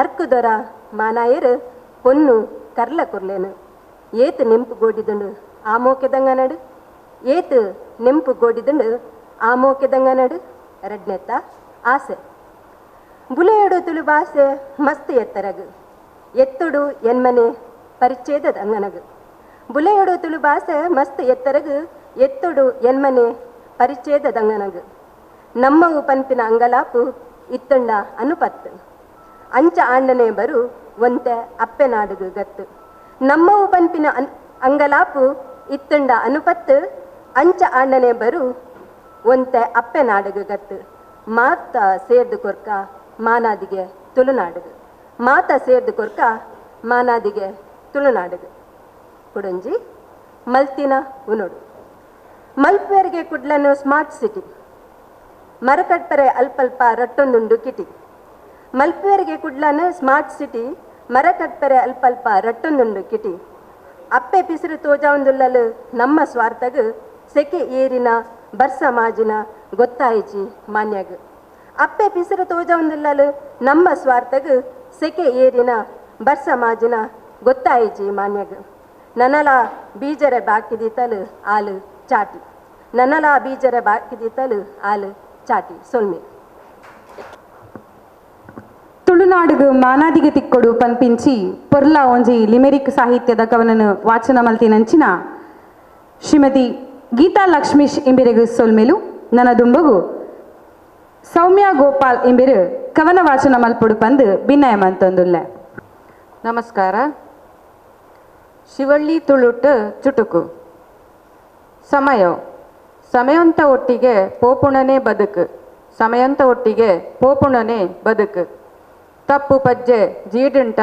ಅರ್ಕುದೊರ ಮಾನಾಯರು ಪೊನ್ನು ಕರ್ಲ ಕೊರ್ಲೆನು. ಏತು ನೆಂಪು ಗೋಡಿದುಂಡು ಆ ಮೋಕೆದಂಗನಡು. ಏತು ನೆಂಪು ಗೋಡಿದುಂಡು ಆ ಮೋಕೆದಂಗನಡು. ರಡ್ನೆತ್ತ ಆಸೆ ಬುಲೆಯಡು ತುಳು ಬಾಸೆ ಮಸ್ತ್ ಎತ್ತರಗು ಎತ್ತುಡು ಎನ್ಮನೆ ಪರಿಚ್ಛೇದದ ಅಂಗನಗು ಬುಲೆಯೊಡು ತುಳು ಭಾಷೆ ಮಸ್ತ್ ಎತ್ತರಗು ಎತ್ತೊಡು ಎನ್ಮನೆ ಪರಿಚ್ಛೇದದ ಅಂಗನಗು ನಮ್ಮವು ಪನ್ಪಿನ ಅಂಗಲಾಪು ಇತ್ತಂಡ ಅನುಪತ್ತು ಅಂಚ ಆಂಡನೆ ಬರು ಒಂತೆ ಅಪ್ಪೆ ನಾಡುಗು ಗತ್ತು ನಮ್ಮವು ಪನ್ಪಿನ ಅಂಗಲಾಪು ಇತ್ತಂಡ ಅನುಪತ್ತು ಅಂಚ ಆಂಡನೆ ಬರು ಒಂತೆ ಅಪ್ಪೆ ನಾಡುಗು ಗತ್ತು ಮಾತ ಸೇರ್ದು ಕೊರ್ಕ ಮಾನಾದಿಗೆ ತುಳುನಾಡುಗು ಮಾತ ಸೇರ್ದು ಕೊರ್ಕ ಮಾನಾದಿಗೆ ತುಳುನಾಡುಗು ಕುಡಂಜಿ ಮಲ್ತಿನ ಉನೊಡು ಮಲ್ಪೇರಿಗೆ ಕುಡ್ಲನು ಸ್ಮಾರ್ಟ್ ಸಿಟಿ ಮರಕಟ್ಪರೆ ಅಲ್ಪಲ್ಪ ರಟ್ಟೊಂದುಂಡು ಕಿಟಿ ಮಲ್ಪೇರಿಗೆ ಕುಡ್ಲನು ಸ್ಮಾರ್ಟ್ ಸಿಟಿ ಮರಕಟ್ಪರೆ ಅಲ್ಪಲ್ಪ ರಟ್ಟೊಂದುಂಡು ಕಿಟಿ ಅಪ್ಪೆ ಪಿಸಿರು ತೋಜಾವಂದುಲ್ಲಲು ನಮ್ಮ ಸ್ವಾರ್ಥಗು ಸೆಕೆ ಏರಿನ ಬರ್ಸ ಮಾಜಿನ ಗೊತ್ತಾಯಿಜಿ ಮಾನ್ಯಗು ಅಪ್ಪೆ ಪಿಸಿರು ತೋಜಾವಂದುಲ್ಲಲು ನಮ್ಮ ಸ್ವಾರ್ಥಗು ಸೆಕೆ ಏರಿನ ಬರ್ಸ ಮಾಜಿನ ಗೊತ್ತಾಯಿಜಿ ಮಾನ್ಯಗು ನನಲ ಬೀಜರೆ ಬಾಕಿದಿತ್ತಲು ಆಲು ಚಾಟಿ ನನಲ ಬೀಜರೆ ಬಾಕಿದಿತ್ತಲು ಆಲು ಚಾಟಿ ಸೊಲ್ಮೆ. ತುಳುನಾಡುಗು ಮಾನಾದಿಗೆ ತಿಕ್ಕೊಡು ಪನ್ಪಿಂಚಿ ಪೊರ್ಲ ಒಂಜಿ ಲಿಮೆರಿಕ್ ಸಾಹಿತ್ಯದ ಕವನನು ವಾಚನ ಮಲ್ತಿನಂಚಿನ ಶ್ರೀಮತಿ ಗೀತಾ ಲಕ್ಷ್ಮೀಶ್ ಇಂಬಿರೆಗು ಸೊಲ್ಮೆಲು. ನನ್ನ ದುಂಬಗು ಸೌಮ್ಯ ಗೋಪಾಲ್ ಇಂಬಿರು ಕವನ ವಾಚನ ಮಲ್ಪೊಡು ಪಂದು ಭಿನ್ನಯ ಮಂತೊಂದುಲ್ಲೆ. ನಮಸ್ಕಾರ. ಶಿವಳ್ಳಿ ತುಳುಟ್ಟು ಚುಟುಕು. ಸಮಯ ಸಮಯಂತ ಒಟ್ಟಿಗೆ ಪೋಪುಣನೆ ಬದುಕು ಸಮಯಂತ ಒಟ್ಟಿಗೆ ಪೋಪುಣನೆ ಬದುಕು ತಪ್ಪು ಪಜ್ಜೆ ಜೀಡುಂಟ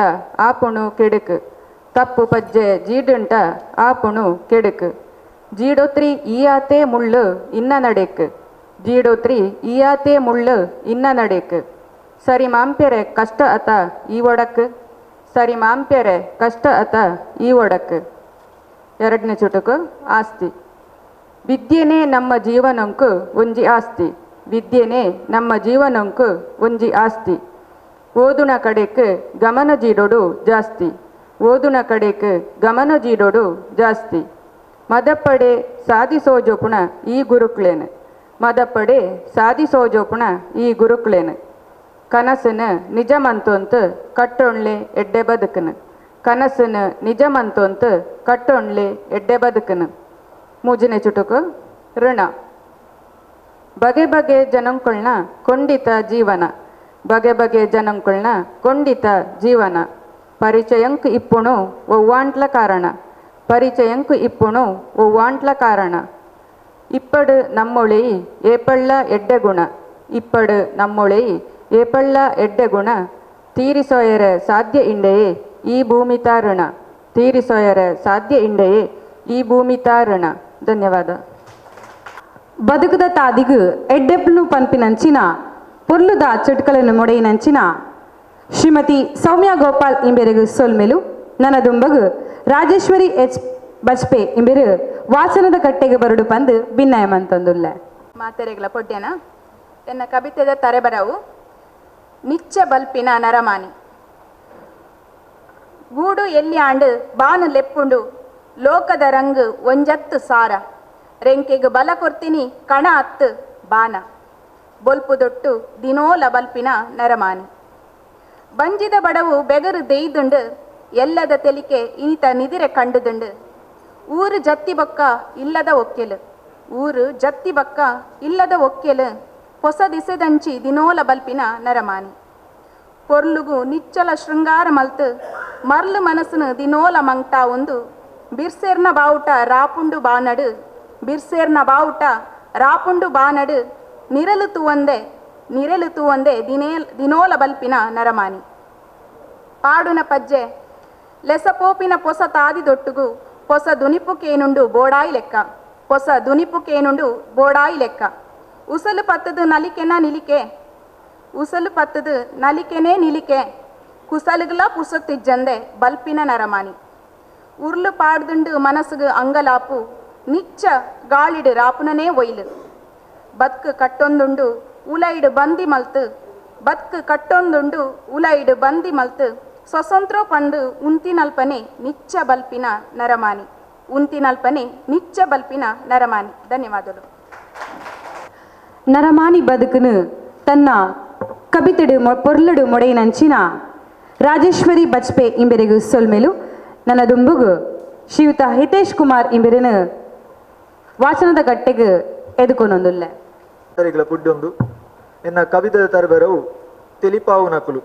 ಆಪುಣು ಕೆಡುಕು ತಪ್ಪು ಪಜ್ಜೆ ಜೀಡುಂಟ ಆಪುಣು ಕೆಡುಕು ಜೀಡೋತ್ರಿ ಈಯಾತೆ ಮುಳ್ಳು ಇನ್ನ ನಡೆಕು ಜೀಡೋತ್ರಿ ಈಯಾತೆ ಮುಳ್ಳು ಇನ್ನ ನಡೆಕು ಸರಿ ಮಾಂಪೆರೆ ಕಷ್ಟ ಅತ ಈ ಒಡಕು ಸರಿ ಮಾಂಪೆರೆ ಕಷ್ಟ ಅತ ಈ ಒಡಕು. ಎರಡನೇ ಚುಟುಕು ಆಸ್ತಿ. ವಿದ್ಯೆನೇ ನಮ್ಮ ಜೀವನಂಕು ಒಂಜಿ ಆಸ್ತಿ ವಿದ್ಯೆನೇ ನಮ್ಮ ಜೀವನಂಕು ಒಂಜಿ ಆಸ್ತಿ ಓದುನ ಕಡೆಕ್ ಗಮನ ಜೀಡೋಡು ಜಾಸ್ತಿ ಓದುನ ಕಡೆಕ್ ಗಮನ ಜೀಡೋಡು ಜಾಸ್ತಿ ಮದಪ್ಪಡೆ ಸಾಧಿಸೋಜೋಪುಣ ಈ ಗುರುಕ್ಲೇನು ಮದಪ್ಪಡೆ ಸಾಧಿಸೋಜೋಪುಣ ಈ ಗುರುಕ್ಲೇನು ಕನಸನ ನಿಜಮಂತೊಂತು ಕಟ್ಟೊಣ್ಲೆ ಎಡ್ಡೆ ಬದುಕನು ಕನಸನ ನಿಜಮಂತೊಂತು ಕಟ್ಟೊಣ್ಲೆ ಎಡ್ಡೆ ಬದುಕನು. ಮೂಜನೇ ಚುಟುಕು ಋಣ. ಬಗೆ ಬಗೆ ಜನಂಕೊಳ್ನ ಕೊಂಡಿತ ಜೀವನ ಬಗೆ ಬಗೆ ಜನಂಕೊಳ್ನ ಕೊಂಡಿತ ಜೀವನ ಪರಿಚಯಂಕ್ ಇಪ್ಪುಣು ಒವ್ವಾಂಟ್ಲ ಕಾರಣ ಪರಿಚಯಂಕ್ ಇಪ್ಪುಣು ಒವ್ವಾಂಟ್ಲ ಕಾರಣ ಇಪ್ಪಡು ನಮ್ಮೊಳೆಯಿ ಏಪಳ್ಳ ಎಡ್ಡೆ ಗುಣ ಇಪ್ಪಡು ನಮ್ಮೊಳೆಯಿ ಏಪಳ್ಳ ಎಡ್ಡೆ ಗುಣ ತೀರಿಸೋಯರೆ ಸಾಧ್ಯ ಇಂಡೆಯೇ ಈ ಭೂಮಿ ತಾರುಣ ತೀರಿಸೋಯರೆ ಸಾಧ್ಯ ಇಂಡೆಯೇ ಈ ಭೂಮಿ ತಾರುಣ. ಧನ್ಯವಾದ. ಬದುಕದ ತಾದಿಗು ಎಡ್ಡೆಪ್ಲು ಪನ್ಪಿನಂಚಿನ ಪೊರ್ಲುದ ಚುಟ್ಕలను ಮೊಡೆಯಿನಂಚಿನ ಶ್ರೀಮತಿ ಸೌಮ್ಯ ಗೋಪಾಲ್ ಇಂಬೆರೆಗು ಸೊಲ್ಮೆಲು. ನನ್ನ ದುಂಬಗು ರಾಜೇಶ್ವರಿ ಎಚ್ ಬಜ್ಪೆ ಇಂಬೆರು ವಾಚನದ ಕಟ್ಟೆಗೆ ಬರಡು ಪಂದು ಭಿನ್ನಯ ಮಂತೊಂದುಲ್ಲ. ಮಾತೆರೆಗ್ಲ ಪೊಡ್ಯನ ಎನ್ನ ಕವಿತೆದ ತರೆಬರವು ನಿಚ್ಚ ಬಲ್ಪಿನ ನರಮಾನಿ ಗೂಡು ಎಲ್ಲಿ ಆಂಡು ಬಾನು ಲೆಪ್ಪುಂಡು ಲೋಕದ ರಂಗು ಒಂಜತ್ತು ಸಾರ ರೆಂಕೆಗೆ ಬಲ ಕೊರ್ತಿನಿ ಕಣ ಅತ್ತು ಬಾನ ಬೊಲ್ಪುದೊಟ್ಟು ದಿನೋಲ ಬಲ್ಪಿನ ನರಮಾನಿ ಬಂಜಿದ ಬಡವು ಬೆಗರು ದೇಯ್ದುಂಡು ಎಲ್ಲದ ತೆಲಿಕೆ ಇನಿತ ನಿದಿರೆ ಕಂಡುದುಂಡು ಊರು ಜತ್ತಿ ಬೊಕ್ಕ ಇಲ್ಲದ ಒಕ್ಕೆಲು ಊರು ಜತ್ತಿ ಬೊಕ್ಕ ಇಲ್ಲದ ಒಕ್ಕೆಲು ಹೊಸ ದಿಸೆದಂಚಿ ದಿನೋಲ ಬಲ್ಪಿನ ನರಮಾನಿ ಪೊರ್ಲುಗು ನಿಚ್ಚಲ ಶೃಂಗಾರ ಮಲ್ತು ಮರ್ಲು ಮನಸ್ಸುನು ದಿನೋಲ ಮಂಗ್ತಾ ಒಂದು ಬಿರ್ಸೇರ್ನ ಬಾವುಟ ರಾಪುಂಡು ಬಾನಡು ಬಿರ್ಸೇರ್ನ ಬಾವುಟ ರಾಪುಂಡು ಬಾನಡು ನಿರಲು ತೂವಂದೆ ನಿರಲು ತೂವಂದೆ ದಿನೋಲ ಬಲ್ಪಿನ ನರಮಾನಿ ಪಾಡುನ ಪಜ್ಜೆ ಲೆಸಪೋಪಿನ ಪೊಸ ತಾದಿದೊಟ್ಟುಗು ಪೊಸ ದುನಿಪುಕೇನುಂಡು ಬೋಡಾಯಿ ಲೆಕ್ಕ ಪೊಸ ದುನಿಪುಕೇನುಂಡು ಬೋಡಾಯಿ ಲೆಕ್ಕ ಉಸಲು ಪತ್ತದು ನಲಿಕೆನ ನಿಲಿಕೆ ಉಸಲು ಪತ್ತದು ನಲಿಕೆನೇ ನಿಲಿಕೆ ಕುಸಲುಗಲ ಪುಸತ್ತಿಜ್ಜಂದೆ ಬಲ್ಪಿನ ನರಮಾನಿ ಉರ್ಲು ಪಾಡ್ದುಂಡು ಮನಸ್ಸುಗು ಅಂಗಲಾಪು ನಿಚ್ಚ ಗಾಳಿಡು ರಾಪುನನೇ ಒಯ್ಲು ಬತ್ಕು ಕಟ್ಟೊಂದುಂಡು ಉಲೈಡು ಬಂದಿ ಮಲ್ತು ಬತ್ಕು ಕಟ್ಟೊಂದುಂಡು ಉಲೈಡು ಬಂದಿ ಮಲ್ತು ಸ್ವತಂತ್ರ ಪಂಡು ಉಂತಿನಲ್ಪನೆ ನಿಚ್ಚ ಬಲ್ಪಿನ ನರಮಾನಿ ಉಂತಿನಲ್ಪನೆ ನಿಚ್ಚ ಬಲ್ಪಿನ ನರಮಾನಿ. ಧನ್ಯವಾದಗಳು. ನರಮಾನಿ ಬದುಕುನು ತನ್ನ ಕಬಿತೆಡು ಪೊರ್ಲುಡು ಮೊಡೆಯಿನಂಚಿನ ರಾಜೇಶ್ವರಿ ಬಜ್ಪೆ ಇಂಬೆರೆಗು ಸೊಲ್ಮೆಲು. ನನ್ನ ದುಂಬುಗು ಶ್ರೀಯುತ ಹಿತೇಶ್ ಕುಮಾರ್ ಇಂಬೆರೆನು ವಾಚನದ ಗಟ್ಟೆಗೆ ಎದುಕೊನೊಂದುಲ್ಲೆ. ಪುಡ್ಡೊಂದು ಎನ್ನ ಕವಿತೆದ ತರಬರವು ತೆಲಿಪಾವು ನಕುಲು.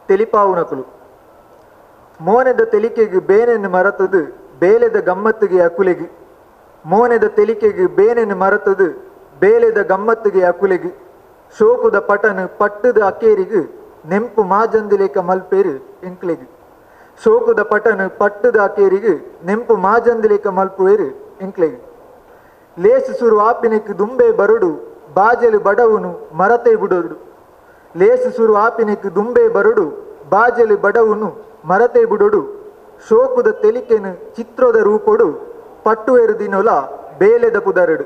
ತೆಲಿಪಾವು ನಕುಲು ಮೋನೆದ ತೆಲಿಕೆಗೆ ಬೇನೆನ್ನು ಮರತದು ಬೇಲೆದ ಗಮ್ಮತ್ತಿಗೆ ಅಕುಲೆಗೆ. ಮೋನೆದ ತೆಲಿಕೆಗೆ ಬೇನೆನ್ನು ಮರತದು ಬೇಲೆದ ಗಮ್ಮತ್ತಿಗೆ ಅಕುಲೆಗೆ. ಶೋಕುದ ಪಟನು ಪಟ್ಟದ ಅಕೇರಿಗೆ ನೆಂಪು ಮಾಜಂದಿಲೇಕ ಮಲ್ಪೇರು ಎಂಕ್ಲೆಗೆ. ಶೋಕುದ ಪಟನು ಪಟ್ಟದ ಅಕೇರಿಗೆ ನೆಂಪು ಮಾಜಂದಿಲೇಕ ಮಲ್ಪುವೇರು ಎಂಕ್ಲೆಗೆ. ಲೇಸು ಸುರು ಆಪಿನೆಕ್ ದುಂಬೆ ಬರುಡು ಬಾಜಲು ಬಡವುನು ಮರತೆ ಬುಡೋಡು. ಲೇಸು ಸುರು ಆಪಿನೆಕ್ ದುಂಬೆ ಬರುಡು ಬಾಜಲು ಬಡವುನು ಮರತೆ ಬುಡೋಡು. ಶೋಕುದ ತೆಲಿಕೆನು ಚಿತ್ರದ ರೂಪೊಡು ಪಟ್ಟುವೆರು ದಿನೊಲ ಬೇಲೆದ ಪುದರಡು.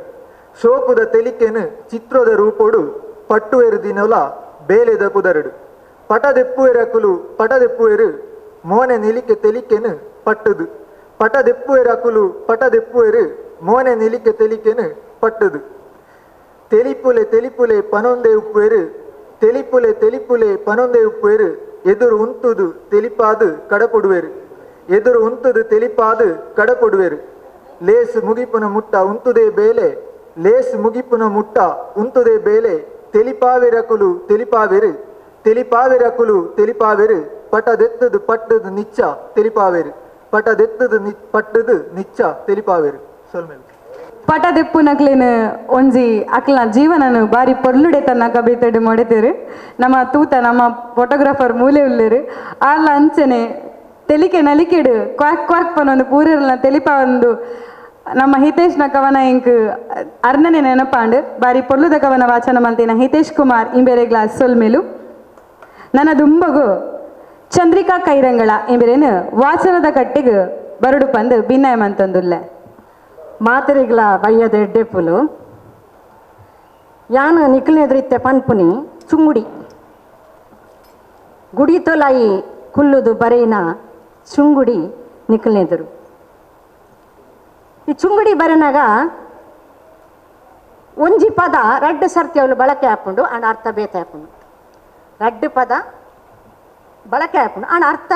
ಶೋಕುದ ತೆಲಿಕೆನು ಚಿತ್ರದ ರೂಪೊಡು ಪಟ್ಟುವೆರು ದಿನೊಲ ಬೇಲೆದ ಪುದರಡು. ಪಟದೆಪ್ಪುವೆರಕುಲು ಪಟದೆಪ್ಪುವೆರು ಮೋನೆ ನಿಲಿಕೆ ತೆಲಿಕೆನು ಪಟ್ಟುದು. ಪಟದೆಪ್ಪುವೆರಕುಲು ಪಟದೆಪ್ಪುವೆರು ಮೋನೆ ನಿಲಿಕೆ ತೆಲಿಕೆನು ಪಟ್ಟುದು. ತೆಲಿಪುಲೆ ತೆಲಿಪುಲೆ ಪನೊಂದೆ ಉಪ್ಪುವೆರು. ತೆಲಿಪುಲೆ ತೆಲಿಪುಲೆ ಪನೊಂದೆ ಉಪ್ಪುವೆರು. ಎದುರು ಉಂತುದು ತೆಲಿಪಾದು ಕಡಪೊಡುವೆರು. ಎದುರು ಉಂತುದು ತೆಲಿಪಾದು ಕಡಪೊಡುವೆರು. ಲೇಸು ಮುಗಿಪುನ ಮುಟ್ಟ ಉಂತುದೇ ಬೇಲೆ. ಲೇಸು ಮುಗಿಪುನ ಮುಟ್ಟ ಉಂತುದೇ ಬೇಲೆ. ತೆಲಿಪಾವೆರಕುಲು ತೆಲಿಪಾವೆರು. ತೆಲಿಪಾವೆರಕುಲು ತೆಲಿಪಾವೆರು. ಪಟದೆತ್ತದು ಪಟ್ಟದು ನಿಚ್ಚ ತೆಲಿಪಾವೆರು. ಪಟದೆತ್ತದು ಪಟ್ಟದು ನಿಚ್ಚ ತೆಲಿಪಾವೆರು. ಸೊಲ್ಮೆಲು. ಪಟದೆಪ್ಪುನಕ್ಲೇನು ಒಂಜಿ ಅಕ್ಲ ಜೀವನನು ಬಾರಿ ಪೊರ್ಲುಡೆ ತನ್ನ ಕಬಿತೆಡು ಮೊಡೆತೇರು. ನಮ್ಮ ತೂತ ನಮ್ಮ ಫೋಟೋಗ್ರಾಫರ್ ಮೂಲೆ ಉಲ್ಲೇರು ಆಲ ಅಂಚನೆ ತೆಲಿಕೆ ನಲಿಕೆಡು ಕ್ವಾಕ್ ಕ್ವಾಕ್ ಪನೊಂದು ಪೂರೆರ್ನ ತೆಲಿಪ ಒಂದು ನಮ್ಮ ಹಿತೇಶ್ನ ಕವನ ಇಂಕ್ ಅರ್ಣನೆ ನೆನಪಾಂಡು. ಬಾರಿ ಪೊರ್ಲುದ ಕವನ ವಾಚನ ಮಲ್ತಿನ ಹಿತೇಶ್ ಕುಮಾರ್ ಇಂಬೇರೆ ಗ್ಲಾಸ್ ಸೊಲ್ಮೆಲು. ನನ್ನ ದುಂಬಗು ಚಂದ್ರಿಕಾ ಕೈರಂಗಳ ಇಂಬೇರೇನು ವಾಚನದ ಕಟ್ಟೆಗೆ ಬರಡು ಪಂದು ಭಿನ್ನಯ ಮಂತಂದುಲ್ಲೆ. ಮಾತರಿಗಳ ಬಯ್ಯದ ಎಡ್ಡೆಪ್ಪುಲು ಯಾನು ನಿಕ್ಲೆದ್ರಿತ್ತೆ ಪನ್ಪುನಿ ಚುಂಗುಡಿ ಗುಡಿತೊಲಾಯಿ ಕುಲ್ಲುದು ಬರೆಯಿನ ಚುಂಗುಡಿ ನಿಕ್ಲೆದರು. ಈ ಚುಂಗುಡಿ ಬರೆನಾಗ ಒಂಜಿ ಪದ ರಡ್ಡು ಸರ್ತಿ ಅವಳು ಬಳಕೆ ಹಾಪುಂಡು ಆಂಡ ಅರ್ಥ ಬೇತೆ ಹಾಪುಂಡು. ರಡ್ಡು ಪದ ಬಳಕೆ ಹಾಪುಂಡು ಆಂಡ ಅರ್ಥ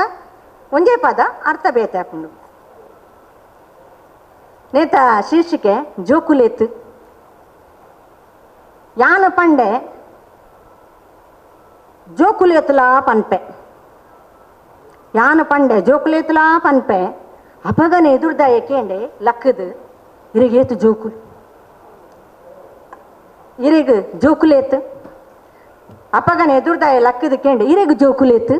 ಒಂಜೇ ಪದ ಅರ್ಥ ಬೇತೆ ಹಾಪುಂಡು. ನೇತ ಶೀರ್ಷಿಕೆ ಜೋಕುಲೇತು. ಯಾನ ಪಂಡೆ ಜೋಕುಲೇತುಲಾ ಪನ್ಪೆ. ಯಾನ ಪಂಡೆ ಜೋಕುಲೇತುಲಾ ಪನ್ಪೆ. ಅಪಗನೆ ಎದುರ್ದಾಯ ಕೇಂಡೆ ಲಕ್ಕದು ಇರಿಗೇತು ಜೋಕುಲು ಇರಿಗು ಜೋಕುಲೇತು. ಅಪಗನೆ ಎದುರ್ದಾಯ ಲಕ್ಕದು ಕೇಂಡೆ ಇರಿಗು ಜೋಕುಲೇತು.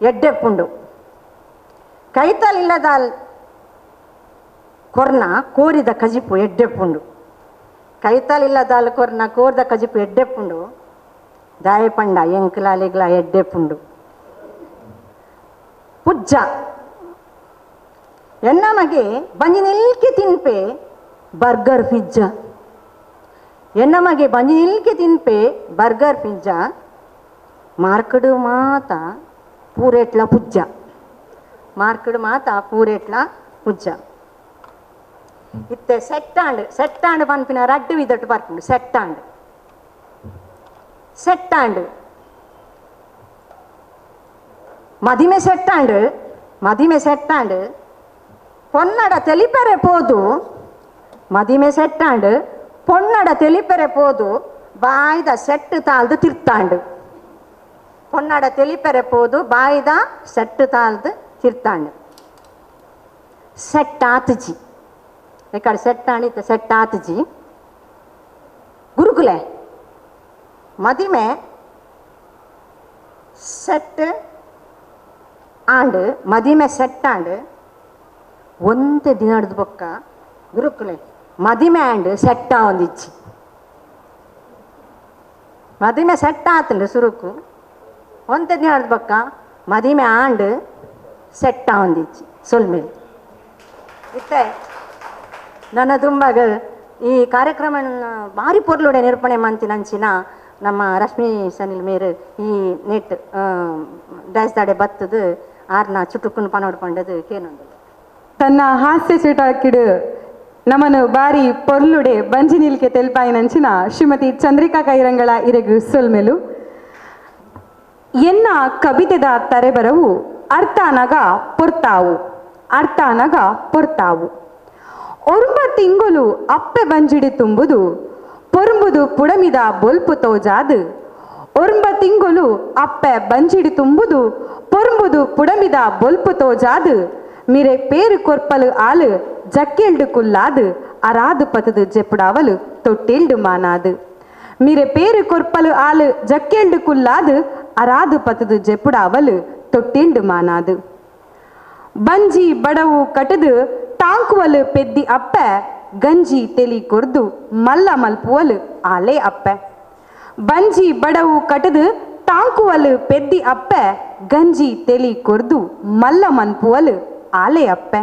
ಎಡ್ಡೆಪ್ಪುಂಡು ಕೈತಲಿಲ್ಲದಾಲ್ ಕೊರ್ನ ಕೋರಿದ ಕಜಿಪು ಎಡ್ಡೆಪ್ಪುಂಡು. ಕೈತಲಿಲ್ಲದಾಲ್ ಕೊರ್ನ ಕೋರಿದ ಕಜಿಪು ಎಡ್ಡೆಪ್ಪುಂಡು. ದಾಯ ಪಂಡ ಎಂಕ್ಲಾಲಿಗ್ಲ ಎಡ್ಡೆಪ್ಪುಂಡು. ಪುಜ್ಜ ಎನ್ನ ಮಗೆ ಬಂಜಿ ನಿಲ್ಕೆ ತಿನ್ಪೆ ಬರ್ಗರ್ ಪಿಜ್ಜಾ. ಎನ್ನ ಮಗೆ ಬಂಜಿ ನಿಲ್ಕೆ ತಿನ್ಪೆ ಬರ್ಗರ್ ಪಿಜ್ಜಾ. ಮಾರ್ಕಡು ಮಾತ ಪೂರೆಟ್ಲ ಪುಜ್ಜ. ಮಾರ್ಕಡು ಮಾತ ಪೂರೆಟ್ಲ ಪುಜ್ಜ. ಇತ್ತೆ ಸೆಟ್ಟಾಂಡ್ ಸೆಟ್ಟಾಂಡ್ ಪನ್ಪಿನ ರಡ್ಡು ವಿದಟ್ಟು ಬರ್ಪುಂಡು. ಸೆಟ್ಟಾಂಡ್ ಸೆಟ್ಟಾಂಡ್ ಮದಿಮೆ ಸೆಟ್ಟಾಂಡ್ ಮದಿಮೆ ಸೆಟ್ಟಾಂಡ್ ಪೊನ್ನಡ ತೆಲಿಪೆರೆ ಪೋದು. ಮದಿಮೆ ಸೆಟ್ಟಾಂಡ್ ಪೊನ್ನಡ ತೆಲಿಪೆರೆ ಪೋದು ಬಾಯ್ದ ಸೆಟ್ಟು ತಾಳ್ದು ತಿರ್ತಾಂಡು. ಪೊನ್ನಡ ತೆಲಿಪೆರೆ ಪೋದು ಬಾಯ್ದ ಸೆಟ್ಟು ತಾಳ್ದು ತಿರ್ತಾಂಡು. ಸೆಟ್ ಆತಜಿ ಈ ಸೆಟ್ ಆಣಿತ ಸೆಟ್ ಆತಜಿ. ಗುರುಕುಲೆ ಮದಿಮೆ ಸೆಟ್ ಆಂಡ್ ಮದಿಮೆ ಸೆಟ್ ಆಂಡ್ ಒಂತೆ ದಿನದ ಬೊಕ್ಕ ಗುರುಕುಲೆ ಮದಿಮೆ ಆಂಡ್ ಸೆಟ್ ಆವೊಂದಿಜ್ಜಿ. ಮದಿಮೆ ಸೆಟ್ ಆತಂಡು ಸುರುಕು ಒಂತೆ ದಿನದ ಬೊಕ್ಕ ಮದಿಮೆ ಆಂಡ್ ಸೆಟ್ ಆವೊಂದಿಜ್ಜಿ. ಸೊಲ್ಮೇಲೆ ಇತ್ತೆ ನನ್ನ ದುಂಬಾಗ ಈ ಕಾರ್ಯಕ್ರಮ ಭಾರಿ ಪೊರ್ಲುಡೆ ನಿರೂಪಣೆ ಮಂತಿನಂಚಿನ ನಮ್ಮ ರಶ್ಮಿ ಸನಿಲ್ ಮೇರು ಈ ನೆಟ್ ದಾಡೆ ಬತ್ತದು ಆರ್ನ ಚುಟುಕುನ್ ಪನೋಡ್ ಪಂಡದು ಕೇನೊಂದು. ತನ್ನ ಹಾಸ್ಯ ಚುಟಾಕಿಡು ನಮನು ಬಾರಿ ಪೊರ್ಲುಡೆ ಬಂಜಿ ನಿಲ್ಕೆ ತೆಲ್ಪಾಯಿನಂಚಿನ ಶ್ರೀಮತಿ ಚಂದ್ರಿಕಾ ಕೈರಂಗಳ ಇರೆಗು ಸೊಲ್ಮೆಲು. ಎನ್ನ ಕವಿತೆದ ತರೆಬರವು ಅರ್ಥಾನಗ ಪೊರ್ತಾವು, ಅರ್ಥಾನಗ ಪೊರ್ತಾವು. ಒರ್ಂಬ ತಿಂಗೊಲು ಅಪ್ಪೆ ಬಂಜಿಡಿ ತುಂಬುದು ಪೊರ್ಂಬುದು ಪುಡಮಿದ ಬೊಲ್ಪು ತೋಜಾದು. ಒರ್ಂಬ ತಿಂಗೊಲು ಅಪ್ಪೆ ಬಂಜಿಡಿ ತುಂಬುದು ಪೊರ್ಂಬುದು ಪುಡಮಿದ ಬೊಲ್ಪು ತೋಜಾದು. ಮಿರೆ ಪೇರು ಕೊರ್ಪಲು ಆಲು ಜಕ್ಕೆಲ್ಡು ಕುಲ್ಲಾದು ಅರಾದು ಪತದು ಜೆಪ್ಪುಡಾವಲು ತೊಟ್ಟಿಲ್ಡು ಮಾನಾದು. ಮಿರೆ ಪೇರು ಕೊರ್ಪಲು ಆಲು ಜಕ್ಕೆಲ್ಡು ಕುಲ್ಲಾದು ಅರಾದು ಪತದು ಜೆಪ್ಪುಡಾವಲು ತೊಟ್ಟಿಲ್ಡು ಮಾನಾದು. ಬಂಜಿ ಬಡವು ಕಟದು ತಾಂಕುವಲು ಪೆದ್ದಿ ಅಪ್ಪೆ ಗಂಜಿ ತೆಲಿ ಕೊರ್ದು ಮಲ್ಲ ಮಲ್ಪುವಲು ಆಲೆ ಅಪ್ಪೆ. ಬಂಜಿ ಬಡವು ಕಟದು ತಾಂಕುವಲು ಪೆದ್ದಿ ಅಪ್ಪೆ ಗಂಜಿ ತೆಲಿ ಕೊರ್ದು ಮಲ್ಲ ಮನ್ಪುವಲು ಆಲೆ ಅಪ್ಪೆ.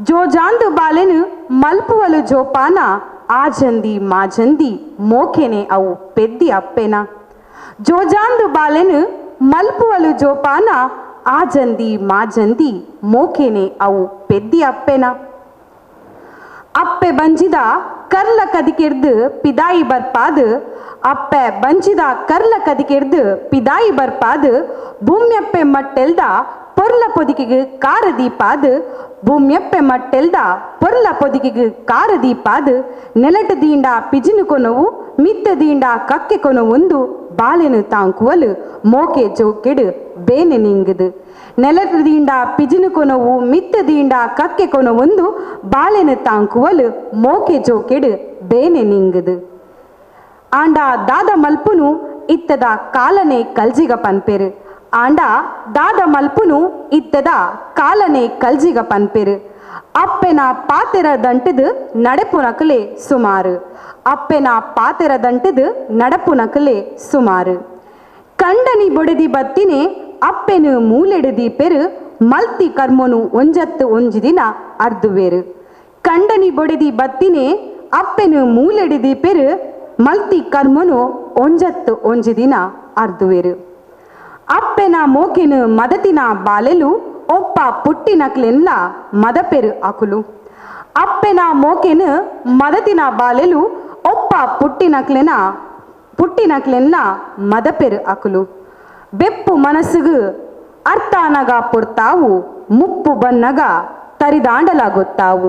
ಜೋಜಾಂದು ಬಾಲೆನು ಮಲ್ಪುವಲು ಜೋಪಾನ ಆಜಂದಿ ಮಾಜಂದಿ ಮೋಕೆನೆ ಅವು ಪೆದ್ದಿ ಅಪ್ಪೆನ. ಜೋಜಾಂದು ಬಾಲೆನು ಮಲ್ಪುವಲು ಜೋಪಾನ ಆಜಂದಿ ಮಾಜಂದಿ ಮೋಕೆನೆ ಅವು ಪೆದ್ದಿ ಅಪ್ಪೆನ. ಅಪ್ಪೆ ಬಂಜಿದ ಕರ್ಲ ಕದಿಕೆರ್ದು ಪಿದಾಯಿ ಬರ್ಪಾದು, ಅಪ್ಪೆ ಬಂಜಿದ ಕರ್ಲ ಕದಿಕೆರ್ದು ಪಿದಾಯಿ ಬರ್ಪಾದು ಭೂಮ್ಯಪ್ಪೆ ಮಟ್ಟೆಲ್ದ ಪೊರ್ಲ ಪೊದಿಕೆಗೆ ಕಾರ ದೀಪಾದು, ಭೂಮ್ಯಪ್ಪೆ ಮಟ್ಟೆಲ್ದ ಪೊರ್ಲ ಪೊದಿಕೆಗೆ ಕಾರ ದೀಪಾದು. ನೆಲಟ ದೀಂಡ ಪಿಜಿನು ಕೊನವು ಮಿತ್ತ ದೀಂಡ ಕಕ್ಕೆ ಕೊನವೊಂದು ಬಾಲೆನು ತಾಂಕುವಲು ಮೋಕೆ ಜೋಕೆಡು ಬೇನೆ ನಿಂಗುದು. ನೆಲಟ ದೀಂಡ ಪಿಜಿನು ಕೊನವು ಮಿತ್ತ ದೀಂಡ ಕಕ್ಕೆ ಕೊನವೊಂದು ಬಾಲೆನು ತಾಂಕುವಲು ಮೋಕೆ ಜೋಕೆಡು ಬೇನೆ ನಿಂಗುದು. ಆಂಡ ದಾದ ಮಲ್ಪುನು ಇತ್ತದ ಕಾಲನೆ ಕಲ್ಜಿಗ ಪನ್ಪೆರು, ಆಂಡ ದಾದ ಮಲ್ಪುನು ಇತ್ತದ ಕಾಲನೆ ಕಲ್ಜಿಗ ಪನ್ಪೆರು. ಅಪ್ಪೆನ ಪಾತೆರ ದಂಟದು ನಡೆಪುನಕಲೆ ಸುಮಾರು, ಅಪ್ಪೆನ ಪಾತೆರ ದಂಟದು ನಡಪುನಕಲೆ ಸುಮಾರು. ಕಂಡನಿ ಬೊಡೆದಿ ಬತ್ತಿನೆ ಅಪ್ಪೆನು ಮೂಲೆಡು ದೀಪೆರು ಮಲ್ತಿ ಕರ್ಮನು ಒಂಜತ್ತು ಒಂಜಿ ದಿನ ಅರ್ದುವೇರು. ಕಂಡನಿ ಬೊಡೆದಿ ಬತ್ತಿನೆ ಅಪ್ಪೆನು ಮೂಲೆಡು ದೀಪೆರು ಮಲ್ತಿ ಕರ್ಮನು ಒಂಜತ್ತು ಒಂಜಿ ದಿನ ಅರ್ದುವೇರು. ಅಪ್ಪೆನ ಮೋಕೆನು ಮದತಿನ ಬಾಲೆಲು ಒಪ್ಪ ಪುಟ್ಟಿನಕ್ಲೆನ್ಲ ಮದಪೆರು ಅಕುಲು. ಅಪ್ಪೆನ ಮೋಕೆನು ಮದತಿನ ಬಾಲೆಲು ಒಪ್ಪ ಪುಟ್ಟಿನಕ್ಲೆನ್ಲ ಮದಪೆರು ಅಕುಲು. ಬೆಪ್ಪು ಮನಸ್ಸುಗು ಅರ್ಥಾನಗ ಪೊರ್ತಾವು ಮುಪ್ಪು ಬನ್ನಗ ತರಿದಾಂಡಲ ಗೊತ್ತಾವು.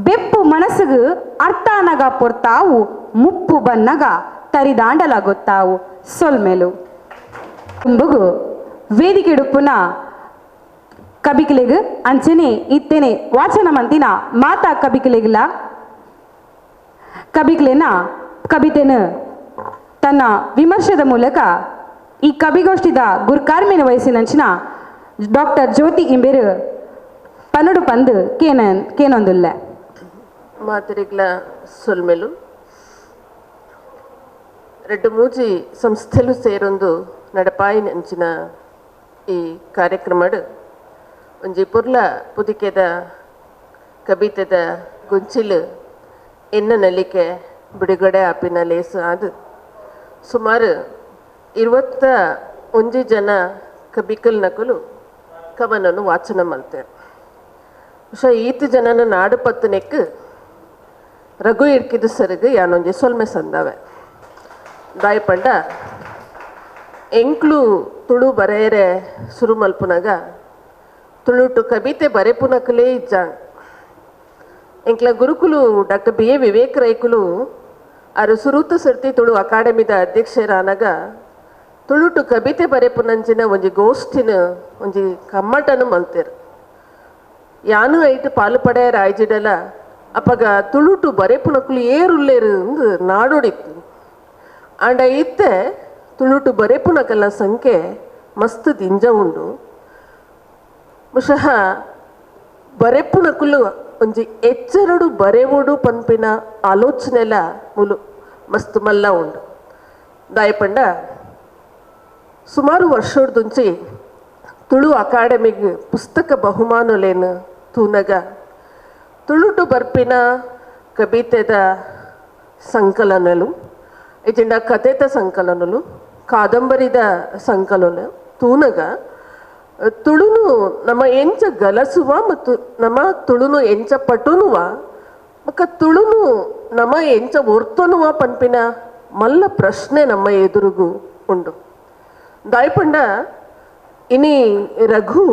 ಬೆಪ್ಪು ಮನಸ್ಸುಗು ಅರ್ಥಾನಗ ಪೊರ್ತಾವು ಮುಪ್ಪು ಬನ್ನಗ ತರಿದಾಂಡಲ ಗೊತ್ತಾವು. ಸೊಲ್ಮೆಲು ತುಂಬುಗು ವೇದಿಕೆಡುಪ್ಪುನ ಕಬಿಕಿಲೆಗು ಅಂಚನೆ ಇತ್ತೇನೆ ವಾಚನ ಮಂತಿನ ಮಾತಾ ಕಬಿಕಿಲೆಗಿಲ್ಲ ಕಬಿಕ್ಲೆನ ಕವಿತೆನು ತನ್ನ ವಿಮರ್ಶದ ಮೂಲಕ ಈ ಕವಿಗೋಷ್ಠಿದ ಗುರ್ಕಾರ್ಮೇನ ವಯಸ್ಸಿನಂಚಿನ ಡಾಕ್ಟರ್ ಜ್ಯೋತಿ ಇಂಬೇರು ಪನ್ನಡು ಪಂದು ಕೇನೊಂದುಲ್ಲ. ಮಾತರಿಗ್ಲ ಸೊಲ್ಮೆಲು ರೆಡ್ಡು ಮೂಜಿ ಸಂಸ್ಥೆಲು ಸೇರೊಂದು ನಡಪಾಯಿ ನಂಚಿನ ಈ ಕಾರ್ಯಕ್ರಮಡು ಒಂಜಿ ಪುರ್ಲ ಪುದಿಕೆದ ಕವಿತೆದ ಗೊಂಚಿಲು ಎನ್ನ ನಲಿಕೆ ಬಿಡುಗಡೆ ಆಪಿನ ಲೇಸು ಆದು ಸುಮಾರು 21 ಜನ ಕಬಿಕಲ್ ನಕಲು ಕವನನ್ನು ವಾಚನ ಮಲ್ತೇವೆ. ಬಹುಶಃ ಈತ ಜನನ ನಾಡು ಪತ್ತನೆಕ್ ರಘು ಇಡ್ಕಿದ ಸರಗು ಯಾನೊಂಜಿ ಸೊಲ್ಮೆ ಸಂದವೆ ದಾಯಪಂಡ ಎಂಕ್ಲು ತುಳು ಬರೆಯರೆ ಸುರು ಮಲ್ಪುನಗ ತುಳುಟು ಕವಿತೆ ಬರೆಪುನಕಲೇ ಇಜ್ಜಾಂಡ್. ಎಂಕ್ಲ ಗುರುಕುಲು doctor B A Vivek ರೈಕುಲು ಆರು ಸುರೂತ ಸರ್ತಿ ತುಳು ಅಕಾಡೆಮಿದ ಅಧ್ಯಕ್ಷರಾನಗ ತುಳುಟು ಕವಿತೆ ಬರೆಪುನಂಚಿನ ಒಂಜಿ ಗೋಷ್ಠಿನ ಒಂಜಿ ಕಮ್ಮಟನು ಮಲ್ತೇರು. ಯಾನು ಐಟು ಪಾಲು ಪಡೆಯ ರಾಯ್ಜಿಡಲ ಅಪಗ ತುಳುಟು ಬರೆಪುನಕುಲು ಏರುಲ್ಲೇರು ಅಂದು ನಾಡೋಡಿತ್ತು. ಆಂಡ ಇತ್ತೆ ತುಳುಟು ಬರೆಪುನಕಲ ಸಂಖ್ಯೆ ಮಸ್ತ್ ದಿಂಜ ಉಂಡು. ಬಹುಶಃ ಬರೆಪುನಕುಲು ಒಂಜಿ ಎಚ್ಚರಡು ಬರೆವೋಡು ಪನ್ಪಿನ ಆಲೋಚನೆಲ ಮುಲು ಮಸ್ತ್ ಮಲ್ಲ ಉಂಡು. ದಾಯಪಂಡ ಸುಮಾರು ವರ್ಷದುಂಚಿ ತುಳು ಅಕಾಡೆಮಿಗ್ ಪುಸ್ತಕ ಬಹುಮಾನಲೇನು ತೂನಗ ತುಳುಟು ಬರ್ಪಿನ ಕವಿತೆದ ಸಂಕಲನಲು ಇಜಿಂಡ ಕಥೆತ ಸಂಕಲನಲು ಕಾದಂಬರಿದ ಸಂಕಲನ ತೂನಗ ತುಳುನು ನಮ್ಮ ಎಂಚ ಗಲಸುವ ಮತ್ತು ನಮ್ಮ ತುಳುನು ಎಂಚ ಪಟುನುವ ಮಕ್ಕ ತುಳುನು ನಮ್ಮ ಎಂಚ ಒರ್ತೊನುವ ಪನ್ಪಿನ ಮಲ್ಲ ಪ್ರಶ್ನೆ ನಮ್ಮ ಎದುರುಗು ಉಂಡು. ದಾಯಪಂಡ ಇನಿ ರಘು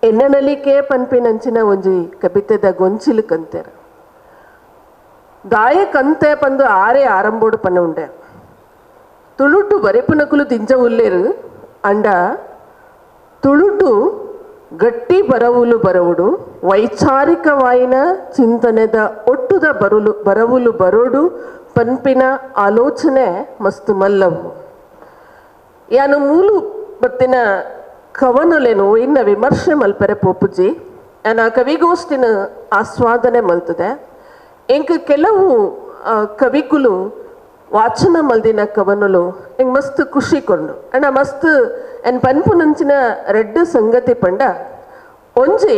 ಎನ್ನನಲಿಕೆ ಪನ್ಪಿನಂಚಿನ ಒಂಜಿ ಕಬಿತೆದ ಗೊಂಚಿಲು ಕಂತೆರ್ ದಾಯ ಕಂತೆ ಪಂದು ಆರೆ ಆರಂಬೋಡು ಪನ್ನ ಉಂಡೆ ತುಳುಟು ಬರೆಪುನಕುಲು ದಿಂಜ ಉಲ್ಲೇರು ಅಂಡ ತುಳುಟು ಗಟ್ಟಿ ಬರವುಲು ಬರವುಡು ವೈಚಾರಿಕವಾಯಿನ ಚಿಂತನೆದ ಒಟ್ಟುದ ಬರುಲು ಬರವುಲು ಬರೋಡು ಪನ್ಪಿನ ಆಲೋಚನೆ ಮಸ್ತು ಮಲ್ಲವು. ಯಾನು ಮೂಲು ಬತ್ತಿನ ಕವನೊಲೆನು ಇನ್ನ ವಿಮರ್ಶೆ ಮಲ್ಪೆರೆ ಪೋಪುಜಿ ಯಾನ ಕವಿಗೋಷ್ಠಿನ ಆಸ್ವಾದನೆ ಮಲ್ತದೆ. ಎಂಕ್ ಕೆಲವು ಕವಿಕುಲು ವಾಚನ ಮಲ್ದಿನ ಕವನಲು ಎಂಗ್ ಮಸ್ತ್ ಖುಷಿ ಕೊಂಡು ಅಣ್ಣ ಮಸ್ತ್ ಎನ್ ಪನ್ಪುನಂಚಿನ ರೆಡ್ಡು ಸಂಗತಿ ಪಂಡ ಒಂಜಿ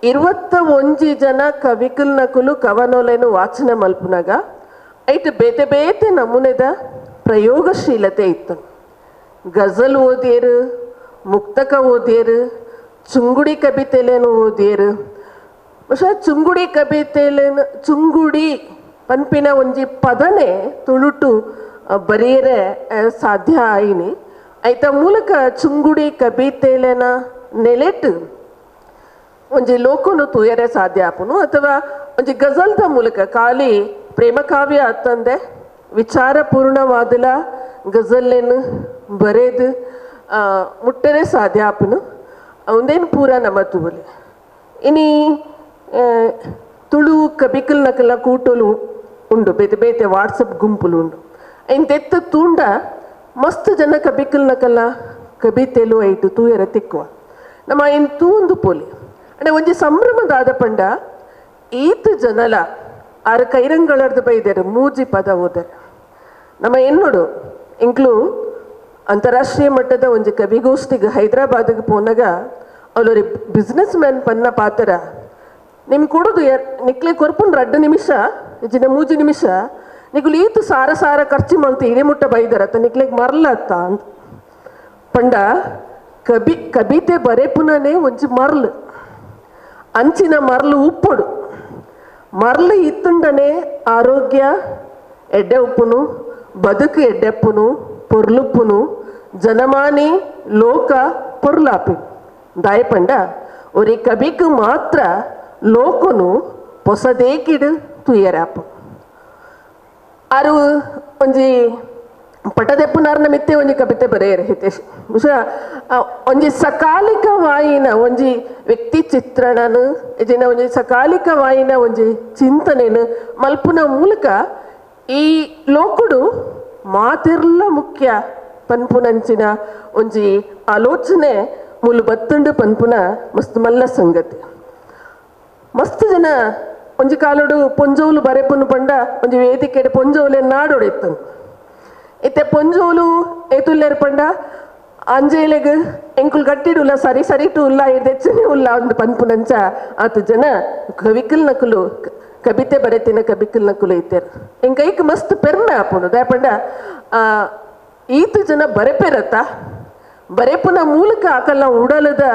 21 ಜನ ಕವಿಕುಲ್ನಕುಲು ಕವನೊಲೆನು ವಾಚನ ಮಲ್ಪುನಾಗ ಐಟ್ ಬೇತೆ ಬೇತೆ ನಮೂನೆದ ಪ್ರಯೋಗಶೀಲತೆ ಇತ್ತು. ಗಜಲ್ ಓದಿಯರು, ಮುಕ್ತಕ ಓದಿಯರು, ಚುಂಗುಡಿ ಕವಿತೆಲೇನು ಓದಿಯರು. ಬಹುಶಃ ಚುಂಗುಡಿ ಕವಿತೆಲೇನು ಚುಂಗುಡಿ ಪನ್ಪಿನ ಒಂಜಿ ಪದನೆ ತುಳುಟು ಬರೆಯರೆ ಸಾಧ್ಯ ಆಯಿನಿ. ಐತ ಮೂಲಕ ಚುಂಗುಡಿ ಕವಿತೆಲೆನ ನೆಲೆಟ್ ಒಂಜಿ ಲೋಕನು ತೂಯರೆ ಸಾಧ್ಯ ಆಪುನು. ಅಥವಾ ಒಂಜಿ ಗಜಲ್ದ ಮೂಲಕ ಖಾಲಿ ಪ್ರೇಮಕಾವ್ಯ ಅತ್ತಂದೆ ವಿಚಾರಪೂರ್ಣವಾದಲ ಗಜಲ್ಲೇನು ಬರೆದು ಮುಟ್ಟರೆ ಸಾಧ್ಯ ಆಪುನು. ಒಂದೇನು ಪೂರ ನಮ್ಮ ತೂವಲಿ. ಇನಿ ತುಳು ಕಬಿಕಲ್ ನಕಲ ಕೂಟಲು ಉಂಡು, ಬೇತೆ ಬೇತೆ ವಾಟ್ಸಪ್ ಗುಂಪುಲು ಉಂಡು. ಇಂತೆತ್ತ ತೂಂಡ ಮಸ್ತ್ ಜನ ಕಬಿಕಲ್ ನಕಲ ಕಬಿತೆಲು ಐಟು ತೂಯರ ತಿಕ್ಕುವ ನಮ್ಮ ಇನ್ ತೂಂದು ಪೋಲಿ. ಅಂದ್ರೆ ಒಂಜಿ ಸಂಭ್ರಮದಾದ ಪಂಡ ಈತ ಜನಲ ಆರು ಕೈರಂಗಳರ್ದು ಬೈದರು ಮೂಜಿ ಪದ ಓದರೆ ನಮ್ಮ ಎನ್ನೋಡು. ಇಂಕ್ಲು ಅಂತಾರಾಷ್ಟ್ರೀಯ ಮಟ್ಟದ ಒಂಜಿ ಕವಿಗೋಷ್ಠಿಗೆ ಹೈದರಾಬಾದ್ಗೆ ಪೋನಾಗ ಅವರೊರಿ ಬಿಸ್ನೆಸ್ ಮ್ಯಾನ್ ಪನ್ನ ಪಾತ್ರ ನಿಮ್ ಕೊಡೋದು ನಿಕ್ಲೆ ಕೊರ್ಪುನ್ 2 ನಿಮಿಷ ಇಜಿನ 3 ನಿಮಿಷ ನಿಗುಲು ಈತು ಸಾರ ಸಾರ ಖರ್ಚು ಮಲ್ತು ಇಡೇ ಮುಟ್ಟ ಬೈದರತ್ತ ನಿಕ್ಲೆಗ್ ಮರ್ಲತ್ತ ಅಂತ ಪಂಡ ಕಬಿತೆ ಬರೆಪುನನೇ ಒಂಜಿ ಮರ್ಲು ಅಂಚಿನ ಮರ್ಲು ಉಪ್ಪೊಡು. ಮರ್ಲು ಇತ್ತುಂಡನೆ ಆರೋಗ್ಯ ಎಡ್ಡೆ ಉಪ್ಪುನು, ಬದುಕು ಎಡ್ಡೆಪ್ಪುನು, ಪೊರ್ಲುಪ್ಪುನು, ಜನಮಾನಿ ಲೋಕ ಪೊರ್ಲಾಪಿ. ದಾಯಪಂಡ ಒರಿ ಕಬಿಕು ಮಾತ್ರ ಲೋಕನು ಪೊಸದೇಕಿಡು ತುಯರಾಪು. ಆರು ಒಂಜಿ ಪಟದೆಪ್ಪುನಾರ್ನ ಮಿತ್ತೆ ಒಂಜಿ ಕವಿತೆ ಬರೆಯರು ಹಿತೇಶ್. ಬಹುಶಃ ಒಂಜಿ ಸಕಾಲಿಕವಾಯಿನ ಒಂಜಿ ವ್ಯಕ್ತಿ ಚಿತ್ರಣನು ಇಜಿನ ಒಂಜಿ ಸಕಾಲಿಕವಾಯಿನ ಒಂಜಿ ಚಿಂತನೆನು ಮಲ್ಪುನ ಮೂಲಕ ಈ ಲೋಕುಡು ಮಾತಿರ್ಲ ಮುಖ್ಯ ಪನ್ಪುನಂಚಿನ ಒಂಜಿ ಆಲೋಚನೆ ಮೂಲು ಬತ್ತುಂಡು ಪನ್ಪುನ ಮಸ್ತ್ ಮಲ್ಲ ಸಂಗತಿ. ಮಸ್ತ್ ಜನ ಒಂಜಿ ಕಾಲೋಡು ಪೊಂಜೋಲು ಬರೆಪುನು ಪಂಡ ಒಂಜಿ ವೇದಿಕೆ ಪೊಂಜೋಲೆ ನಾಡೊಡಿತ್ತು. ಇತ್ತೆ ಪೊಂಜೋಲು ಏತುಲ್ಲೇರು ಪಂಡ ಅಂಜೇಲೆಗ್ ಎಂಕುಲು ಗಟ್ಟಿಡುಲ್ಲ ಸರಿ ಸರಿಟು ಉಲ್ಲ ಇದೆಚ್ಚನೆ ಉಲ್ಲ ಒಂದು ಪನ್ಪುನಂಚ ಆತ ಜನ ಕವಿಕಲ್ ನಕುಲು ಕಬಿತೆ ಬರೆತಿನ ಕಬಿಕಲ್ ನಕುಲು ಇತ್ತೇರು. ಎಂಕೈಕ್ ಮಸ್ತ್ ಪೆರ್ಮೆ ಆಪುಂಡು. ದಾಯಪಂಡ ಈತ ಜನ ಬರೆಪೆರತ್ತ ಬರೆಪುನ ಮೂಲಕ ಆಕಲ್ಲ ಉಡಲದ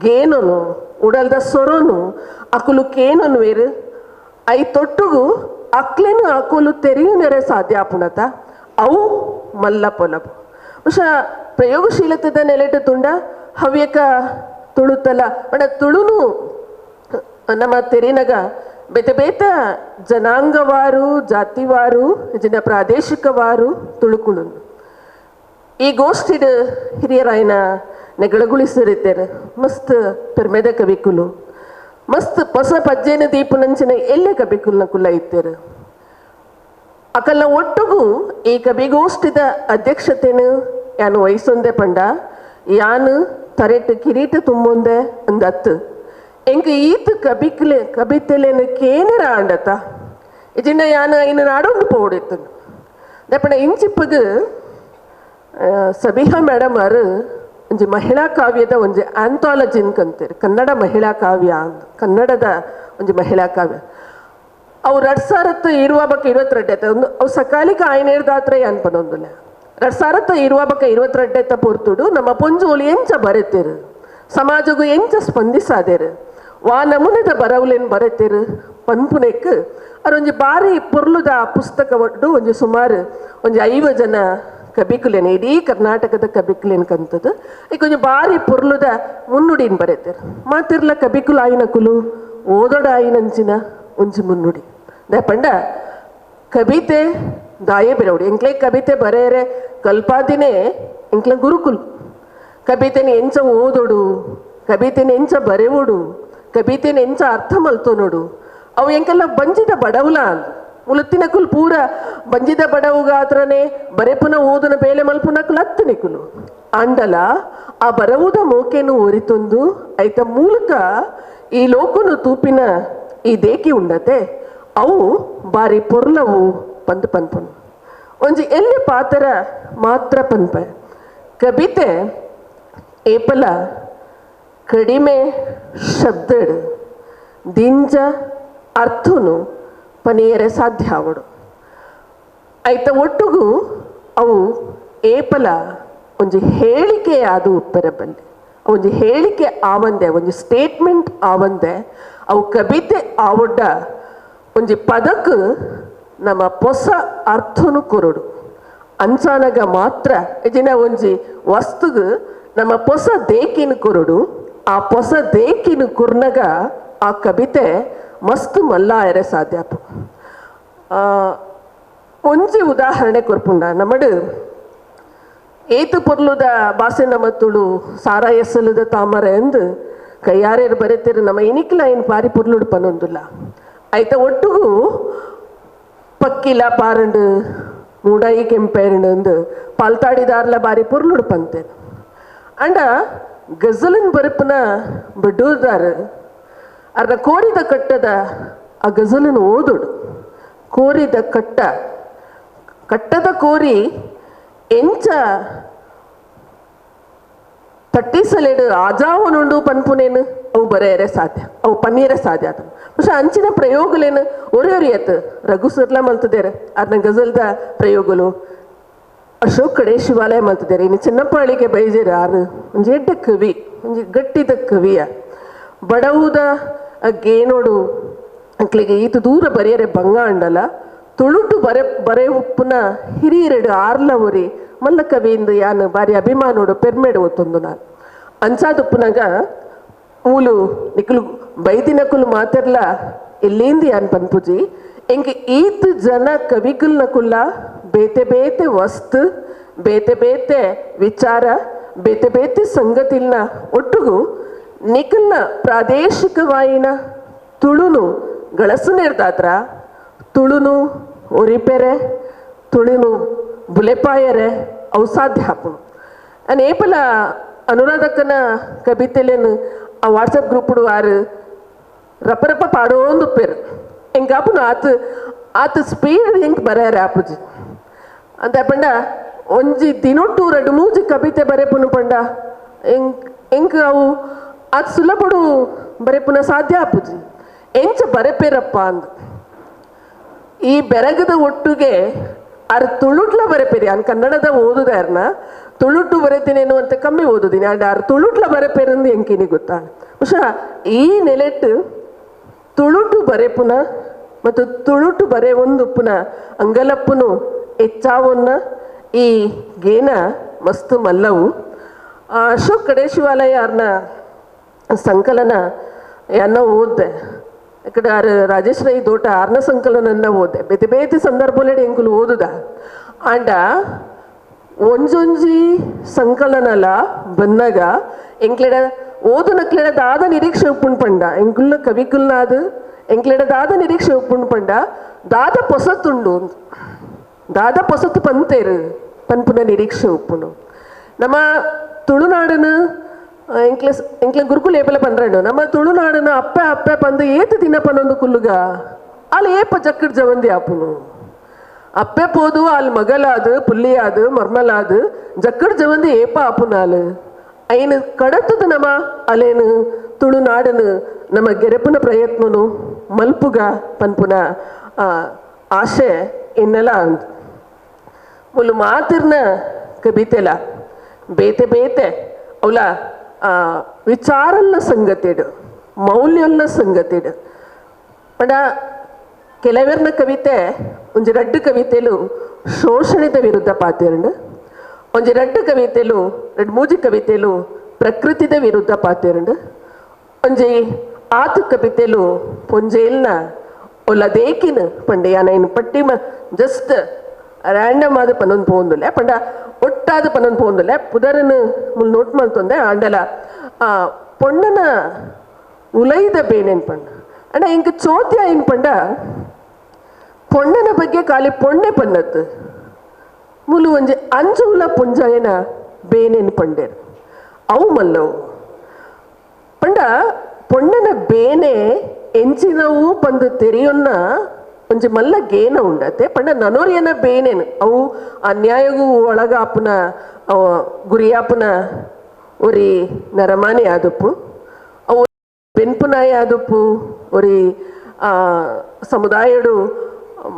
ಗೇನನು ಉಡಲ್ದ ಸೊರನು ಅಕುಲು ಕೇನನು ವೇರು I ತೊಟ್ಟುಗು ಅಕ್ಲೇನು ಅಕುಲು ತೆರೆಯುನೆರೆ ಸಾಧ್ಯ ಆಪುಣತ ಅವು ಮಲ್ಲ ಪೊಲಬು. ಬಹುಶಃ ಪ್ರಯೋಗಶೀಲತೆದ ನೆಲೆಟು ತುಂಡ ಹವ್ಯಕ ತುಳುತಲ ಬಡ ತುಳುನು ನಮ್ಮ ತೆರಿನಗ ಬೇತೆ ಬೇತೆ ಜನಾಂಗವಾರು ಜಾತಿವಾರು ಜನ ಪ್ರಾದೇಶಿಕವಾರು ತುಳುಕುಳು. ಈ ಗೋಷ್ಠಿಡ್ ಹಿರಿಯರಾಯನ ನೆಗಳಗುಳಿಸಿರುತ್ತಾರೆ ಮಸ್ತ್ ಪೆರ್ಮೆದ ಕವಿಕುಲು ಮಸ್ತ್ ಹೊಸ ಪಜ್ಜೇನ ದೀಪುನಂಚಿನ ಎಲ್ಲೆ ಕವಿಕುಲ್ನ ಕುಲ ಇತ್ತೇರು. ಅಕಲ್ನ ಒಟ್ಟುಗು ಈ ಕವಿಗೋಷ್ಠಿದ ಅಧ್ಯಕ್ಷತೆನು ಯಾನು ವಹಿಸೊಂದೆ ಪಂಡ ಯಾನು ತರೆಟ್ ಕಿರೀಟ ತುಂಬೊಂದೆ ಅಂದತ್ತು ಎಂಕ್ ಈತ್ ಕಬಿಕ್ಲೆ ಕಬಿತೆಲೇನು ಕೇನರ ಆಂಡತ ಇಜಿಂಡ ಯಾನು ಐನು ನಾಡೊಂದು ಪೋಡಿತ್ತು. ದಪ್ಪಣ ಇಂಚಿಪ್ಪಗು ಸಬಿಹಾ ಮೇಡಮ್ ಅವರು ಒಂಜಿ ಮಹಿಳಾ ಕಾವ್ಯದ ಒಂಜಿ ಆಂಥಾಲಜಿನ್ ಕಂತೀರಿ, ಕನ್ನಡ ಮಹಿಳಾ ಕಾವ್ಯ ಅಂತ, ಕನ್ನಡದ ಒಂಜಿ ಮಹಿಳಾ ಕಾವ್ಯ. ಅವು 2000 ಇರುವ ಬಕ್ಕ 22 ಒಂದು ಅವು ಸಕಾಲಿಕ ಆಯ್ನೇರ್ದಾತ್ರ ಅನ್ಪನೊಂದುಲ್ಲ. 2000 ಇರುವ ಬಕ್ಕ 22 ಪೊರ್ತುಡು ನಮ್ಮ ಪೊಂಜೋಲು ಎಂಚ ಬರೆತಿರು, ಸಮಾಜಗೂ ಎಂಚ ಸ್ಪಂದಿಸಾದೇರು, ವಾ ನಮೂನೆದ ಬರವುಲೇನು ಬರೆತಿರು ಪನ್ಪುನೆಕ್ ಅರೊಂಜಿ ಬಾರಿ ಪೊರ್ಲುದ ಪುಸ್ತಕ ಒಟ್ಟು ಒಂಜಿ ಸುಮಾರು ಒಂಜಿ 50 ಜನ ಕಬಿಕುಲೇನು ಇಡೀ ಕರ್ನಾಟಕದ ಕಬಿಕುಲೇನು ಕಂತದ್ದು ಈಗ ಕೊಂಚ ಬಾರಿ ಪೊರ್ಲುದ ಮುನ್ನುಡಿನ ಬರೆತೇರು ಮಾತಿರ್ಲ ಕಬಿಕುಲು ಆಯಿನ ಕುಲು ಓದೋಡ ಆಯಿನಂಚಿನ ಒಂಜಿ ಮುನ್ನುಡಿ ದಾಪಂಡ ಕವಿತೆ ದಾಯೆ ಬೆರವಡಿ ಎಂಕ್ಲೆ ಕವಿತೆ ಬರೆಯರೆ ಕಲ್ಪಾದಿನೇ ಎಂಕ್ಲ ಗುರುಕುಲು ಕವಿತೆನ ಎಂಚ ಓದೋಡು ಕವಿತೆನ ಎಂಚ ಬರೆವೋಡು ಕವಿತೆನ ಎಂಚ ಅರ್ಥ ಮಲ್ತೋನೋಡು ಅವು ಎಂಕೆಲ್ಲ ಬಂಜಿದ ಬಡವುಲ ಮುಲುತ್ತಿನಕುಲು ಪೂರ ಬಂಜಿದ ಬಡವುಗಾತ್ರನೇ ಬರೆಪುನ ಓದುನ ಬೇಲೆ ಮಲ್ಪುನಕುಲು ಅತ್ತನಿಕುಲು ಅಂಡಲ ಆ ಬರವುದ ಮೋಕೆನು ಒರಿತೊಂದು ಐತ ಮೂಲಕ ಈ ಲೋಕನು ತೂಪಿನ ಈ ದೇಕಿ ಉಂಡತೆ ಅವು ಬಾರಿ ಪೊರ್ಲವು ಪಂದು ಪನ್ಪುನು ಒಂಜಿ ಎಲ್ಲಿ ಪಾತ್ರ ಮಾತ್ರ ಪನ್ಪ ಕವಿತೆ ಏಪಲ ಕಡಿಮೆ ಶಬ್ದಡು ದಿಂಜ ಅರ್ಥನು ಪನಿಯರೆ ಸಾಧ್ಯ ಆವಡು ಐತ ಒಟ್ಟುಗು ಅವು ಏಪಲ ಒಂಜಿ ಹೇಳಿಕೆ ಅದು ಉಪ್ಪೆರಬಲ್ಲೆ ಒಂಜಿ ಹೇಳಿಕೆ ಆವಂದೆ ಒಂಜಿ ಸ್ಟೇಟ್ಮೆಂಟ್ ಆವಂದೆ ಅವು ಕವಿತೆ ಆವೊಡ್ಡ ಒಂಜಿ ಪದಕ್ಕೆ ನಮ್ಮ ಹೊಸ ಅರ್ಥನು ಕೊರಡು ಅಂಚಾನಗ ಮಾತ್ರ ಇಜಿನ ಒಂಜಿ ವಸ್ತುಗು ನಮ್ಮ ಹೊಸ ದೇಕಿನ ಕೊರಡು ಆ ಹೊಸ ದೇಕಿನ ಕುರ್ನಗ ಆ ಕವಿತೆ ಮಸ್ತ್ ಮಲ್ಲಾಯರೆ ಸಾಧ್ಯ. ಒಂಜಿ ಉದಾಹರಣೆ ಕೊರ್ಪುಂಡ ನಮ್ಮಡು ಏತು ಪೊರ್ಲುದ ಬಾಸೆ ನಮ್ಮ ತುಳು ಸಾರ ಎಸಲುದ ತಾಮರೆ ಎಂದು ಕೈಯಾರ್ಯಾರು ಬರೆತಿರು ನಮ್ಮ ಇನಿಕ್ಲ ಏನು ಪಾರಿ ಪೊರ್ಲುಡು ಪನೊಂದುಲ್ಲ ಐತ ಒಟ್ಟುಗು ಪಕ್ಕಿಲ ಪಾರಂಡು ಮೂಡಾಯಿ ಕೆಂಪೇರಂಡು ಅಂದು ಪಾಲ್ತಾಡಿದಾರ್ಲ ಬಾರಿ ಪೊರ್ಲುಡು ಪಂತೇನು. ಅಂಡ ಗಜಲನ್ ಬರಪುನ ಬಡ್ಡೂರ್ದಾರು ಅರ್ಧ ಕೋರಿದ ಕಟ್ಟದ ಆ ಗಜಲನ್ನು ಓದೋಡು ಕೋರಿದ ಕಟ್ಟ ಕಟ್ಟದ ಕೋರಿ ಎಂಚ ತಟ್ಟಿಸಲೇಡು ಆಜಾವನುಂಡು ಪನ್ಪುನೇನು ಅವು ಬರೆಯರೆ ಸಾಧ್ಯ ಅವು ಪನ್ನೀರೆ ಸಾಧ್ಯ ಆತ. ಬಹುಶಃ ಅಂಚಿನ ಪ್ರಯೋಗಲೇನು ಒರೆ ಒರಿಯತ್ತು ರಘು ಸರ್ಲ ಮಲ್ತದೇರು ಅದನ್ನ ಗಜಲ್ದ ಪ್ರಯೋಗಲು ಅಶೋಕ್ ಕಡೆ ಶಿವಾಲಯ ಮಲ್ತದೇರು ಇನ್ನು ಚಿನ್ನಪ್ಪಾಳಿಗೆ ಬೈಜೇರು ಆರು ಒಂಜಿ ಎಡ್ಡ ಕವಿ ಒಂಜಿ ಗಟ್ಟಿದ ಕವಿಯ ಬಡವುದ ಗೇನೋಡು ಅಂಕ್ಲಿಗೆ ಈತ ದೂರ ಬರೆಯರೆ ಬಂಗ ಅಂಡಲ ತುಳುಟು ಬರೆ ಬರೆ ಉಪ್ಪುನ ಹಿರಿಯರೆಡು ಆರ್ಲ ಒರಿ ಮಲ್ಲ ಕವಿಯಿಂದ ಯಾನು ಬಾರಿ ಅಭಿಮಾನೋಡು ಪೆರ್ಮೇಡು ಒತ್ತೊಂದು ನಾನು ಅಂಚಾದುಪ್ಪುನಾಗ ಮೂಲು ನಿಕುಲು ಬೈದಿನಕುಲು ಮಾತಿರ್ಲ ಎಲ್ಲಿಂದ ಯಾನ್ ಪನ್ಪುಜಿ ಎಂಕ್ ಈತ್ ಜನ ಕವಿಗುಲ್ನಕುಲ್ಲ ಬೇತೆ ಬೇತೆ ವಸ್ತು ಬೇತೆ ಬೇತೆ ವಿಚಾರ ಬೇತೆ ಬೇತೆ ಸಂಗತಿಲ್ನ ಒಟ್ಟುಗು ನಿಕಲ್ನ ಪ್ರಾದೇಶಿಕವಾಯಿನ ತುಳುನು ಗಳಸುನೇರ್ದಾತ್ರ ತುಳುನು ಒರಿಪೆರೆ ತುಳುನು ಬುಲೆಪಾಯರೆ ಅವು ಸಾಧ್ಯ ಆಪುಂಡು. ಅಂಡ್ ಏಪಲ ಅನುರಾಧಕ್ಕನ ಕವಿತೆಲೇನು ಆ ವಾಟ್ಸಪ್ ಗ್ರೂಪ್ಡು ಆರು ರಪ್ಪ ರಪ್ಪ ಪಾಡೋಂದು ಉಪ್ಪೇರು ಎಂಕಾಪುನು ಆತು ಆತು ಸ್ಪೀಡ್ ಎಂಕ್ ಬರೆಯರೆ ಆಪುಜಿ ಅಂತ ಪಂಡ ಒಂಜಿ ದಿನೊಟ್ಟು ರಡ್ಡು ಮೂಜಿ ಕವಿತೆ ಬರೆಪುನು ಪಂಡ ಎಂಕ್ ಎಂಕ್ ಅವು ಆತು ಸುಲಭಡು ಬರೆಪುನ ಸಾಧ್ಯ ಆಪುಜಿ ಎಂಚ ಬರೆಪೇರಪ್ಪ ಅಂದ್ ಈ ಬೆರಗದ ಒಟ್ಟುಗೆ ಅರ್ ತುಳುಟ್ಲ ಬರೆಪೇರಿ ಅನ್ ಕನ್ನಡದ ಓದುದಾರ್ನ ತುಳುಟು ಬರೆತೀನೇನು ಅಂತ ಕಮ್ಮಿ ಓದುದೀನಿ ಅಂಡ್ ಆರ್ ತುಳುಟ್ಲ ಬರೆಪೇರಂದು ಎಂಕಿನಿ ಗೊತ್ತಾ. ಬಹುಶಃ ಈ ನೆಲೆಟ್ಟು ತುಳುಟು ಬರೆಪುನ ಮತ್ತು ತುಳುಟು ಬರೆ ಒಂದುಪ್ಪುನ ಅಂಗಲಪ್ಪುನು ಹೆಚ್ಚಾವನ್ನ ಈ ಗೇನ ಮಸ್ತು ಮಲ್ಲವು. ಅಶೋಕ್ ಕಡೇಶಿವಾಲಯ ಅವ್ರನ್ನ ಸಂಕಲನ ಎನ್ನ ಓದ್ದೆ ఇక్కడ ರಾಜೇಶ್ ರೈ ದೋಟ ಆರ್ನ ಸಂಕಲನನ್ನ ಓದೆ ಬೇತೆ ಬೇತೆ ಸಂದರ್ಭದಲ್ಲಿ ಎಂಕುಲು ಓದುದ ಅಂಡ ಒಂಜೊಂಜಿ ಸಂಕಲನಲ ಬನ್ನಗ ಎಂಕ್ಲೆಡ ಓದು ನಕ್ಲೆಡ ದಾದ ನಿರೀಕ್ಷೆ ಉಪ್ಪುಂಡು ಪಂಡ ಎಂಕುಲ್ನ ಕವಿಕುಲ್ನಾದು ಎಂಕ್ಲೆಡ ದಾದ ನಿರೀಕ್ಷೆ ಉಪ್ಪುಂಡು ಪಂಡ ದಾದ ಪೊಸತುಂಡು ದಾದ ಪೊಸತು ಪಂತೇರು ಪನ್ಪುನ ನಿರೀಕ್ಷೆ ಉಪ್ಪುನು. ನಮ್ಮ ತುಳುನಾಡನ ಎಂಕ್ಲೆ ಎಂಕ್ಲೆ ಗುರುಕುಲ ಏಪಲ ಪಂದ್ರಂಡು ನಮ್ಮ ತುಳುನಾಡನ ಅಪ್ಪೆ ಅಪ್ಪೆ ಪಂದು ಏತು ದಿನ ಪನ್ನೊಂದು ಕುಲ್ಲುಗ ಅಲ್ಲಿ ಏಪ ಜಕ್ಕಡ್ ಜವಂದಿ ಆಪುನು ಅಪ್ಪೆ ಪೋದು ಅಲ್ಲಿ ಮಗಲಾದು ಪುಲ್ಲಿಯಾದು ಮರ್ಮಲಾದು ಜಕ್ಕಡ್ ಜವಂದಿ ಏಪ ಆಪುನಾಲು ಐನು ಕಡತದ ನಮ್ಮ ಅಲೇನು ತುಳುನಾಡನು ನಮ್ಮ ಗೆರೆಪುನ ಪ್ರಯತ್ನನು ಮಲ್ಪುಗ ಪನ್ಪುನ ಆಶೆ ಎನ್ನೆಲ್ಲ ಅಂದು ಮುಲು ಮಾತಿರ್ನ ಕವಿತೆಲ ಬೇತೆ ಬೇತೆ ಅವಲ ವಿಚಾರಲ್ಲ ಸಂಗತಿಡು ಮೌಲ್ಯಲ್ಲ ಸಂಗತಿಡು ಪಂಡ ಕೆಲವೆರ್ನ ಕವಿತೆ ಒಂಜಿ ರಡ್ಡು ಕವಿತೆಲು ಶೋಷಣೆದ ವಿರುದ್ಧ ಪಾತಿರಂಡು ಒಂಜಿ ರಡ್ಡ್ ಕವಿತೆಲು ರಡ್ಡ್ ಮೂಜಿ ಕವಿತೆಲು ಪ್ರಕೃತಿದ ವಿರುದ್ಧ ಪಾತೆರಂಡು ಒಂಜಿ ಆತು ಕವಿತೆಲು ಪೊಂಜೇಲ್ನ ಒಲದೇಕಿನ ಪಂಡೆ ಯಾನ ಪಟ್ಟಿಮ ಜಸ್ಟ್ ರ್ಯಾಂಡಮ್ ಆದ ಪನ್ನೊಂದು ಪೋಂದುಲ್ಲೆ ಪಂಡ ಒಟ್ಟಾದ ಪನ್ನೊಂದು ಪೋಂದುಲ್ಲೆ ಪುದರನು ಮುಲ್ ನೋಟ್ ಮಲ್ತೊಂದೆ ಆಂಡಲ ಪೊಣ್ಣನ ಉಲೈದ ಬೇನೇನು ಪಂಡ ಅಂಡ ಇಂಕ ಚೋದ್ಯ ಏನು ಪಂಡ ಪೊಣ್ಣನ ಬಗ್ಗೆ ಖಾಲಿ ಪೊಣ್ಣೆ ಪನ್ನತ್ತು ಮುಲು ಒಂಜಿ ಅಂಜುಲ ಪುಂಜಾಯನ ಬೇನೇನು ಪಂಡೇರು ಅವು ಮಲ್ಲವು ಪಂಡ ಪೊಣ್ಣನ ಬೇನೆ ಎಂಚಿನವು ಪಂದು ತೆರಿಯೊನ್ನ ಒಂಜಿ ಮಲ್ಲ ಗೇನ ಉಂಡತೆ ಪಂಡ ನನೋರಿಯನ ಬೇನೇನು ಅವು ಅನ್ಯಾಯಗೂ ಒಳಗಾಪುನ ಗುರಿಯಾಪುನ ಒರಿ ನರಮಾನಿ ಆದುಪ್ಪು ಅವು ಬೆನ್ಪುನಾಯ ಆದುಪ್ಪು ಒರಿ ಸಮುದಾಯಡು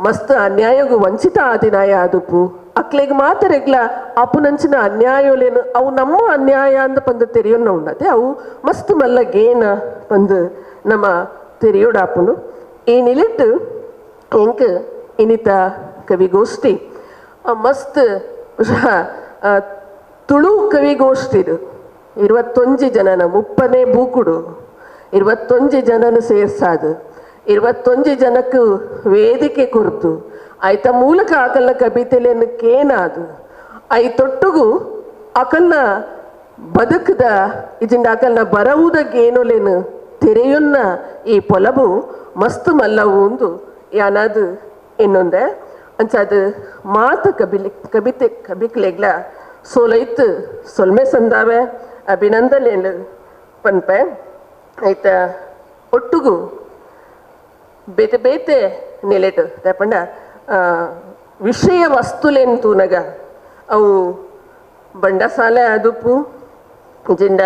ಮಸ್ತ್ ಅನ್ಯಾಯಗೂ ವಂಚಿತ ಆದಿನಾಯ ಆದುಪ್ಪು ಅಕ್ಲೆಗ್ ಮಾತರೆಗ್ಲ ಅಪುನಂಚಿನ ಅನ್ಯಾಯೋಲೇನು ಅವು ನಮ್ಮ ಅನ್ಯಾಯ ಅಂದ ಪಂದು ತೆರಿಯೊನ್ನ ಉಂಡತೆ ಅವು ಮಸ್ತ್ ಮಲ್ಲ ಗೇನ ಪಂದು ನಮ್ಮ ತೆರಿಯೋಡಾಪುನು ಈ ನಿಲಿಟ್ಟು ಎಂಕ್ ಇನಿತ ಕವಿಗೋಷ್ಠಿ ಮಸ್ತ್ ತುಳು ಕವಿಗೋಷ್ಠಿದು 21 ಜನನ 30ನೇ ಬೂಕುಡು 21 ಜನನ ಸೇರ್ಸಾದು 21 ಜನಕ್ಕೆ ವೇದಿಕೆ ಕೊರ್ತು ಆಯ್ತ ಮೂಲಕ ಆಕಲ್ನ ಕವಿತೆಲೆಯನ್ನು ಕೇನಾದು ಐತೊಟ್ಟುಗು ಅಕಲ್ನ ಬದುಕದ ಇಜಿಂದ ಅಕಲ್ನ ಬರವುದ ಗೇನೊಲೇನು ತೆರೆಯೊನ್ನ ಈ ಪೊಲಬು ಮಸ್ತ್ ಮಲ್ಲವು ಒಂದು ಯಾನಾದು ಇನ್ನೊಂದೆ ಅಂಚಾದು ಮಾತು ಕವಿತೆ ಕಬಿಕ್ಲೆಗ್ಲ ಸೋಲೈತು ಸೊಲ್ಮೆ ಸಂದಾವೆ ಅಭಿನಂದನೆ ಪನ್ಪೆ ಆಯ್ತ ಒಟ್ಟುಗು ಬೇತೆ ಬೇತೆ ನೆಲೆಟು ಪಂಡ ವಿಷಯ ವಸ್ತುಲೇನು ತೂನಗ ಅವು ಬಂಡಸಾಲೆ ಅದುಪು ಜಿಂಡ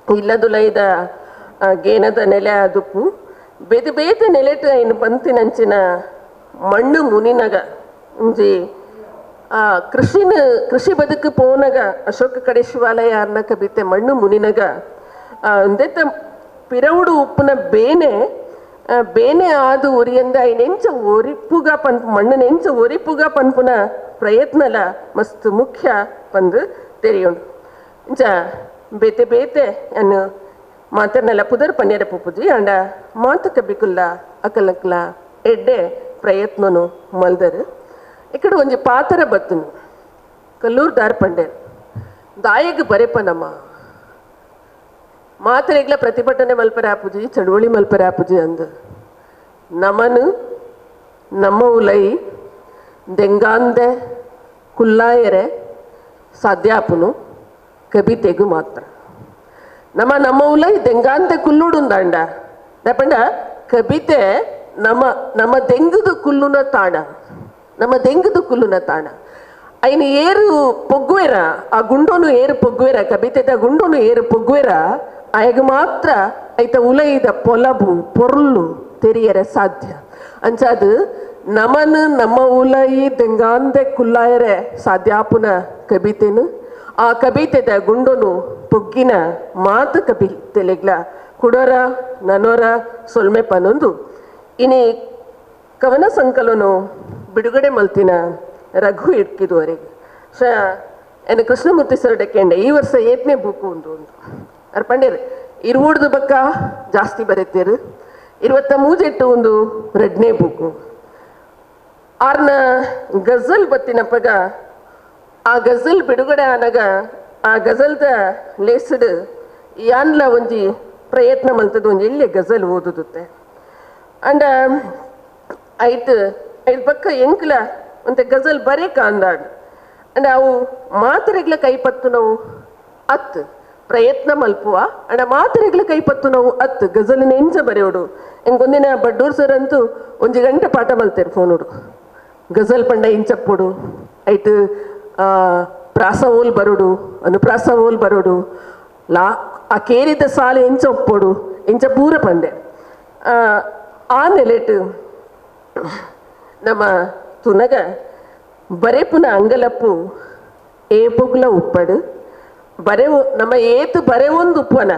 ಇಲ್ಲದುಲೈದ ಗೇನದ ನೆಲೆ ಅದುಪು ಬೇತೆ ಬೇತೆ ನೆಲೆಟು ಐನು ಪಂತಿನಂಚಿನ ಮಣ್ಣು ಮುನಿನಗ ಒಂಜಿ ಕೃಷಿ ಬದುಕು ಪೋನಗ ಅಶೋಕ ಕಡೇಶಿವಾಲಯ ಅನ್ನ ಕವಿತೆ ಮಣ್ಣು ಮುನಿನಗ ಒಂದೆತ್ತ ಪಿರವುಡು ಉಪ್ಪುನ ಬೇನೆ ಬೇನೆ ಆದು ಒರಿಯಂದ ಐನೆಂಚ ಒರಿಪುಗ ಪನ್ಪು ಮಣ್ಣು ಒರಿಪುಗ ಪನ್ಪುನ ಪ್ರಯತ್ನಲ ಮಸ್ತ್ ಮುಖ್ಯ ಪಂದು ತೆರಿಯುಂಡು ಇಂಚ ಬೇತೆ ಬೇತೆ ಅನ್ನು ಮಾತರ್ನೆಲ್ಲ ಪುದರ್ ಪನ್ನೇರ ಪುಪುಜಿ ಅಂಡ ಮಾತು ಕಬಿಕುಲ್ಲ ಅಕಲಕ್ಲ ಎಡ್ಡೆ ಪ್ರಯತ್ನನು ಮಲ್ದರು ఇక్కడ ಒಂಜಿ ಪಾತರ ಬತ್ತುನು ಕಲ್ಲೂರು ದಾರ್ ಪಂಡೇರ್ ದಾಯಗ್ ಬರೆಪನಮ್ಮ ಮಾತರೆಗ್ಲ ಪ್ರತಿಭಟನೆ ಮಲ್ಪರೆ ಆಪುಜಿ ಚಳುವಳಿ ಮಲ್ಪರೆ ಆಪುಜಿ ಅಂದು ನಮನು ನಮ್ಮ ಉಲೈ ದೆಂಗಾಂದೆ ಕುಲ್ಲಾಯರೆ ಸಾಧ್ಯ ಆಪುನು ಕವಿತೆಗು ಮಾತ್ರ ನಮ್ಮ ನಮ್ಮ ಉಲೈ ದೆಂಗಾಂದೆ ಕುಲ್ಲುಡುಂದಾಂಡ ದಪಂಡ ಕವಿತೆ ನಮ್ಮ ನಮ್ಮ ದೆಂಗುದು ಕುಲ್ಲುನ ತಾಣ ನಮ್ಮ ದೆಂಗುದು ಕುಲ್ಲುನ ತಾಣ ಐನ ಏರು ಪೊಗ್ಗುವೆರ ಆ ಗುಂಡೋನು ಏರು ಪೊಗ್ಗುವೆರ ಕವಿತೆದ ಗುಂಡೋನು ಏರು ಪೊಗ್ಗುವೆರ ಆಯಗ ಮಾತ್ರ ಐತ ಉಲೈದ ಪೊಲಬು ಪೊರ್ಲು ತೆರಿಯರೆ ಸಾಧ್ಯ ಅಂಚಾದು ನಮನು ನಮ್ಮ ಉಲೈ ದೆಂಗಾಂದೆ ಕುಲ್ಲಾಯರೆ ಸಾಧ್ಯಾಪುನ ಕವಿತೆನು ಆ ಕವಿತೆದ ಗುಂಡೋನು ಪೊಗ್ಗಿನ ಮಾತು ಕವಿತೆಲೆಗ್ಲ ಕುಡೋರ ನನೋರ ಸೊಲ್ಮೆ ಪನೊಂದು ಇನಿ ಕವನ ಸಂಕಲನು ಬಿಡುಗಡೆ ಮಲ್ತಿನ ರಘು ಇಟ್ಕಿದುವರೆಗೆ ಶ ಎನ್ನ ಕೃಷ್ಣಮೂರ್ತಿ ಸರ್ ಡೆಕೆಂಡೆ ಈ ವರ್ಷ ಏತ್ನೇ ಬುಕ್ಕು ಒಂದು ಒಂದು ಅರ್ ಪಂಡೇರು ಇರುವುಡ್ದು ಬಕ್ಕ ಜಾಸ್ತಿ ಬರೀತೀರು 23 ಒಂದು 2ನೇ ಬುಕ್ಕು ಆರ್ನ ಗಜಲ್ ಬತ್ತಿನಪ್ಪಗ ಆ ಗಜಲ್ ಬಿಡುಗಡೆ ಆನಗ ಆ ಗಜಲ್ದ ಲೇಸ್ಡ್ ಯಾನ್ಲ ಒಂಜಿ ಪ್ರಯತ್ನ ಮಲ್ತದ ಒಂಜಿ ಇಲ್ಲೇ ಗಜಲ್ ಓದುದುತ್ತೆ ಅಂಡ ಐತು ಐದು ಪಕ್ಕ ಎಂಕ್ಲ ಒಂತೆ ಗಜಲ್ ಬರೇಕ ಅಂದಾಡು ಅಂಡ ಅವು ಮಾತರೆಗ್ಲ ಕೈಪತ್ತು ನಾವು ಅತ್ತು ಪ್ರಯತ್ನ ಮಲ್ಪುವ ಅಂಡ ಮಾತರೆಗ್ಲ ಕೈಪತ್ತು ನಾವು ಅತ್ತು ಗಜಲ್ ನೆಂಚ ಬರೆಯೋಡು ಎಂಕೊಂದಿನ ಬಡ್ಡೂರ್ ಸರ್ ಅಂತೂ ಒಂಜಿ ಗಂಟೆ ಪಾಠ ಮಲ್ತೇರು ಫೋನುಡು ಗಜಲ್ ಪಂಡ ಇಂಚಪ್ಪುಡು ಐತು ಪ್ರಾಸ ಓಲ್ ಬರೋಡು ಅನುಪ್ರಾಸ ಓಲ್ ಬರೋಡು ಲಾ ಆ ಕೇರಿದ ಸಾಲು ಎಂಚ ಒಪ್ಪೋಡು ಎಂಚ ಪೂರ ಪಂಡೆ ಆ ನೆಲೆಟು ನಮ್ಮ ತುನಗ ಬರೆಪುನ ಅಂಗಲಪ್ಪು ಏಪುಗ್ಲ ಉಪ್ಪಡು ಬರೆವು ನಮ್ಮ ಏತು ಬರೆವೊಂದು ಉಪ್ಪನ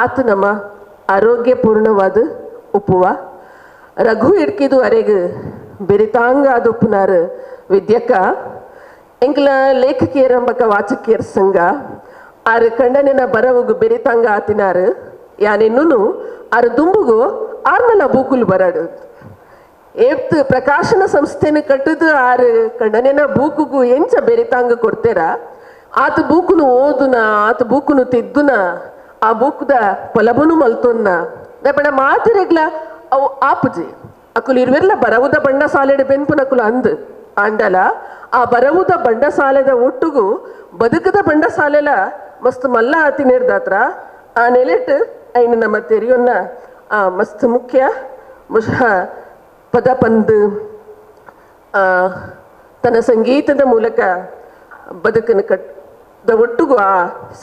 ಆತು ನಮ್ಮ ಆರೋಗ್ಯಪೂರ್ಣವಾದ ಉಪ್ಪುವ ರಘು ಇಡ್ಕಿದು ಅರೆಗು ಬೆರಿತಾಂಗ ಆದುಪ್ಪುನಾರು ವಿದ್ಯಕ್ಕ ಎಂಕ್ಲ ಲೇಖಕಿಯರಂಬಕ ವಾಚಕಿಯರ್ ಸಂಘ ಆರು ಕಂಡನಿನ ಬರವುಗು ಬೆರಿತಾಂಗ ಆತಿನಾರು ಯಾನೆನ್ನೂ ಆರು ದುಂಬುಗು ಆರ್ನಲ ಬೂಕುಲು ಬರಡು ಏಪ್ತು ಪ್ರಕಾಶನ ಸಂಸ್ಥೆನ ಕಟ್ಟದು ಆರು ಕಂಡನಿನ ಬೂಕುಗು ಎಂಚ ಬೆರಿತಾಂಗ ಕೊಡ್ತೇರ ಆತ ಬೂಕುನು ಓದುನ ಆತ ಬೂಕುನು ತಿದ್ದುನ ಆ ಬೂಕುದ ಪೊಲಬುನು ಮಲ್ತೊನ್ನ ದಪಣ ಮಾತಿರೆಗ್ಲ ಅವು ಆಪುಜಿ ಅಕುಲು ಇರುವೆರ್ಲ ಬರವುದ ಬಂಡ ಸಾಲೆಡ್ ಬೆನ್ಪುನಕುಲು ಅಂದು ಆಂಡಲ ಆ ಬರವುದ ಬಂಡ ಸಾಲೆದ ಒಟ್ಟುಗು ಬದುಕದ ಬಂಡ ಸಾಲೆಲ ಮಸ್ತ್ ಮಲ್ಲ ಆತಿ ನೇರ್ದಾತ್ರ ಆ ನೆಲೆಟ್ ಐನು ನಮ್ಮ ತೆರಿಯೊನ್ನ ಆ ಮಸ್ತ್ ಮುಖ್ಯ ಪದ ಪಂದು ತನ್ನ ಸಂಗೀತದ ಮೂಲಕ ಬದುಕನ್ನು ಕಟ್ಟದ ಒಟ್ಟುಗು ಆ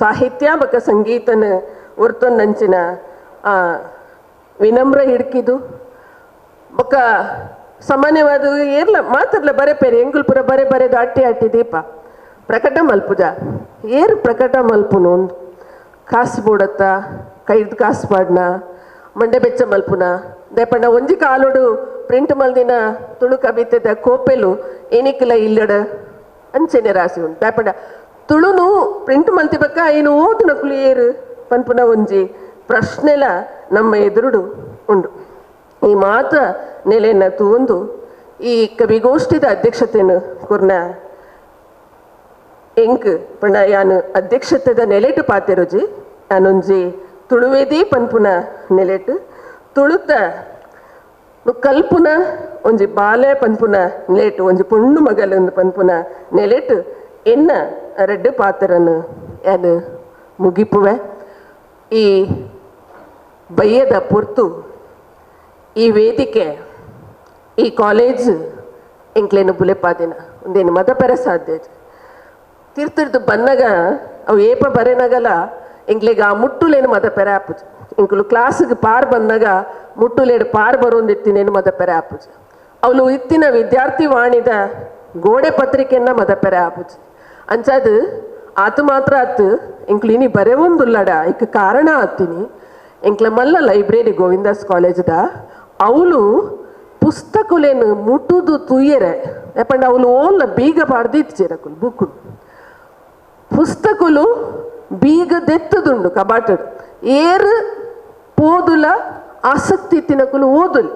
ಸಾಹಿತ್ಯ ಬಕ ಸಂಗೀತನ ಒರ್ತೊನ್ನಂಚಿನ ಆ ವಿನಮ್ರ ಹಿಡ್ಕಿದು ಬೊಕ್ಕ ಸಾಮಾನ್ಯವಾದ ಏರ್ಲ ಮಾತ್ರಲ ಬರೆ ಪೇರೆ ಎಂಗುಲ್ಪುರ ಬರೆ ಬರೆದು ಅಟ್ಟಿ ಅಟ್ಟಿ ದೀಪ ಪ್ರಕಟ ಮಲ್ಪುಜ ಏರು ಪ್ರಕಟ ಮಲ್ಪುನು ಕಾಸು ಬೋಡತ್ತ ಕೈದು ಕಾಸು ಪಾಡ್ನ ಮಂಡೆ ಬೆಚ್ಚ ಮಲ್ಪುನ ದೇಪಣ್ಣ ಒಂಜಿ ಕಾಲೋಡು ಪ್ರಿಂಟ್ ಮಲ್ದಿನ ತುಳು ಕವಿತೆದ ಕೋಪೆಲು ಏನಿಕ್ಕಿಲ್ಲ ಇಲ್ಲಡ ಅಂಚೆನೆ ರಾಸಿ ಉಂಟು ದಾಪಂಡ ತುಳುನು ಪ್ರಿಂಟ್ ಮಲ್ತಿಬಕ್ಕ ಏನು ಓದುನಕುಲು ಏರು ಪನ್ಪುನ ಒಂಜಿ ಪ್ರಶ್ನೆಲ ನಮ್ಮ ಎದುರುಡು ಉಂಡು. ಈ ಮಾತ ನೆಲೆಯನ್ನು ತೂವೊಂದು ಈ ಕವಿಗೋಷ್ಠಿದ ಅಧ್ಯಕ್ಷತೆಯನ್ನು ಕೊರ್ನ ಎಂಕ್ ಪಂಡ ಯಾನು ಅಧ್ಯಕ್ಷತೆದ ನೆಲೆಟು ಪಾತೆರುಜಿ ಯಾನೊಂಜಿ ತುಳುವೇದಿ ಪನ್ಪುನ ನೆಲೆಟು ತುಳುತ ಕಲ್ಪುನ ಒಂಜಿ ಬಾಲೆ ಪನ್ಪುನ ನೆಲೆಟು ಒಂಜಿ ಪೊಣ್ಣು ಮಗಲನ್ನು ಪನ್ಪುನ ನೆಲೆಟು ಎನ್ನ ರೆಡ್ಡು ಪಾತ್ರನು ಯಾನು ಮುಗಿಪುವೆ. ಈ ಬಯ್ಯದ ಪೊರ್ತು ಈ ವೇದಿಕೆ ಈ ಕಾಲೇಜ್ ಎಂಕ್ಲೇನು ಬುಲೆಪಾದಿನ ಒಂದೇನು ಮದಪೆರ ಸಾಧ್ಯ ತೀರ್ಥಿರ್ದು ಬನ್ನಗ ಅವು ಏಪ ಬರೆನಗಲ ಎಂಕ್ಲೆಗ್ ಆ ಮುಟ್ಟುಲೇನು ಮದಪೆರ ಆಪುಜಿ ಎಂಕುಲು ಕ್ಲಾಸಿಗೆ ಪಾರ್ ಬಂದಾಗ ಮುಟ್ಟುಲೇಡು ಪಾರ್ ಬರೋಂದಿತ್ತಿನೇನು ಮದಪೆರ ಆಪುಜಿ ಅವಳು ಇತ್ತಿನ ವಿದ್ಯಾರ್ಥಿ ವಾಣಿದ ಗೋಡೆ ಪತ್ರಿಕೆಯನ್ನ ಮದಪೆರ ಆಪುಜಿ ಅಂಚಾದು ಆತು ಮಾತ್ರ ಆತು ಎಂಕ್ಲು ಇನಿ ಬರೆವೊಂದುಲ್ಲಡ ಇಕ್ ಕಾರಣ ಆತೀನಿ ಎಂಕ್ಲ ಮಲ್ಲ ಲೈಬ್ರರಿ ಗೋವಿಂದಾಸ್ ಕಾಲೇಜ್ದ ಅವಳು ಪುಸ್ತಕಲೇನು ಮುಟ್ಟುದು ತುಯ್ಯರೆ ಯಾಪಂಡ ಅವಳು ಓಲ್ಲ ಬೀಗ ಪಾಡ್ದಿತ್ತು ಬುಕ್ಕು ಪುಸ್ತಕಲು ಬೀಗ ದೆತ್ತದುಂಡು ಕಬಾಟಡು ಏರು ಪೋದುಲ ಆಸಕ್ತಿ ತಿನಕುಲು ಓದುಲು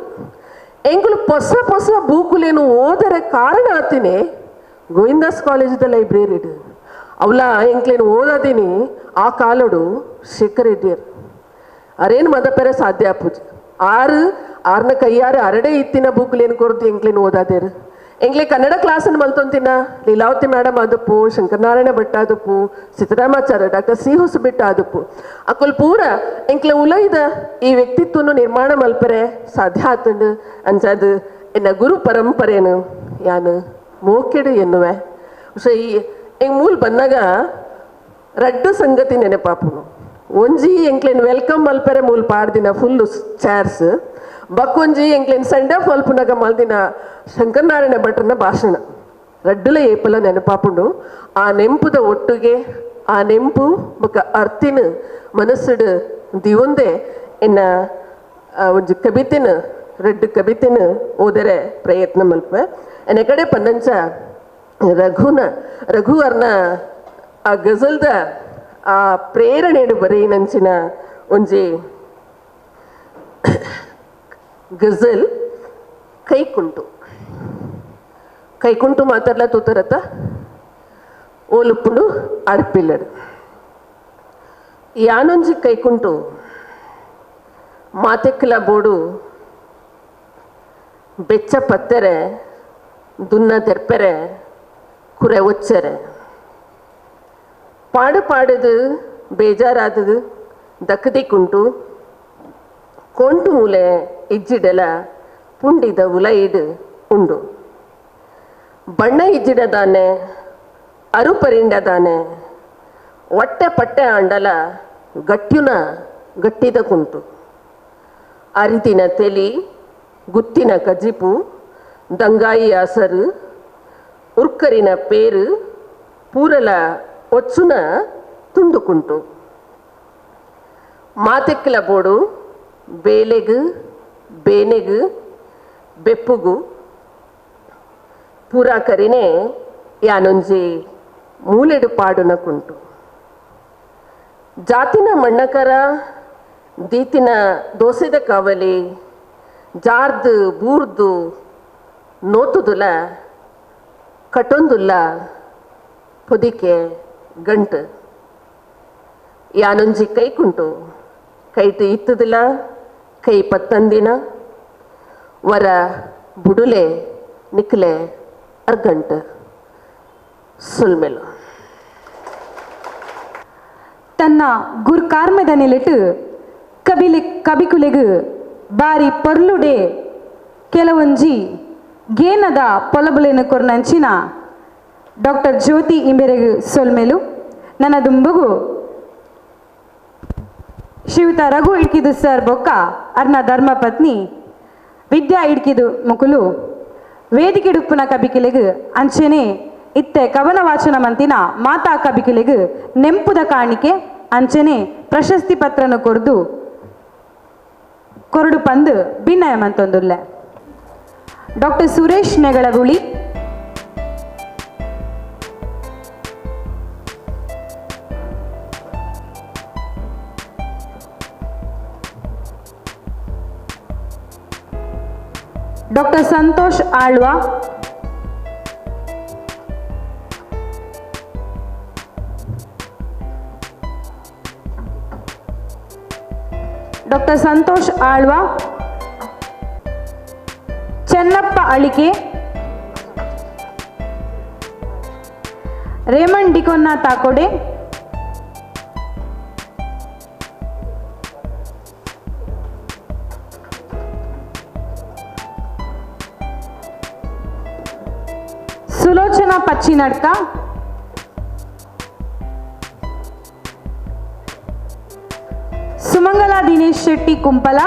ಎಂಕುಲು ಹೊಸ ಹೊಸ ಬೂಕುಲೇನು ಓದರೆ ಕಾರಣ ಆತೀನಿ ಗೋವಿಂದಾಸ್ ಕಾಲೇಜ್ದ ಲೈಬ್ರರಿ ಅವಳ ಎಂಕ್ಲೇನು ಓದದೀನಿ ಆ ಕಾಲಡು ಶೇಖರ್ ರೆಡ್ಡಿಯರ್ ಅರೇನು ಮದಪೆರೆ ಸಾಧ್ಯ ಆಪುಜಿ ಆರು ಆರ್ನ ಕೈಯಾರು ಅರಡೆ ಇತ್ತಿನ ಬೂಕುಲೇನು ಕೊರತು ಎಂಕ್ಲೇನು ಓದಾದೇರು ಎಂಗ್ಲೆ ಕನ್ನಡ ಕ್ಲಾಸನ್ನು ಮಲ್ತೊಂತಿನ ಲೀಲಾವತಿ ಮೇಡಮ್ ಆದಪ್ಪು, ಶಂಕರನಾರಾಯಣ ಭಟ್ ಆದಪ್ಪು, ಸಿದ್ದರಾಮಾಚಾರ್ಯ ಡಾಕ್ಟರ್ ಸಿ ಹೊಸಬಿಟ್ಟ ಆದಪ್ಪು ಅಕ್ಕುಲ್ ಪೂರ ಎಂಕ್ಲೆ ಉಲೈದ ಈ ವ್ಯಕ್ತಿತ್ವನು ನಿರ್ಮಾಣ ಮಲ್ಪರೆ ಸಾಧ್ಯ ಆತಂಡು ಅಂಚಾದು ಎನ್ನ ಗುರು ಪರಂಪರೆನು ಯಾನು ಮೋಕೆಡು ಎನ್ನುವೆ. ಸೊ ಈ ಎಂಗ್ ಮೂಲ್ ಬಂದಾಗ ರಡ್ಡು ಸಂಗತಿ ನೆನಪಾಪುನು. ಒಂಜಿ ಎಂಕ್ಲೇನ್ welcome ಮಲ್ಪರೆ ಮೂಲ್ ಪಾಡ್ದಿನ ಫುಲ್ಲು ಚೇರ್ಸ್, ಬಕ್ಕೊಂಜಿ ಎಂಕ್ಲೇನ್ ಸೆಂಡ್ ಆಫ್ ಮಲ್ಪುನಗ ಮಲ್ದಿನ ಶಂಕರನಾರಾಯಣ ಭಟ್ರನ ಭಾಷಣ ರಡ್ಡುಲ ಏಪಲ ನೆನಪಾಪುಂಡು. ಆ ನೆಂಪುದ ಒಟ್ಟುಗೆ ಆ ನೆಂಪು ಬೊಕ್ಕ ಅರ್ತಿನ ಮನಸ್ಸುಡು ದಿವೊಂದೇ ಎನ್ನ ಒಂಜಿ ಕವಿತೆನ ರಡ್ಡು ಕವಿತೆನ ಓದರೆ ಪ್ರಯತ್ನ ಮಲ್ಪೆ. ಎನ್ನ ಕಡೆ ಪನ್ನಂಚ ರಘುನ ರಘು ಅರ್ನ ಆ ಗಜಲ್ದ ಆ ಪ್ರೇರಣೆಡು ಬರೆಯಿನಂಚಿನ ಒಂಜಿ ಗಜಲ್ ಕೈಕುಂಟು. ಕೈಕುಂಟು ಮಾತಾಡ್ಲ ತೂತರತ ಓಲುಪ್ಪುಂಡು ಅರ್ಪಿಲ್ಲಡು ಯಾನೊಂಜಿ ಕೈಕುಂಟು ಮಾತೆಕ್ಕಲ ಬೋಡು ಬೆಚ್ಚ ಪತ್ತೆರೆ ದುನ್ನ ತೆರ್ಪೆರೆ ಕುರೆ ಒಚ್ಚರೆ ಪಾಡು ಪಾಡದು ಬೇಜಾರಾದದು ದಕ್ಕದಿಕ್ಕುಂಟು ಕೊಂಟು ಮೂಲೆ ಇಜ್ಜಿಡಲ ಪುಂಡಿದ ಉಲೈಡು ಉಂಡು ಬಣ್ಣ ಇಜ್ಜಿಡದಾನೆ ಅರುಪರಿಂಡದಾನೆ ಒಟ್ಟೆ ಪಟ್ಟೆ ಆಂಡಲ ಗಟ್ಟಿನ ಗಟ್ಟಿದ ಕುಂಟು ಅರಿದಿನ ತೆಲಿ ಗುತ್ತಿನ ಕಜಿಪು ದಂಗಾಯಿ ಅಸರು ಉರ್ಕರಿನ ಪೇರು ಪೂರಲ ಒಚ್ಚುನ ತುಂಡುಕುಂಟು ಮಾತೆಕ್ಕಲ ಬೋಡು ಬೇಲೆಗು ಬೇನೆಗು ಬೆಪ್ಪುಗು ಪೂರಾ ಕರಿನೇ ಯಾನೊಂಜಿ ಮೂಲೆಡು ಪಾಡುನ ಕುಂಟು ಜಾತಿನ ಮಣ್ಣಕರ ದೀತಿನ ದೋಸೆದ ಕಾವಲಿ ಜಾರ್ದು ಬೂರ್ದು ನೋತುದುಲ ಕಟೊಂದುಲ್ಲ ಪೊದಿಕೆ ಗಂಟು ಯಾನೊಂಜಿ ಕೈ ಕುಂಟು ಕೈಟು ಇತ್ತುದಿಲ್ಲ ಕೈ ಪತ್ತಂದಿನ ವರ ಬುಡುಲೆ ನಿಕ್ಲೆ ಅರ್ಗಂಟು ಸುಲ್ಮೆಲು. ತನ್ನ ಗುರ್ಕಾರ್ಮೆದ ನೆಲೆಟು ಕಬಿಲೆ ಕಬಿಕುಲೆಗು ಬಾರಿ ಪೊರ್ಲುಡೆ ಕೆಲವೊಂಜಿ ಗೇನದ ಪೊಲಬುಲೆನು ಕೊರ್ನಂಚಿನ ಡಾಕ್ಟರ್ ಜ್ಯೋತಿ ಇಂಬೆರೆಗು ಸೊಲ್ಮೆಲು. ನನ್ನ ದುಂಬುಗು ಶ್ರೀಯುತ ರಘು ಇಡ್ಕಿದು ಸರ್ ಬೊಕ್ಕ ಅರ್ನ ಧರ್ಮಪತ್ನಿ ವಿದ್ಯಾ ಇಡ್ಕಿದು ಮುಕುಲು ವೇದಿಕೆಡುಪ್ಪುನ ಕಬಿಕಿಲೆಗು ಅಂಚೆನೆ ಇತ್ತೆ ಕವನ ವಾಚನ ಮಂತಿನ ಮಾತಾ ಕಬಿಕಿಲೆಗು ನೆಂಪುದ ಕಾಣಿಕೆ ಅಂಚೆನೆ ಪ್ರಶಸ್ತಿ ಪತ್ರನು ಕೊರ್ದು ಕೊರಡು ಪಂದು ಭಿನ್ನಯ ಮಂತೊಂದುಲ್ಲೆ. Doctor Suresh Negalaguli, doctor Santosh Alva, doctor Santosh Alva, Chennappa Alike, Raymond D'Cunha Takode, Sulochana Pachchinadka, Sumangala Dinesh Shetty Kumpala,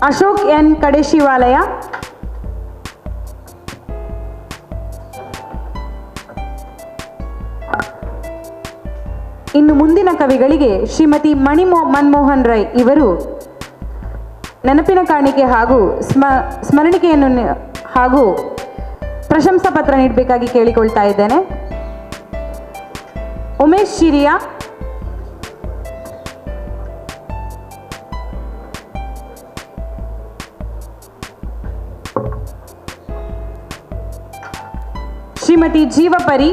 Ashok N Kadeshivalaya, ಇನ್ನು ಮುಂದಿನ ಕವಿಗಳಿಗೆ ಶ್ರೀಮತಿ ಮನ್ಮೋಹನ್ ರೈ ಇವರು ನೆನಪಿನ ಕಾಣಿಕೆ ಹಾಗೂ ಸ್ಮರಣಿಕೆಯನ್ನು ಹಾಗೂ ಪ್ರಶಂಸಾ ಪತ್ರ ನೀಡಬೇಕಾಗಿ ಕೇಳಿಕೊಳ್ತಾ ಇದ್ದೇನೆ. ಉಮೇಶ್ ಶಿರಿಯಾ, ಶ್ರೀಮತಿ ಜೀವಪರಿ,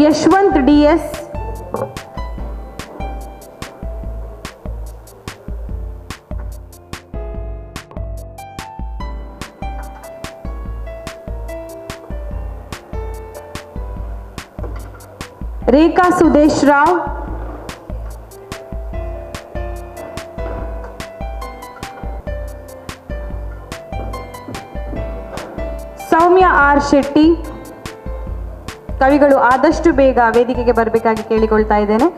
ಯಶವಂತ್ ಡಿಎಸ್, ರೇಖಾ ಸುದೇಶ್ ರಾವ್, ಸೌಮ್ಯ ಆರ್ ಶೆಟ್ಟಿ. ಕವಿಗಳು ಆದಷ್ಟು ಬೇಗ ವೇದಿಕೆಗೆ ಬರಬೇಕಾಗಿ ಕೇಳಿಕೊಳ್ತಾ ಇದ್ದೇನೆ.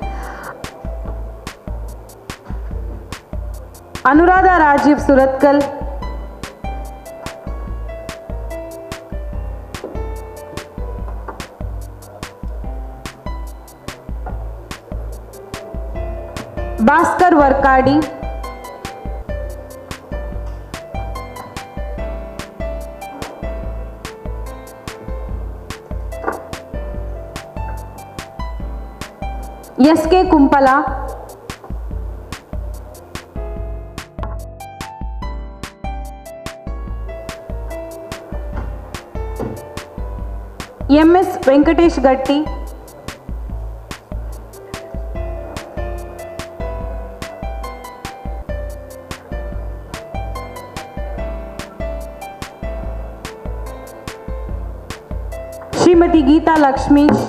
Anuradha Rajiv Surathkal, Bhaskar Vorkady, S K Kumpala, MS Venkatesh Gatti, Shrimati Geetha Lakshmish,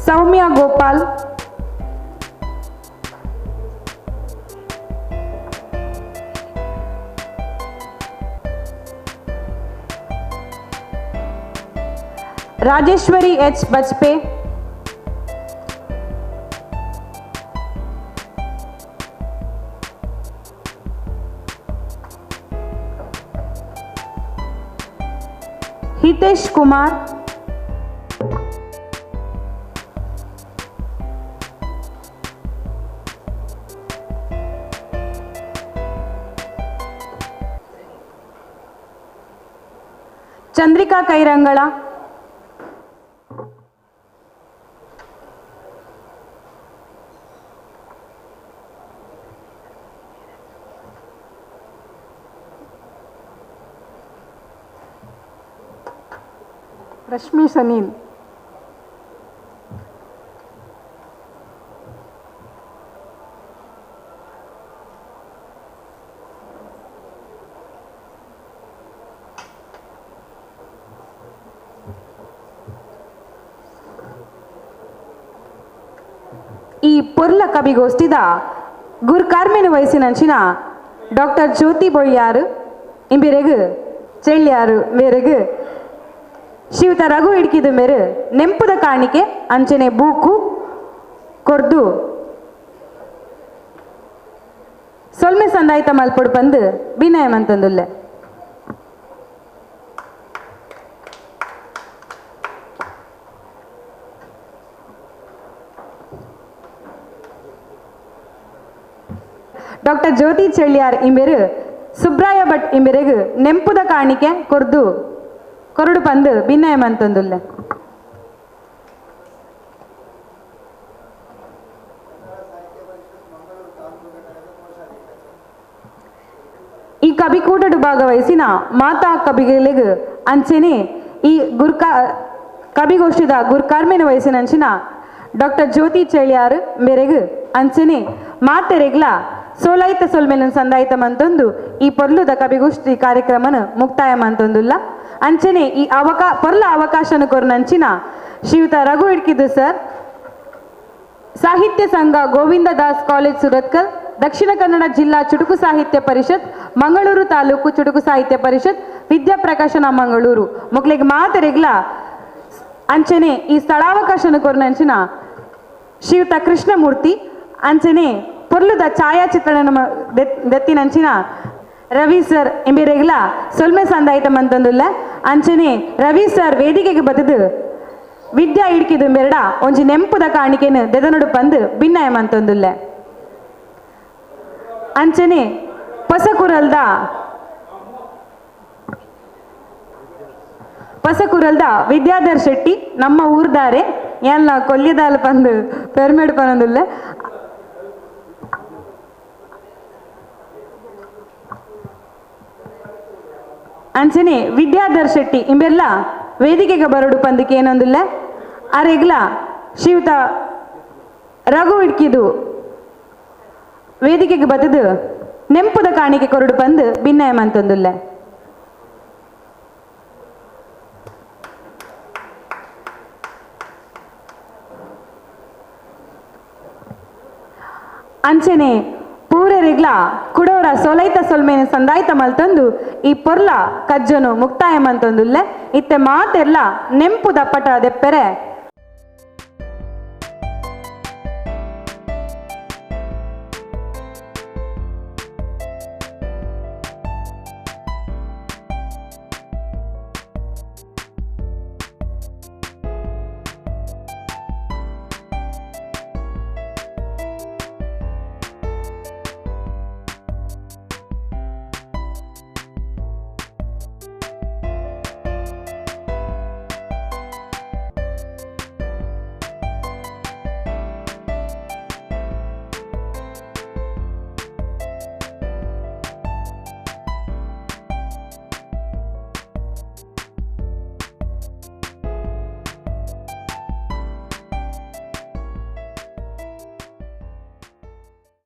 Soumya Gopal, Rajeshwari H Bajpe, Hitesh Kumar, Chandrika Kairangala, Rashmi Sanil, ಈ ಪೊರ್ಲ ಕವಿಗೋಷ್ಠಿದ ಗುರ್ಕಾರ್ಮೆನ ವಯಸ್ಸಿನಂಚಿನ ಡಾಕ್ಟರ್ ಜ್ಯೋತಿ ಬೊಳ್ಯಾರು ಇಂಬಿರೆಗು ಚೆಳ್ಳ್ಯಾರು ಮೇರೆಗು ಶ್ರೀಯುತ ರಘು ಇಡ್ಕಿದ ಮೇರು ನೆಂಪುದ ಕಾಣಿಕೆ ಅಂಚನೆ ಬೂಕು ಕೊರ್ದು ಸೊಲ್ಮೆ ಸಂದಾಯ್ತ ಮಲ್ಪೊಡು ಪಂದು ವಿನಯಮಂತಂದುಲ್ಲೆ. ಡಾಕ್ಟರ್ ಜ್ಯೋತಿ ಚೆಳ್ಳಿಯಾರ್ ಇಂಬೆರು ಸುಬ್ರಾಯ ಭಟ್ ಇಂಬೆರೆಗು ನೆಂಪುದ ಕಾಣಿಕೆ ಕೊರ್ದು ಕೊರಡು ಪಂದು ಭಿನ್ನಯಮಂತಂದುಲ್ಲೆ. ಈ ಕವಿಕೂಟಡು ಭಾಗವಹಿಸಿನ ಮಾತಾ ಕವಿಗಳಿಗೂ ಅಂಚೆನೆ ಈ ಗುರ್ಕಾ ಕವಿಗೋಷ್ಠಿದ ಗುರ್ಕಾರ್ಮೆನ ವಯಸ್ಸಿನಂಚಿನ ಡಾಕ್ಟರ್ ಜ್ಯೋತಿ ಚೆಳ್ಳಿಯಾರ್ ಮೇರೆಗು ಅಂಚೆನೆ ಮಾತೆರೆಗ್ಲ ಸೋಲೈತ ಸೊಲ್ಮೆಲನ್ ಸಂದಾಯ್ತ ಮಂತೊಂದು ಈ ಪೊರ್ಲುದ ಕವಿಗೋಷ್ಠಿ ಕಾರ್ಯಕ್ರಮನ ಮುಕ್ತಾಯ ಮಂತೊಂದುಲ್ಲ. ಅಂಚನೆ ಈ ಪೊರ್ಲ ಅವಕಾಶನ ಕೊರ್ನಂಚಿನ ಶ್ರೀಯುತ ರಘು ಇಡ್ಕಿದ್ದು ಸರ್, ಸಾಹಿತ್ಯ ಸಂಘ ಗೋವಿಂದ ದಾಸ್ ಕಾಲೇಜ್ ಸುರತ್ಕಲ್, ದಕ್ಷಿಣ ಕನ್ನಡ ಜಿಲ್ಲಾ ಚುಟುಕು ಸಾಹಿತ್ಯ ಪರಿಷತ್, ಮಂಗಳೂರು ತಾಲೂಕು ಚುಟುಕು ಸಾಹಿತ್ಯ ಪರಿಷತ್, ವಿದ್ಯಾ ಪ್ರಕಾಶನ ಮಂಗಳೂರು ಮೊಕ್ಲೆಗ್ ಮಾತೆರೆಗ್ಲ ಅಂಚನೆ ಈ ಸ್ಥಳಾವಕಾಶನ ಕೊರ್ನಂಚಿನ ಶ್ರೀಯುತ ಕೃಷ್ಣಮೂರ್ತಿ ಅಂಚನೆ ಪೊರ್ಲುದ ಛಾಯಾಚಿತ್ರಣ ದೆತ್ತಿನಂಚಿನ ರವಿ ಸರ್ ಎಂಬಿರೆಗ್ಲ ಸೊಲ್ಮೆ ಸಂದಾಯ್ತ ಮಂತಂದುಲ್ಲ. ಅಂಚನೆ ರವಿ ಸರ್ ವೇದಿಕೆಗೆ ಬತ್ತದು ವಿದ್ಯಾ ಇಡ್ಕಿದು ಮೆರಡ ಒಂಜಿ ನೆಂಪುದ ಕಾಣಿಕೆನು ದೆದನೊಡು ಪಂದು ಭಿನ್ನಯ ಮಂತಂದುಲ್ಲ. ಅಂಚನೆ ಪಸಕುರಲ್ದ ವಿದ್ಯಾಧರ್ ಶೆಟ್ಟಿ ನಮ್ಮ ಊರ್ದಾರೆ ಏನ್ಲ ಕೊಲ್ಯದಾಲ ಪಂದು ಪೆರ್ಮೆಡು ಪನಂದುಲ್ಲ. ಅಂಚನೆ ವಿದ್ಯಾಧರ್ ಶೆಟ್ಟಿ ಇಂಬೆರ್ಲ ವೇದಿಕೆಗೆ ಬರಡು ಪಂದಕ್ಕೆ ಏನೊಂದಿಲ್ಲ ಅರೆಗ್ಲ ಶ್ರೀಯುತ ರಘು ಇಡ್ಕಿದು ವೇದಿಕೆಗೆ ಬತ್ತದು ನೆಂಪುದ ಕಾಣಿಕೆ ಕೊರಡು ಪಂದು ಭಿನ್ನಯಮಂತೊಂದುಲ್ಲ. ಅಂಚನೆ ಪೂರೆರೆಗ್ಲ ಕುಡೋರ ಸೊಲೈತ ಸೊಲ್ಮೇನೆ ಸಂದಾಯ್ತ ಮಲ್ತಂದು ಈ ಪೊರ್ಲ ಕಜ್ಜನು ಮುಕ್ತಾಯ ಮಂತಂದುಲ್ಲೆ. ಇತ್ತೆ ಮಾತೆರ್ಲ ನೆಂಪುದ ಪಟ ದೆಪ್ಪೆರೆ